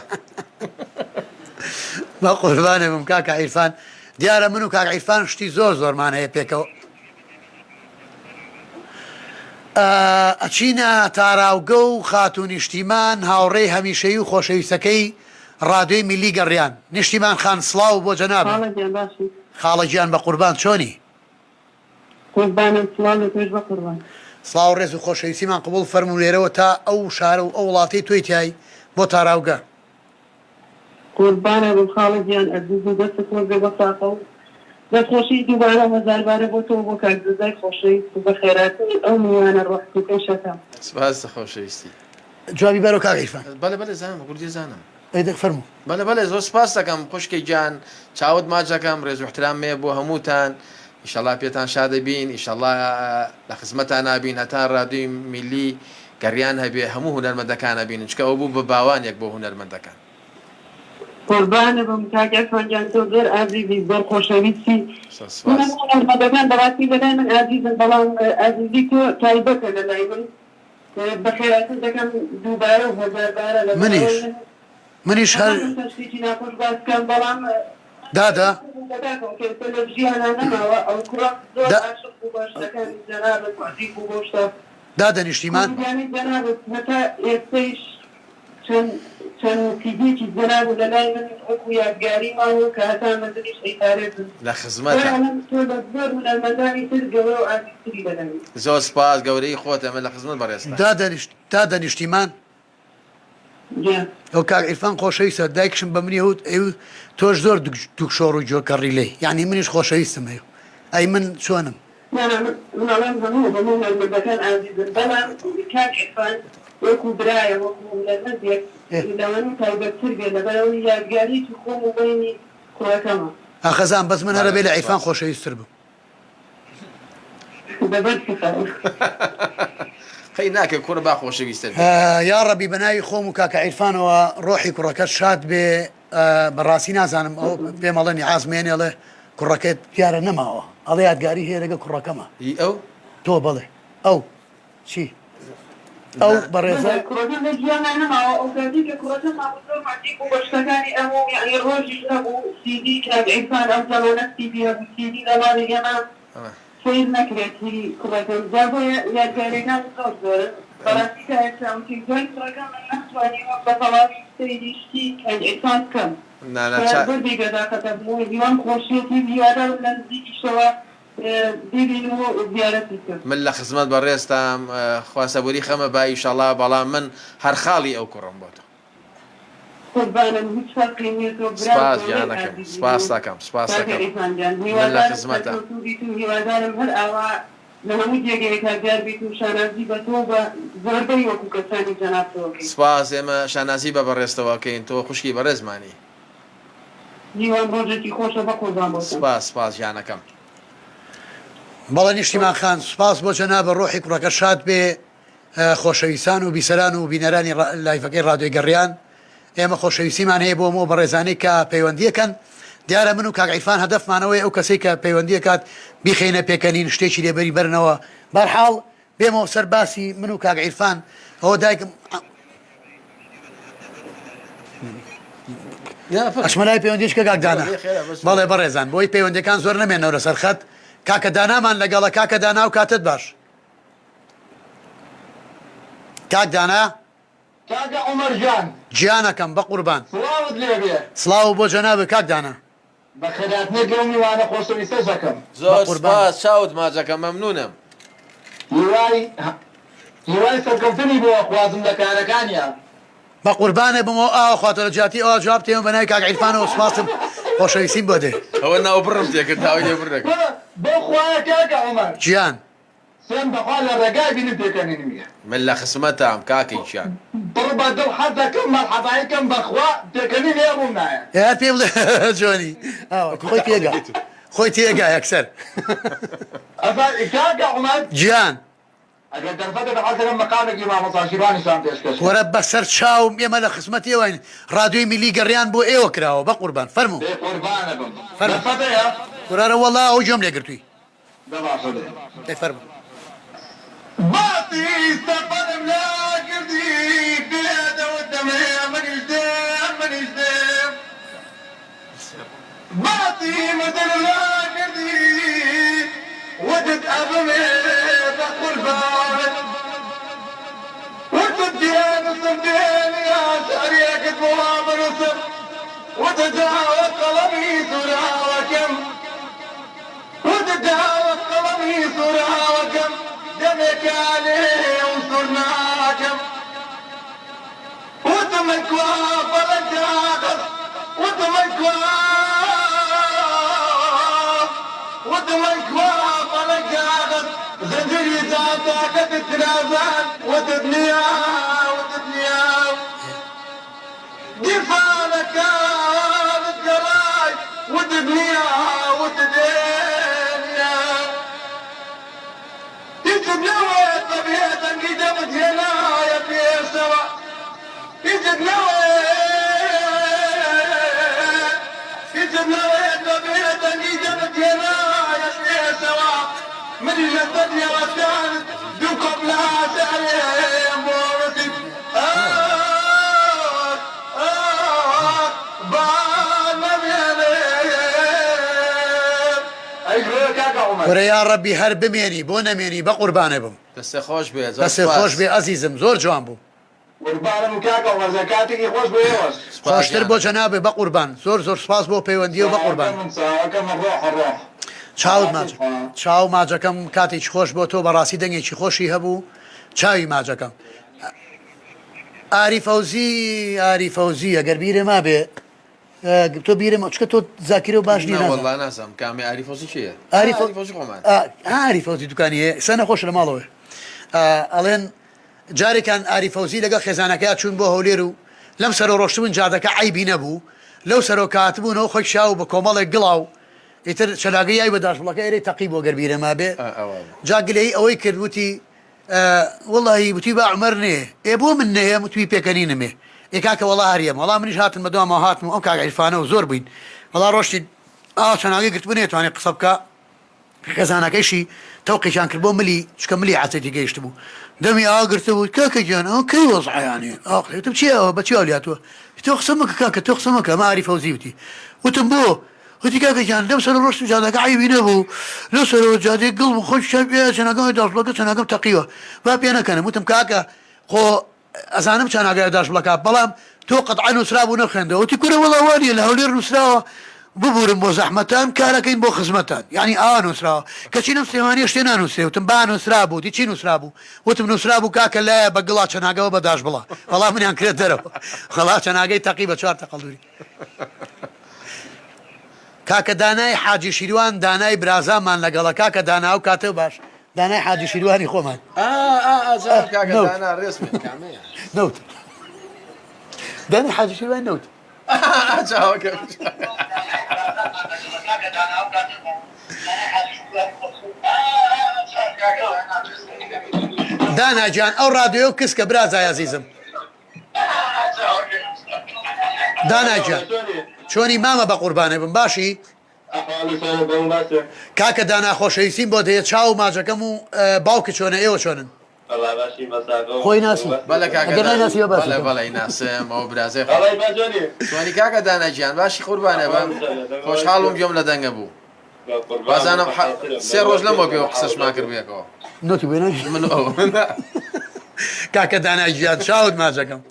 بە قوربانێ بم کاکە عیرفان دیارە من و کاک عیرفان شتی زۆر زۆرمان هەیە پێکەوە ئەچینە تاراوگە و خاتوو نیشتیمان هاوڕێی هەمیشەیی و خۆشەویستەکەی ڕادیۆی میللی گەڕیان. نیشتیمان خان سڵاو بۆ جەنابت. خاڵە گیان باشی؟ خاڵە گیان بەقوربان چۆنی؟ قوربانم سڵاو لە تۆش بەقوربان. سڵاو ڕێز و خۆشەویستیمان قبوڵ فەرموو لێرەوە تا ئەو شارە و ئەو وڵاتەی تۆی تیای بۆ تاراوگە. قوربانت بم خاڵە گیان ئەزیز و دەستت خۆش بێ بەساقە و دەستخۆشی دووبارە و هەزاربارە بۆ تۆ و بۆ کاک زەزای خۆشەویست و بەخێرهاتنی ئەو میوانە ڕۆح سووکەشەتە. سپاس خۆشەویستی. جوابی بەرەو کاک عیرفان. بەلێ بەلێ زانم بە کوردی زانم. ئەی دەک فەرموو. بەلێ بەلێ زۆر سپاست دەکەم خوشکێ گیان چاوت ماچ دەکەم ڕێز و احترام هەیە بۆ هەمووتان ئیشەڵا پێتان شادەبین ئیشەڵا لە خزمەتانا بین هەتا ڕادیۆی میللی گەڕیان هەبێ هەموو هونەرمەندەکان ئەبینن چونکە ئەوە بوو بە باوانێک بۆ هونەرمەندەکان. قوربانت بم کاک عیرفان گیان تۆ زۆر ئازیزی زۆر خۆشەویستی زۆر من سپاس. هەموو هونەرمەندەکان بەڕاستی لەلای من ئازیزن بەڵام ئازیزی تۆ تایبەتە لەلای من بەخێراتن دەکەم دووبارە و هەزاربارە لەبەر منیش ئەوەی من منیش هەر نەمانویست شتێکی ناخۆش باس بکەم بەڵام دادە بوو بەداخەوە کە ئێستا لە ژیانا نەماوە ئەو کوڕە زۆر دا عاشق بوو بە شتەکانی جەنابت نزیک بوو بەو شتە دادە نیشتیمان کوردیانەی جەنابت هەتا ئێستەیش چەند چەند سیدیەکی جەنابت لە لای من وەکو یادگاری ماوە و کە هەتا مردنیش ئەیپارێزم لە خزمەتە. بۆیە ئەڵێم تۆ لە زۆر هونەرمەندانی تر گەورە و ئازیزتری لە لای من. زۆر سپاس گەورەی خۆت ئێمە لە خزمەت بەڕێزتاین. دادە دادە نیشتیمان گیان. ئەو کاک عیرفان خۆشەویستە دایکشم بە منی وت ئەی تۆش زۆر دوک شۆڕ و گوێ کەڕی لێی یانی منیش خۆشەویستم ئەی ئەی من چۆنم. نا نا من ئەڵێم هەموو هەموو هونەرمەندەکان ئازیزن بەڵام کاک عیرفان وەکو برایە وەکو هونەرمەندێک لەوانەیە تایبەتتر بێ لەبەرئەوەی یادگاریەکی خۆم و بەینی کوڕەکەمە. ئاخەزان بەس من هەرەبێ بەڵێ لە عیرفان سپاس. خۆشەویستتر بم. قەی ناکەی کوڕە با خۆشەویستت بێ. یاڕەبی بەناوی خۆم و کاکە عیرفانەوە ڕۆحی کوڕەکەت شاد بێ بەڕاستی نازانم ئەو پێم ئەڵێ نیعاز مێنێ ئەڵێ کوڕەکەت دیارە نەماوە ئەڵێ یادگاری هەیە لەگە کوڕەکەمە هی ئەو؟ تۆ بەڵێ ئەو چی ئەو بەڕێزە کوڕەکەم لە ژیانا نەماوە ئەو کاتەی کە کوڕەکەم مابوو زۆر ماندوو بوو بە شتەکانی ئەم و یەعنی ڕۆژیش نەبوو سیدی کاک عیرفان ئەو زەمانە سیدی هەبوو سیدی لە ماڵی ئێمە سەیر نەکرێت هی کوڕەکەم جا بۆیە یادگاریەکان زۆر زۆرن بەڕاستی تا ئێستا وتی دوای کوڕەکەم من نەمتوانیوە بە تەواوی سەیری شتی کاک عیرفان بکەم نا نا کە چا زۆر بێ بێداقەتە بوو هیوام خۆشیەتی و هیوادارم لە نزیکیشەوە بیبینم و زیارەتی بکەم. من لە خزمەت بەڕێزتام خوا سەبوری خەمە با ئیشەڵا بەڵام من هەر خاڵی ئەو کوڕەم بۆ تۆ. قوربانم هیچ فەرقی نیە تۆ برام سپاس گەورەی گیانەکەم ئازیزی سپاست منی ئەکەم سپاست کاکە ئەکەم عیرفان گیان من لە هیوادارم خزمەتام. سەرکەوتوو بیت و هیوادارم هەر ئاوا لە هەموو جێگەیەکا دیار بیت و شانازی بە تۆ و بە زۆربەی وەکو کەسانی جەنابتەوە کەین. سپاس ئێمە شانازی بە بەڕێزتەوە ئەکەین تۆ خوشکی بەڕێزمانی. هیوام ڕۆژێکی خۆشە بەقوربان بۆتان. سپاس سپاس گیانەکەم. بەڵێ نیشتیمان خان سوپاس بۆ جەنابت ڕۆحی کوڕەکەت شاد بێ. خۆشەویستان و بیسەران و بینەرانی لایڤەکەی ڕادیۆی گەڕیان ئێمە خۆشەویستیمان هەیە بۆ ئەو بەڕێزانەی کە پەیوەندیەکەن دیارە من و کاک عیرفان هەدەفمانەوەی ئەو کەسەی کە پەیوەندیەکات بیخەینە پێکەنین شتێکی لێبەری بەرنەوە بەرحاڵ بێمەوە سەر باسی من و کاک عیرفان ئەوە دایکم ئەچمە لای پەیوەندیش کە کاک دانا بەڵێ بەڕێزان بۆی پەیوەندەکان زۆر نەمێنەوە لەسەر خەت کاکە دانامان لەگەڵە کاکە دانا و کاتت باش کاک دانا کاکە عومەر گیان. گیانەکەم بەقوربان. سڵاوت لێبێ. سڵاو بۆ جەنابت کاک دانا. بەخێرهاتنێک لەو میوانە خۆشەویستەش ئەکەم. زۆر بەقوربان. سپاس چاوت ماچەکەم مەمنونم. هیوای هیوای سەرکەوتنی بۆ ئەخوازم لە کارەکانیا. بەقوربانت بم ئەوە ئاوە خواتە لە جیاتی ئەوە جواب تێمە بەناوی کاک عیرفانەوە سوپاستم خۆشەویستیم بۆ دێ. ئەوە ناوبڕم تێکرد داوای لێبوردن ئەکەم. کورە بەو خوایە کاکە عومەر. گیان. سوێند بەخوا لە ڕێگای بینم پێکەنینم یە. من لە خزمەتام کاکەی گیان. پڕ بە دڵ حەز دەکەم مەرحەبایی کەم بەخوا پێکەنین هەیە ڕووم نایە. ئێ هەر پێی بڵێ جۆنی ئاوا خۆی تێگا خۆی تێگا یەکسەر. ئەزانی کاکە عومەر. گیان. ئەگەر دەرفەتە بێ حەز دەکەم مەقامێکی مامۆستا شیروانیشتان پێشکەش کەم. وەرە بەسەر چاوم ئێمە لە خزمەت ئێوەین ڕادیۆی میللی گەڕیان بۆ ئێوە کراوە بەقوربان فەرموو. دەی قوربانت بم. فەرموو. دەرفەت هەیە؟ کورە وەڵا ئەوە گوێم لێ گرتووی. دە باشە دەی. دەی فەرموو. باسی سەفەرم لا کردی پێ دەوتم هێ منیش دێم منیش دێم باسی مردنم لا کردی وتت ئەبمێ بە قوربانت وتت تێنوسم تێنیا شعرێکت بۆ بنوسم وتت داوە قەڵەمی سوراوەکەم وتت داوە قەڵەمی سوراوەکەم دەمێکە لێو سور ناکەم وتم ئەی کوا فەلەک داخست وتم ئەی کوا وتم ئەی کوا فەلەک داخست زنجیری جانتاکەتت ترازان وتت نییە وتت نییە گیرفانەکانت گەڕای وتت نییە وتت نییە هیچت نەوت بە بێدەنگی دەمت هێنایە پێشەوە هیچت نەوت هیچت نەوت بە بێدەنگی دەمت هێنایە پێشەوە منیش لەسەر لێوەکانت دوو کۆپلە شعرێم بۆ نووسیم ئاخ ئاخ با نەمێنێم ئەی گرۆ کاکە عومەر. کورە یاڕەبی هەر بمێنی بۆ نەمێنی بەقوربانت بم. دەستێ خۆش بێ زۆر دەستت خۆش سوپاس. بێ ئەزیزم زۆر جوان بوو. قوربانم کاکە عومەر جان کاتێکی خۆش بۆ ئێوەش. سوپاس خۆشتر بۆ گیانم. جەنابت بەقوربان زۆر زۆر سوپاس بۆ پەیوەندیە و بەقوربان. چاوەکەمن چاوەکەمن ڕۆحە ڕۆح. چاوت ماچ کاتت خۆش. چاو ماجەکەم کاتێکی خۆش بۆ تۆ بەڕاستی دەنگێکی خۆشی هەبوو چاوی ماجەکەم. ئاری فەوزی ئاری فەوزی ئەگەر بیرێ مابێ تۆ بیرم چکە تۆ زاکرە و باش نیە نا نازانم. وەڵا نازانم کامەی ئاری فەوزی کێیە؟ ئاری ئا فەو ئاری فەوزی خۆمان. ئا ئاری فەوزی دوکانی هەیە ئێستا نەخۆشە لە ماڵەوەیە ئەڵێن جارێکیان ئاری فەوزی لەگەڵ خێزانەکەیا چوون بۆ هەولێر و لەم سەرۆ ڕۆشتبوون جادەکە عەیبی نەبوو لەو سەرۆ کە هاتبوونەوە خۆی کشاو بە کۆمەڵێک گڵاو ئیتر چەلاگەی یای بە داشبڵەکە ئێرەی تەقی بۆ گەر بیرە مابێ ئا ئەوە بوو. جا گلەیی ئەوەی کرد وتی وەڵاهی وتی با عومەر نەیێ ئێ بۆ من نەیەم وتمی پێکەنینم ئێ ئێ کاکە وەڵا هەر یەم وەڵا منیش هاتم بە دوامەوە هاتم و ئەم کاک عیرفانە و زۆر بووین وەڵا ڕۆشتین ئاوا چەناگەی گرتبوو نەیەتوانی قسە بکا خێزانەکەیشی تەوقێکیان کرد بۆ ملی چونکە ملی عەزێتی گەیشتبوو دەمی ئاوا گرتبوو کاکە گیان ئەوە کەی وەزعە یانی ئاوا قسە وتم چییە ئەوە بە چی ئەولیاتووە تۆ قسە مەکە کاکە تۆ قسە مەکە ئەمە ئاری فەوزی وتی وتم بۆ وتی کاکە گیان لەم سەرە ڕۆشتم جادەکە عەیبی نەبوو لەو سەرەوە جادەی گڵ بوو خۆی شەر بێ چەناگەم داشبڵەکە چەناگەم تەقیوە با پێ نەکەنم وتم کاکە خۆ ئەزانم چەناگە داشبڵەکە بەڵام تۆ قەتعە نووسرابوو نەخوێندەوە وتی کورە وەڵا وا نییە لە هەولێر نووسراوە ببورن بۆ زەحمەتان کارەکەین بۆ خزمەتان یعنی ئاوا نووسراوە کەچی لەم سلێمانیە شتێ نانووسرێ وتم با نووسرابوو دی چی نووسرابوو وتم نووسرابوو کاکە لایە بە گڵا چەناگەوە بە داشبڵە وەڵا منیان کرێت دەرەوە وەڵا چەناگەی تەقی بە چوار تەقەڵ دووری کاکە دانای حاجی شیروان دانای برازامان لەگەڵە کاکە دانا ئەو کاتە باش دانای حاجی شیروانی خۆمان نەوت دانای حاجی شیروان نەوت دانا گیان ئەو ڕادیۆیە و کز کە برازای ئەزیزم. دانا گیان چۆنی مامە بەقوربانێ بم باشی؟ کاکە دانا خۆشەویستیم بۆت هەیە چاو و ماچەکەم و باوکت چۆنە ئێوە چۆنن؟ خۆی ناسی بەڵێ کاکە ئەگەر نایناسی بە باسی بەڵێ بکەم. بەڵێ ئیناسم ئەوە برازای خۆم چۆنی کاکە دانا گیان باشی قوربانێ بم خۆشحاڵ بووم گوێم لە دەنگە بوو وازانم سێ ڕۆژ لەمەوە پێوە قسەشمان کرد بەیەکەوە نۆتی بۆ ناگی من و ئەو کاکە دانا گیان چاوت ماچەکەم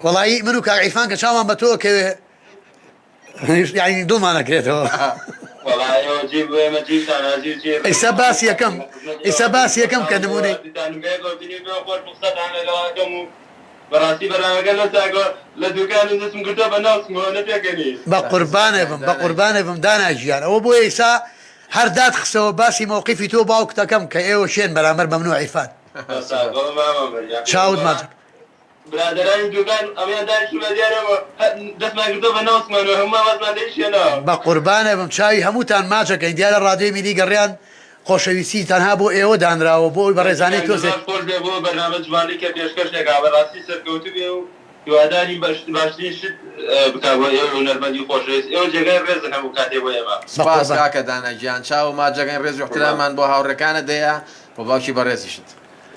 وەڵایی من و کاک عیرفان کە چاومان بە تۆ کەوێ یانی دڵمان ئەکرێتەوە. ئیسا باس یەکەم ئیسا باس یەکەم کە نمونەی بە قوربانێ بم بە قوربانێ بم دانا گیان ئەوە بۆ ئیسا هەر دات خسەوە باسی مەوقیفی تۆ باوکتەکەم کە ئێوە شێن بەرامبەر بە من و عیرفان چاوت ماچ برادەرانی دوکان ئەمەیان دانیشتوون بە دیارەوە دەستمان کردووە بە ناوسمان و هەموومان وازمان لە ئیش هێناوە. بەقوربانت بم چاوی هەمووتان ماچ ئەکەین دیارە ڕادیۆی میلی گەڕیان خۆشەویستی تەنها بۆ ئێوە دانراوە بۆ ئەوی بەڕێزانەی تۆزێک. دەستان خۆش بێ بۆ بەرنامە جوانەی کە پێشکەش دەکا بەڕاستی سەرکەوتوو بێ و هیوادارین باشترین شت بکا بۆ ئێوەی هونەرمەندی خۆشەویست ئێوە جێگای ڕێزن هەموو کاتێ بۆ ئێمە. سوپاس بەقوربان. کاکە دانا گیان چاو و ماچەکەین ڕێز و ئیحتراممان بۆ هاوڕێکانت هەیە و باوکی بەڕێزیشت.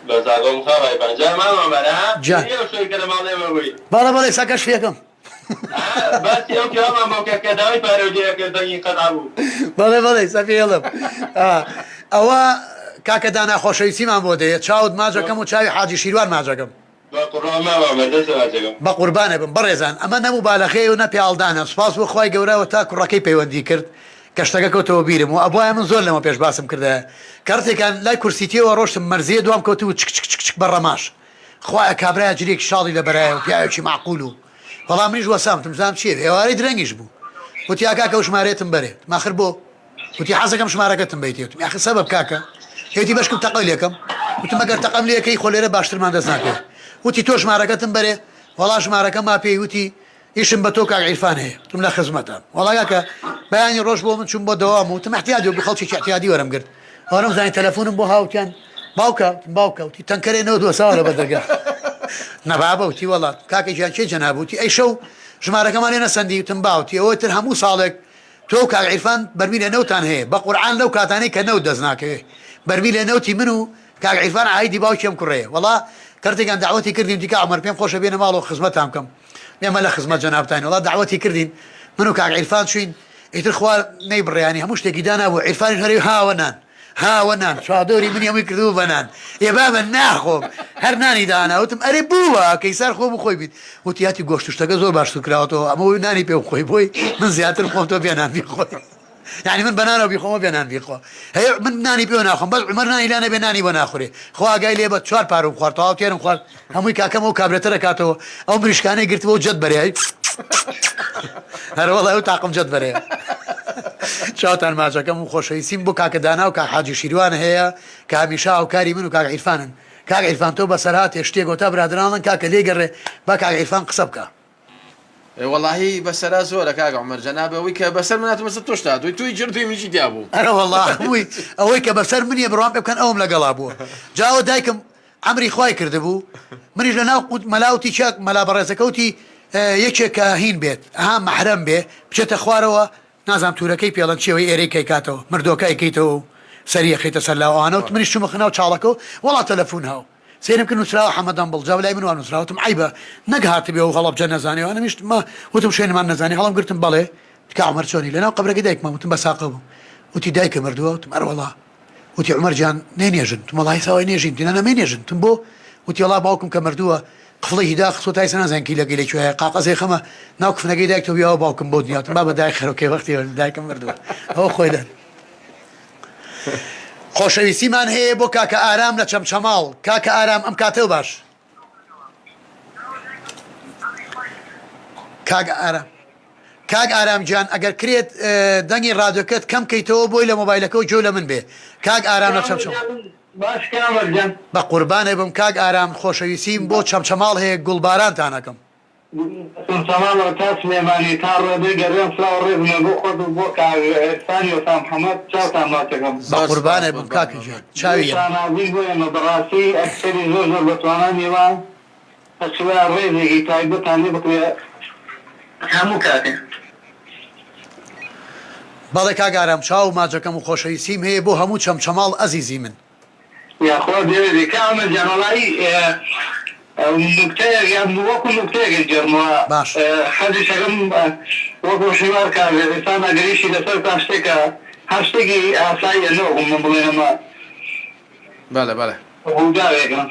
بەس ئاگۆم خاوای بان جا مامە عومەر ها جا. بیری ئەو شەوەی کە لە ماڵێ مە بووی بەڵێ بەڵێ ئێستا کەشفی ئەکەم. ها باسی ئەو پیاوەمان بۆ بکە کە داوای پارەو لێ ئەکرد دەنگی قەتع بوو. بەڵێ بەڵێ ئێستا پێی ئەڵێم ئا ئەوە کاکە دانا خۆشەویستیمان بۆ دەیە چاوت ماچەکەم و چاوی حاجی شیروان ماچەکەم. بەقوڕبان مامە عومەر دەست ماچەکەم. بەقوربانت بم بەڕێزان ئەمە نە موبالەغەیە و نە پیاڵدانە سوپاس بۆ خوای گەورە وەتا کوڕەکەی پەیوەندی کرد کە شتەکە کەوتەوە بیرم و ئەبوایە من زۆر لەمە پێش باسم کردایە کەڕتێکان لای کورسیتیەوە ڕۆشتم مەرزیە دوام کەوتبوو چک چک چک چک بە ڕەماش خوایە کابرایە جلێکی شاڵی لە بەرایە و پیاوێکی مەعقول و وەڵا منیش وەسام وتم بزانم چیە ئێوارەی درەنگیش بوو وتی ئا کاکە ئەو ژمارەیەتم بەرێ وتم ئاخر بۆ وتی حەزەکەم ژمارەکەتم بەیتێ وتم یاخر سەبەب کاکە هێتی بەشکم تەقە لێکەم وتم ئەگەر تەقەم لێکەی خۆ لێرە باشترمان دەست ناکەوێت وتی تۆ ژمارەکەتم بەرێ وەڵا ژمارەکەم ما پێی وتی ئیشم بە تۆ کاک عیرفان هەیە وتم لە خزمەتام وەڵا کاکە بەیانی ڕۆژ بۆ من چوم بۆ دەوام وتم احتیادی وەکو خەڵکێکی احتیادی وەرم گرت ئەوەنەم زانی تەلەفۆنم بۆ هاوتیان باوکە وتم باوکە وتی تەنکەرێ نەوت وەساوە لە بەردەرگا نەبابە وتی وەڵا کاکە گیان کێ جەناب وتی ئەی شەو ژمارەکەمان لێ نەسەندی وتم با وتی ئەوە تر هەموو ساڵێک تۆ و کاک عیرفان بەرمیلێ نەوتان هەیە بە قورعان لەو کاتانەی کە نەوت دەست ناکەوێ بەرمیلێ نەوتی من و کاک عیرفان عایدی باوکی ئەم کوڕەیە وەڵا کەرتێکیان دەعوەتی کردین وتی کاک عومەر پێم خۆشە بێنە ماڵەوە خزمەتان بکەم ئێمە لە خزمەت جەنابتاین وەڵا دەعوەتی کردین من و کاک عیرفان چوین ئیتر خوا نەیبڕێ یانی هەموو شتێکی دانابوو عیرفانیش هەرێ هاوە نان هاوە نان چوادۆری منی هەمووی کردبوو بە نان ئێ بابە ناخۆم هەر نانی دانا وتم ئەرێ بووە کەیسار خۆ بخۆی بیت وتی هاتی گۆشت و شتەکە زۆر باش سوکراوەتەوە ئەمە نانی پێ بخۆی بۆی من زیاتر خۆم تۆ بێ نان بیخۆی یعنی من بەنانەوە بیخۆمە بێ نان بیخۆ هەیە من نانی پێوە ناخۆم بەس عمر نانی لا نەبێ نانی بۆ ناخورێ خوا ئاگای لێ بە چوار پارو خوارد تەواو تێرم خوارد هەمووی کاکەم ئەو کابرەتە دەکاتەوە ئەو مریشکانەی گرتبوو جەت بەرێ هەروەڵا ئەو تاقم جەت بەرێ چاوتان ماچەکەم و خۆشەویستیم بۆ کاکە دانا و کاک حاجی شیروان هەیە کە هەمیشە هاوکاری من و کاک عیرفانن کاک عیرفان تۆ بەسەرهاتێ شتێک گۆتا برادەرانڵن کاکە لێگەڕێ با کاک عیرفان قسە بکا. وەڵاهی بەسەرا زۆرە کاک عومەر جەنابی ئەوەی کە بەسەر من هاتوو بەسەر تۆش هاتووی تۆی جردووی منیشی تیا بوو. ئەرەوەڵا هەمووی ئەوەی کە بەسەر منیە بڕوام پێ بکەن ئەوم لەگەڵا بووە جا ئەوە دایکم عەمری خوای کردبوو منیش لە ناو قوت مەلا وتی چاک مەلا بەڕێزەکە وتی یەکێک کە هین بێت ئەها مەحرەم بێ بچێتە خوارەوە نازانم تورەکەی پێڵەن چیە وەی ئێرەی کەیکاتەوە مردۆکە ئەیکەیتەوە و سەری ئەخەیتە سەر لاو ئەوانە وت منیش چومە ناو چاڵەکە و وەڵا تەلەفون هاو سەیرم کرد نوسراوە حەمە دەمبڵ جا لای من وا نوسراوە وتم عەیبە نەک هاتبێ و هەڵەبجە نەزانێ ئەوانە منیش ما وتم شوێنمان نەزانی هەڵم گرتم بەڵێ تکا عومەر چۆنی لەناو قەبرەکەی دایکمان وتم بە ساقە بوو وتی دایکە مردووە وتم ئەرەوەڵا وتی عومەر گیان نەینێژن وتم وەڵا ئێستا وای نێژین وتی نا نا مەینێژن وتم بۆ وتی وەڵا باوکم کە مردووە قفڵێکی داخستووە تا ئێستا نازانین کلیلەکەی لە کوێیە قاقەزێ خەمە ناو کفنەکەی دایکتەوە بیاوە باوکم بۆ دنیا وتم بابە دایک خەرۆکەی وەختی دایکم مردووە ئەوە خۆی دەر خۆشەویستیمان هەیە بۆ کاکە ئارام لە چەمچەماڵ کاکە ئارام ئەم کاتەو باش کاک ئارام کاک ئارام گیان ئەگەر کرێت دەنگی ڕادیۆکەت کەم کەیتەوە بۆی لە مۆبایلەکەوە گوێ لە من بێ کاک ئارام لە چەمچەماڵ. باش کامەر گیان. بە قوربانت بم کاک ئارام خۆشەویستیم بۆ چەمچەماڵ هەیە گوڵبارانتان ئەکەم. چەمچەماڵەوە تا سلێمانی تا ڕێبەی گەڕێم سڵاو ڕێزمە بۆ خۆت و بۆ کاک عیرفانی وەستا محمد چاوتان ماچەکەم. زۆر سوپاس بەقوربانت بم قوربان کاکە گیان چاوی جێی ئێمە. شانازین بۆ ئێمە بەڕاستی ئەکتەری زۆر زۆر بەتوانا میوان هەرچی وایە ڕێزێکی تایبەتان لێ بکرێ هەموو کاتێ. بەڵێ کاک ئارام چاو و ماچەکەم و خۆشەویستیم هەیە بۆ هەموو چەمچەماڵ ئەزیزی من. یاخوا بێ بێ کاک عومەر گیان وەڵایی نوکتەیەک یان وەکو نوکتەیەک ئەیگێڕمەوە باش. حەزیش ئەکەم وەکو حیوار کاک عیرفان ئەگەر ئیشی لەسەر بکا شتێکە هەر شتێکی ئاساییە نەوەکو من بڵێن ئەمە بەڵێ بەڵێ. ڕووداوێکە.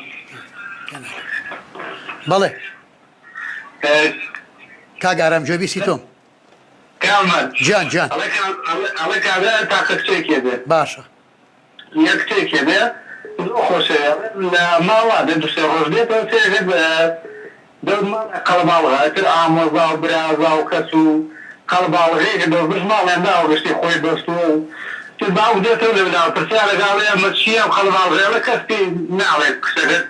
بەڵێ کاک ئارام گوێبیستی تۆم. کاک عومەر گیان گیان. ئەڵێ کابرا تاقە کچێکی بێ. باشە. یە کچێکێ بێ زۆر خۆشەوێ ئەڵێ لە ماڵ وابێ دو سێ ڕۆژ بێتەوە سێرەکەت دەور ماڵێ قەڵەباڵغە ئیتر ئامۆزا و برازا و کەس و قەڵەباڵغەیەکە دەوربەر ماڵیان داوە گشتی خۆی بەستووە و ئیتر باوک دێتەوە لەولاوە پرسیار ئەکا ئەڵێ ئەمە چییە ئەم قەڵەباڵغەیە ئەڵێ کەس پێی ناڵێ کچەکەت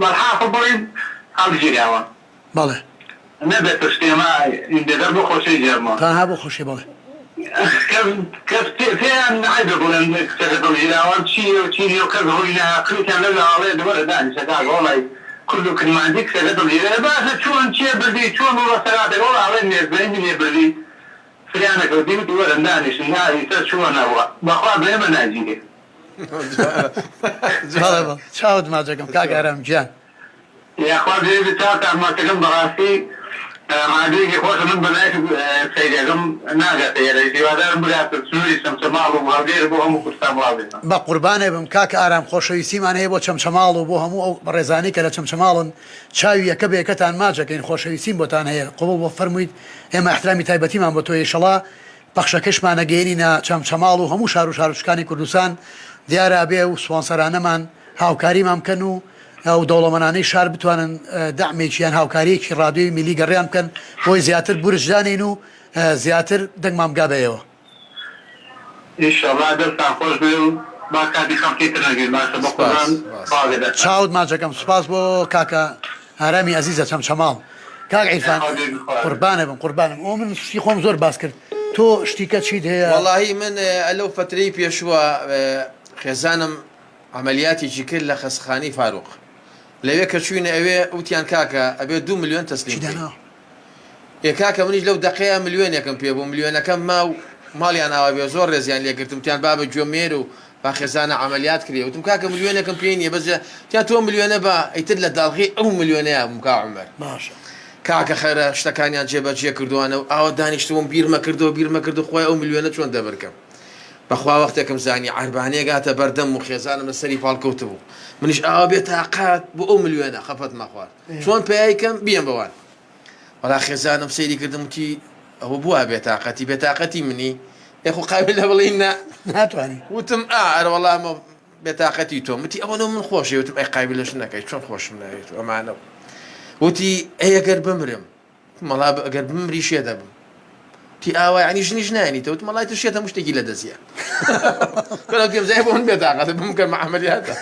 وەلحاسڵ بڵێین هەڵگیراوە. بەڵێ. نەبێت پشتێمە ئیندەدەر بۆ خۆشی گێڕمەوە. تەنها بۆ خۆشی بەڵێ. کەس کەس پێ پێیان عەیبە بڵێن کچەکە دڵگیراوە چییە و چی نییە و کەس ڕووی نایە قلیتان لەو لاوە ئەڵێ وەرە دانیشە کاکە وەڵای کورد و کرمانجی کچەکە دڵگیرە باشە چۆن کێ بردی چۆن بوو بەسەرهاتەکە وەڵا ئەڵێ مێردبەیمی لێ بردی فریا نەکەوتی وتی وەرن دانیشن نا ئیستا چۆنە بەخوا بە ئێمە ناگیرێ. بەڵێ بەڵێ چاوت ماچەکەم کاک ئارام گیان. یاخوا بێبی چاوتان ماچەکەم بەڕاستی ڕادیۆیەکی خۆشە من بە لایف سەیرەکەم ناگاتە ئێرە هیوادارم بگاتە سنوری چەمچەماڵ و هەولێر بۆ هەموو کوردستان بڵاو بێتەوە. بەقوربانت بم کاک ئارام خۆشەویستیمان هەیە بۆ چەمچەماڵ و بۆ هەموو ئەو بەڕێزانەی کە لە چەمچەماڵن چاوی یەکە بە یەکەتان ماچ ئەکەین خۆشەویستیم بۆتان هەیە قبوڵ بۆ فەرموویت ئێمە ئیحترامی تایبەتیمان بۆ تۆیە ئیشەڵا پەخشەکەشمان ئەگەیەنینە چەمچەماڵ و هەموو شار و شارۆچکانی کوردستان دیارە ئەبێ ئەو سپۆنسەرانەمان هاوکاریمان بکەن و ئەو دەوڵەمەنانەی شار بتوانن دەعمێکی یان هاوکاریەکی ڕادیۆی میلی گەڕیان بکەن بۆی زیاتر بورج دانێین و زیاتر دەنگمان بگا بە ئێوە. ئیشەڵا دەستتان خۆش بێ و با کاتی خەڵکی تر نەگرین باشە سوپاس بەقوربان خوا بێ دەستتان. چاوت ماچەکەم سوپاس بۆ کاکە ئارامی ئەزیزە چەمچەماڵ کاک عیرفان خوا بێ بخوا بێ. قوربانت بم قوربانم ئەوە من شتی خۆم زۆر باس کرد تۆ شتیکە چیت هەیە؟ وەڵاهی من لەو فەترەی پێشووە خێزانم عەمەلیاتێکی کرد لە خەستخانەی فاروق لەوێ کە چوینە ئەوێ وتیان کاکە ئەبێ دوو ملیۆن تەسلیم چی بکەی داناوە؟ ئێ کاکە منیش لەو دەقەیا ملیۆنێکم پێ بوو ملیۆنەکەم ما و ماڵیان ئاوا بێ زۆر ڕێزیان لێ گرتم وتیان بابە گوێ مێر و با خێزانە عەمەلیات کرێ وتم کاکە ملیۆنێکم پێ نییە بەس وتیان تۆ ملیۆنە با ئیتر لە داڵغەی ئەو ملیۆنەیا بووم کا عومەر باشە. کاکە خەرە شتەکانیان جێبەجێ کردووانە و ئاوا دانیشتبووم بیرمە کردەوە بیرمە کرد و خوای ئەو ملیۆنە چۆن دەبرکەم بەخوا وەختێکم زانی عەربانەیەک هاتە بەردەمم و خێزانم لە سەری پاڵ کەوتبوو منیش ئاوا بێ تاقەت بۆ ئەو ملیۆنە خەفەتمە خوارد چۆن پەیای کەم بیەم بەوان وەڵا خێزانم سەیری کردم وتی ئەوە بووە بێتاقەتی بێتاقەتی منی ئێ خۆ قابلە بڵێی نا ناتوانی وتم ئا ئەرە وەڵا ئەمە بێتاقەتی تۆم وتی ئەوەنە من خۆشی وتم ئەی قابلەش نەکەی چۆن خۆشم ناوێت و ئەمانە وتی ئەی ئەگەر بمرم مەڵا ئەگەر بمری شێ دەبم تی ئاوا یعنی ژنیش نایەنیتەوە وتم وەڵای تۆ شێتە هەموو شتێکی لە دەستیە بەڵام پێم زای بۆ من بێتاقەتە بمکەمە عەمەلیاتە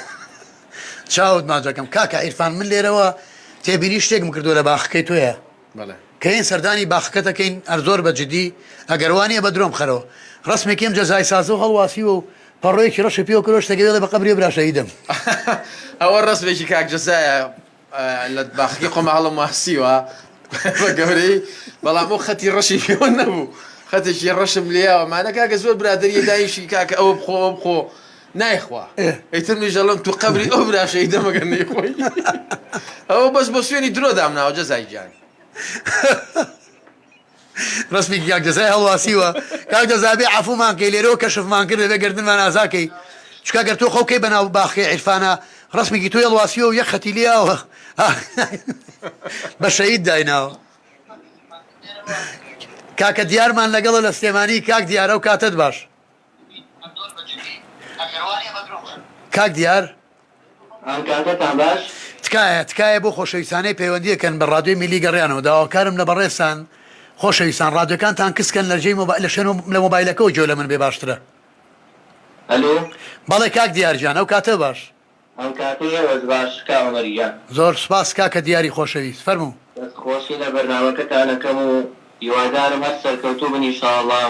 چاوت ماچەکەم کاکە عیرفان من لێرەوە تێبینی شتێکم کردووە لە باخەکەی تۆیە بەڵێ کە یەن سەردانی باخەکەت ئەکەین هەر زۆر بە جدی ئەگەر وا نییە بە درۆم خەرەوە ڕەسمێکی ئەم جەزای سازە و هەڵواسیوە و پەڕۆیەکی ڕەشی پێوە کردووە شتێک ئەوێ ئەڵێ بە قەبری برا شەهیدم. ئەوە ڕەسمێکی کاک جەزایە لە باخەکەی خۆما هەڵم واسیوە بە گەورەی بەڵام ئەو خەتی ڕەشی پێوە نەبوو خەتێکی ڕەشم لێیاوە مانە کاکە زۆر برادەریە دایشی کاکە ئەوە بخۆ ئەوە بخۆ نایخوا ئیتر منیش دەڵێم تو قەبری ئەو برا شەهیدە مەگەر نەیخۆی ئەوە بەس بۆ سوێنی درۆ دامناوە جەزای گیان. ڕەسمی کاک جەزای هەڵواسیوە کاک جەزا بێ عەفومان کەی لێرەوە کەشفمان کرد دەبێ گەردنمان ئازا کەی چونکە گەر تۆ خۆ کەی بەناو باخی عیرفانە ڕەسمێکی تۆی هەڵواسیوە و یەک خەتی لیاوە بە شەهید دایناوە کاکە دیارمان لەگەڵە لە سلێمانی کاک دیارە و کاتت باش کاک دیار ئەم کاتەتان باش. تکایە تکایە بۆ خۆشەویستانەی پەیوەندی کەن بە ڕادیۆی میلی گەڕیانەوە داواکارم لە بەڕێزتان خۆشەویستان ڕادیۆکانتان کز کەن لە جێی مۆبایل لە شوێن لە مۆبایلەکەوە گوێ لە من بێ باشترە. ئەلۆ. بەڵێ کاک دیار گیان ئەو کاتە باش. ئەم کاتەی ئێوەش باش کاک عومەر گیان. زۆر سوپاس کاکە دیاری خۆشەویست فەرموو. دەست. خۆشی لە بەرنامەکەتان ئەکەم و هیوادارم هەر سەرکەوتوو بن ئیشاڵڵا.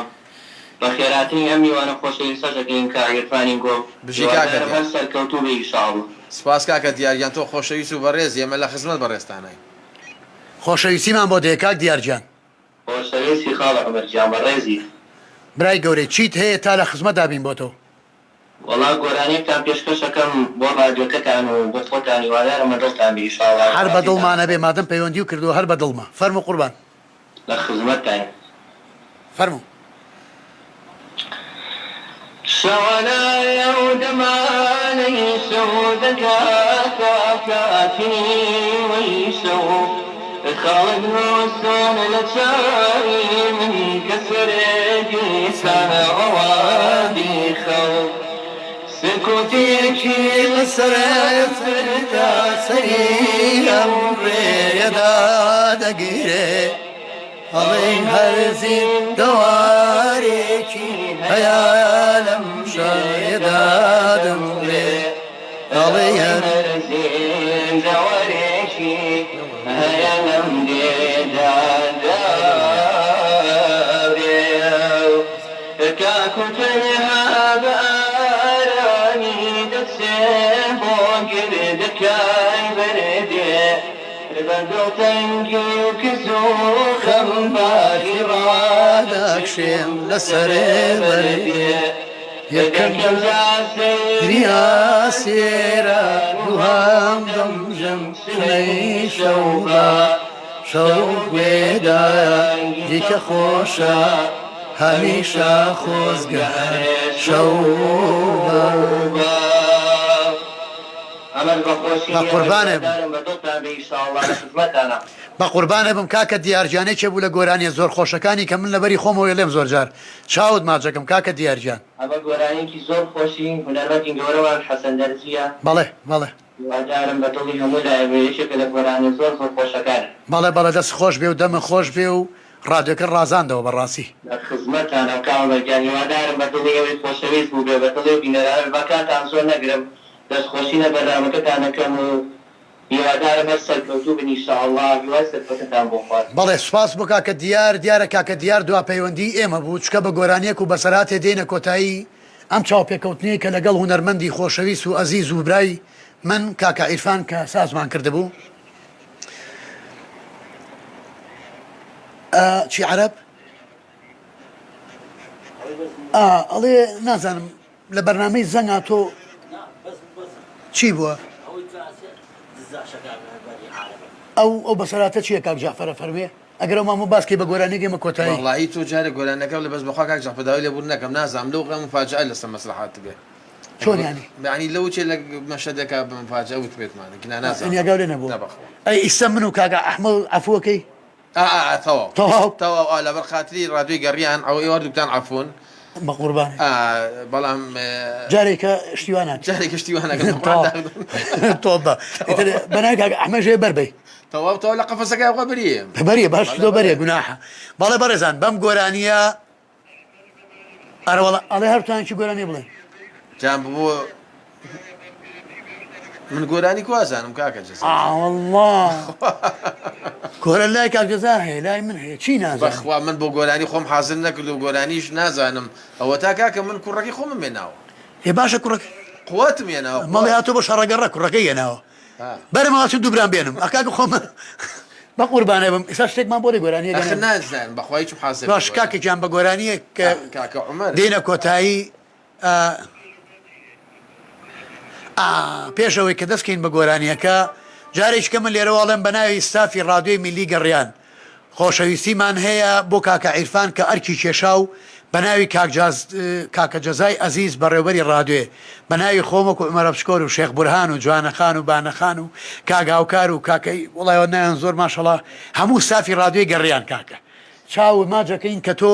بەخێراتنی ئەم میوانە خۆشەویستەش ئەکەین کاک عیرفانی گوڵ. بژی کاکە هیوادارم دیار. هەر سەرکەوتوو بی ئیشاڵڵا. سپاس کاکە دیار گیان تۆ خۆشەویست و بەڕێزی ئێمە لە خزمەت بەڕێزتاناین. خۆشەویستیمان بۆت هەیە کاک دیار گیان. خۆشەویستی خاڵە عومەر گیان بەڕێزی. برای گەورەی چیت هەیە تا لە خزمەتا بین بۆ تۆ. وەڵا گۆرانیەکتان پێشکەش ئەکەم بۆ ڕادیۆکەتان و بۆ خۆتان هیوادارم بە دڵتان بێ ئیشاڵا هەر بە ڕازیتان دڵما بکەم. نەبێ مادەم پەیوەندیو کردووە هەر بە دڵمە فەرموو قوربان. لە خزمەتتاین. فەرموو. شەوانایە و دەمانەی شەو دەکا تا کاتی نیوەی شەو خەڵک نووسان لە چاوی من کە سەرێکی سانە ڕەوابی خەو سکوتێکی لەسەر سەرتاسەری ئەم ڕێیەدا دەگیرێ ئەڵێی هەر زیندەوارێکی هەیە لەم شایەدا دەمرێ ئەڵێی هەر زیندەوارێکی هەیە لەم دێدا دەمرێ تاکو تەنها بە ئارامی دەچێ بۆ گردەکای بەردێ بە دڵتەنگی و کز و خەمباری ڕادەکشێم لەسەر بەردێ یەکەم جار گریا سێرە دووهەم دەمژم شنەی شەوبا شەو گوێدایە دیکە خۆشە هەمیشە خۆزگە هەر شەوبا. بەقوربانێ بم. بەقوربانێ بم کاکە دیار گیان یەکێ بوو لە گۆرانیە زۆر خۆشەکانی کە من لەبەری خۆمەوە ئەڵێم زۆر جار چاوت ماچەکەم کاکە دیار گیان. ئەمە گۆرانیەکی زۆر خۆشی هونەرمەندی گەورەمان حەسەن دەرزیە. بەڵێ بەڵێ. هیوادارم بە دڵی هەموو لایەک بێ یەکێکە لە گۆرانیە زۆر زۆر خۆشەکانی. بەڵێ بەڵێ دەست خۆش بێ و دەمت خۆش بێ و ڕادیۆکەت ڕازاندەوە بەڕاستی. لە خزمەتتانم کاک عومەر گیان هیوادارم بە دڵی ئێوەی خۆشەویست بووبێ بە دڵی ئەو بینەرانەش با کاتتان زۆر نەگرم دەستخۆشی لە بەرنامەکەتان ئەکەم و هیوادارم هەر سەرکەوتوو بن ئیشاڵڵا هیوای سەرکەوتنتان بۆ خوازم. بەڵێ سوپاس بۆ کاکە دیار، دیارە کاکە دیار دوا پەیوەندیی ئێمە بوو، چونکە بە گۆرانییەک و بەسەرهاتێ دێینە کۆتایی ئەم چاوپێکەوتنەی کە لەگەڵ هونەرمەندی خۆشەویست و ئەزیز و برای من کاکە عیرفان کە سازمان کردبوو. ئا چی عەرەب؟ ئا ئەڵێ نازانم لە بەرنامەی زەنگا تۆ چی بووە؟ ئەو ئەو بەسەراتە چییە کاک جەعفەرە فەرمێ ئەگەر ئەو مامۆ باس کەی بە گۆرانیەک ئێمە کۆتایی. وەڵاهی تۆ جارێ گۆرانیەکە بڵێ بەس بەخوا کاک جەعفەر داوای لێبوردن ئەکەم نازانم لەو غەم مفاجئە لەسەر مەسرەح هاتبێ چۆن یانی؟ یانی لەو چێ لە مەشهەدێکا بە مفاجئە وتبێتمان گنا نازانم یانی ئاگاو لێ نەبووە نا بەخوا. ئەی ئیستا من و کاک ئەحمەد عەفوو ئەکەی؟ ئا ئا ئا تەواو تەواو تەواو ئا لەبەر خاتری ڕادیۆی گەڕیان ئەوە ئێوە هەردووکتان عەفوون بەقوربانت ئا بەڵام جارێکە شتی وا ناکەم جارێکە شتی وا ناکەم تەواو تۆبە ئیتر بەناوی کاک ئەحمەد ژێ بەر بەی تەواو تەواو لە قەفەسەکە خوا بریە بەریە باش تۆ بەریە گوناحە بەڵێ بەڕێزان بەم گۆرانیە ئەرەوەڵا ئەڵێ هەرتوان چی گۆرانی بڵێ جان بۆ من گۆرانی کوا زانم کاکە جەزا ئاوەڵڵا کۆرە لای کاک جەزا هەیە لای من هەیە چی نازانم بەخوا من بۆ گۆرانی خۆم حازر نەکرد و گۆرانیش نازانم ئەوە تا کاکە من کوڕەکەی خۆمم هێناوە ئێ باشە کوڕەکە قوتم هێناوە مەڵێ هاتۆ بۆ شەڕەگەڕە کوڕەکەی هێناوە بەرم ئەوە چون دووبرام بێنم ئەکاکە خۆم بە قوربانێ بم ئێستا شتێکمان بۆ گۆرانیە ئەخر نازانم بەخوا هیچم حازر باش کاکە گیان بە گۆرانیەک کاکە عومەر دێنە کۆتایی ئا پێش ئەوەی کە دەست کەین بە گۆرانیەکە جارێکیکە من لێرەوە ئەڵێم بە ناوی ستافی ڕادیۆی میللی گەڕیان خۆشەویستیمان هەیە بۆ کاکە عیرفان کە ئەرکی کێشا و بە ناوی کاک جاز کاکە جەزای ئەزیز بەڕێوبەری ڕادیۆێ بە ناوی خۆم وەکو عومەرە بچکۆل و شێخ بورهان و جوانەخان و بانەخان و کاک هاوکار و کاکە وەڵای ناویان زۆر ماشەڵا هەموو ستافی ڕادیۆی گەڕیان کاکە چاو ماجەکەین کە تۆ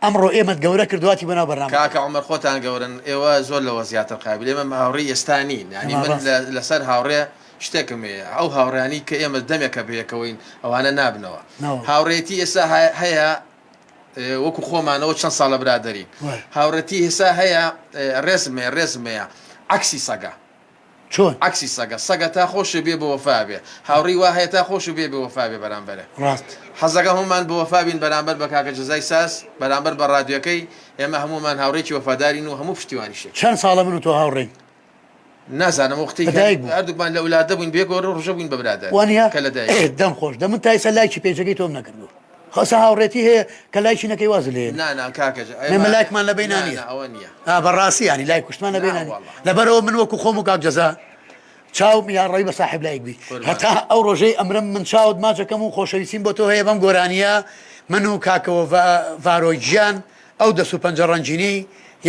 ئەمڕۆ ئێمەت گەورە کرد واتی بۆ ناو بەرنامەکە. کاکە عومەر خۆتان گەورەن ئێوە زۆر لەوە زیاتر قابیل ئێمە هاوڕێی ئێستا نین یانی من لەسەر هاوڕێ شتێکم هەیە ئەو هاوڕێیانی کە ئێمە دەمێکە بەیەکەوەین ئەوانە نابنەوە هاوڕێتی ئێستا هەیە وەکو خۆمانەوە چەند ساڵە برادەرین هاوڕێتی ئێستا هەیە ڕێزم هەیە ڕێزم هەیە عەکسی سەگە. چۆن؟ عەکسی سەگە، سەگە تا خۆشت بێ بە وەفا بێ، هاوڕێی وا هەیە تا خۆشت بێ بێ وەفا بێ بەرامبەرێ. ڕاست. حەزەکەم هەموومان بە وەفا بین بەرامبەر بە کاکە جەزای ساز، بەرامبەر بە ڕادیۆکەی، ئێمە هەموومان هاوڕێیەکی وەفادارین و هەموو پشتیوانیشێک. چەند ساڵە من و تۆ هاوڕێین؟ نازانم وەختی لە دایک بوو. هەردووکمان لە ئولادە بووین بەیەکەوە ڕۆژە بووین بە برادەر وانیە؟ کە لە دایک بوو. دەم خۆش دە من تا ئێستا لایکی پەیجەکەی تۆم نەکردووە. خۆ ئێستا هاوڕێتی هەیە کە لایکی نەکەی وازت لێ نا نا کاکە جا ئێمە لایکمان لە بەینا نا نییە نا ئەوە نییە. ئا بەڕاستی یانی لایک کوشتمان لە نا بەینا نییە وەڵا. لەبەرئەوە من وەکو خۆم و کاک جەزا چاوم یا ڕەوی بە ساحێب لایک بی قوربانت. هەتا ئەو ڕۆژەی ئەمرم من چاوت ماچەکەم و خۆشەویستیم بۆ تۆ هەیە بەم گۆرانییە من و کاکە ڤارۆ گیان ئەو دەست و پەنجە ڕەنگینەی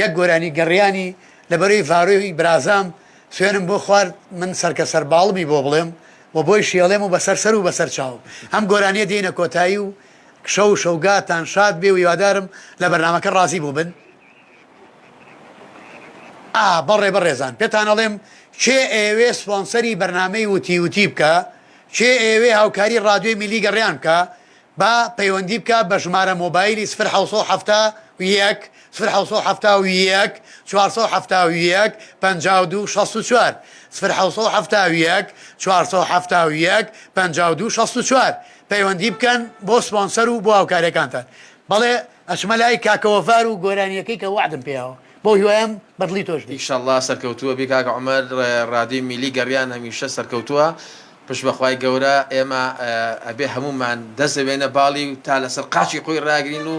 یەک گۆرانی گەڕیانی لەبەرەی ڤارۆی برازام سوێنم بۆ خوارد من سەرکە سەرباڵمی بۆ بڵێم و بۆی شێڵێم و بەسەر سەر و بەسەر چاوم ئەم گۆرانیە دێینە کۆتایی و شەو و شەوگاتان شاد بێ و هیوادارم لە بەرنامەکە ڕازی بووبن. ئا بەڕێ بەڕێزان پێتان ئەڵێم کێ ئەیەوێ سپۆنسەری بەرنامەی وتی وتی بکا کێ ئەیەوێ هاوکاری ڕادیۆی میلی گەڕیان بکا با پەیوەندی بکا بە ژمارە مۆبایلی سفر 771 سفر 771 471 52 64 سفر 771 471 52 64 پەیوەندی بکەن بۆ سپۆنسەر و بۆ هاوکاریەکانتان بەڵێ ئەچمە لای کاکە وەفار و گۆرانیەکەی کە وەعدم پێیاوە بەو هیوایەم بەدڵی تۆش بێ. ئیشەڵا سەرکەوتووە بی کاک عومەر ڕادیۆی میلی گەڕیان هەمیشە سەرکەوتووە پشت بەخوای گەورە ئێمە ئەبێ هەموومان دەست ئەبێنە باڵی و تا لەسەر قاچی خۆی ڕاگرین و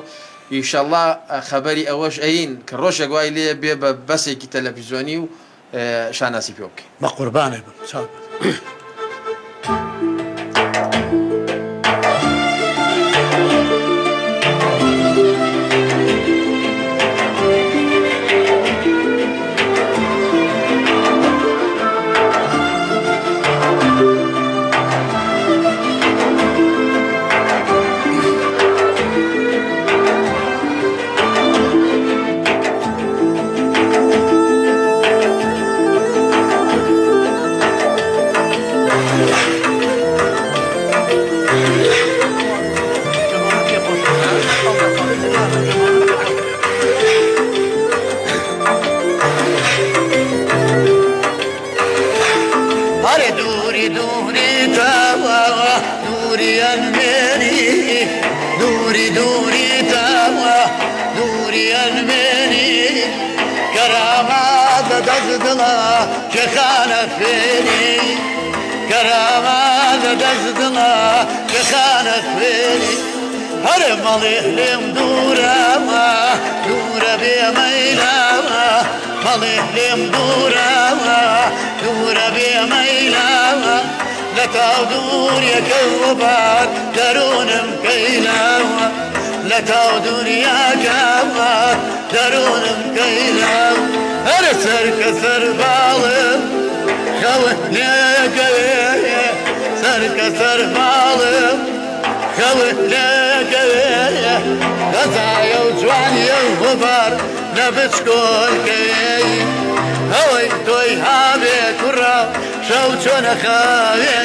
ئیشەڵا خەبەری ئەوەش ئەین کە ڕۆژێک وای لێ بێ بە بەسێکی تەلەفیزۆنی و شانازی پێوە بکەین. بەقوربانت بم چاک بن. ئەرێ دووری دووری تاوە دووری ئەلمێنی دووری دووری تاوە دووری ئەلمێنی کەرامات لە دەست دڵە کێخانە خوێنی کەرامات لە دەست دڵە کێخانە خوێنی هەرێ مەڵێ لێم دوورە دوورە بێ مەیلە مەڵێ لێم دوورە دوورە بێ مەیلە لە تاو دووریەکە وبار دەروونم کەیلە لە تاو دنیاکە دەروونم کەیلە هەرە سەرکە سەر باڵم خەوت لێکەوێ سەرکە سەر باڵم خەوت لێکەوێ غەزایە و جوانیە و غوبار لە بچکۆلکەی ئەوەی تۆی هابێ کوڕە شەو چۆنە خاوێ.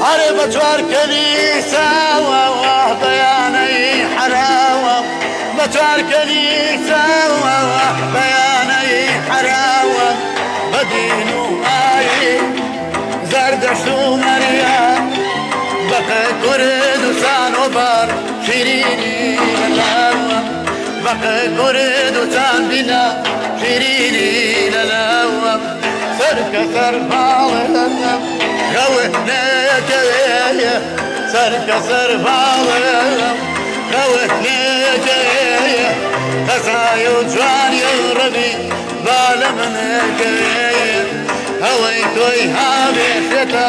ئەرێ بە چوار کەلیساوە بەیانەی حەراوە بە چوار کەلیساوە بەیانەی حەراوە بە دین و ئایین زەردەشت و مەریان بە کوردستان و بار شیرینی لەلاوە بە کوردستان بینا شیرینی لەلاوە سەرکە سەر باڵم خەوت نەکەوێ سەرکە سەر باڵم خەوت نەکەوێ قەزای و جوانی و ڕەبی با لە من کەوێ ئەوەی تۆی هاوێ شێتە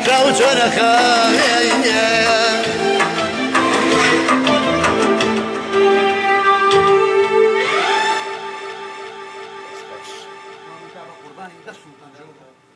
شەو چۆنە خاوێ. زمانی دەست و پەنجەو.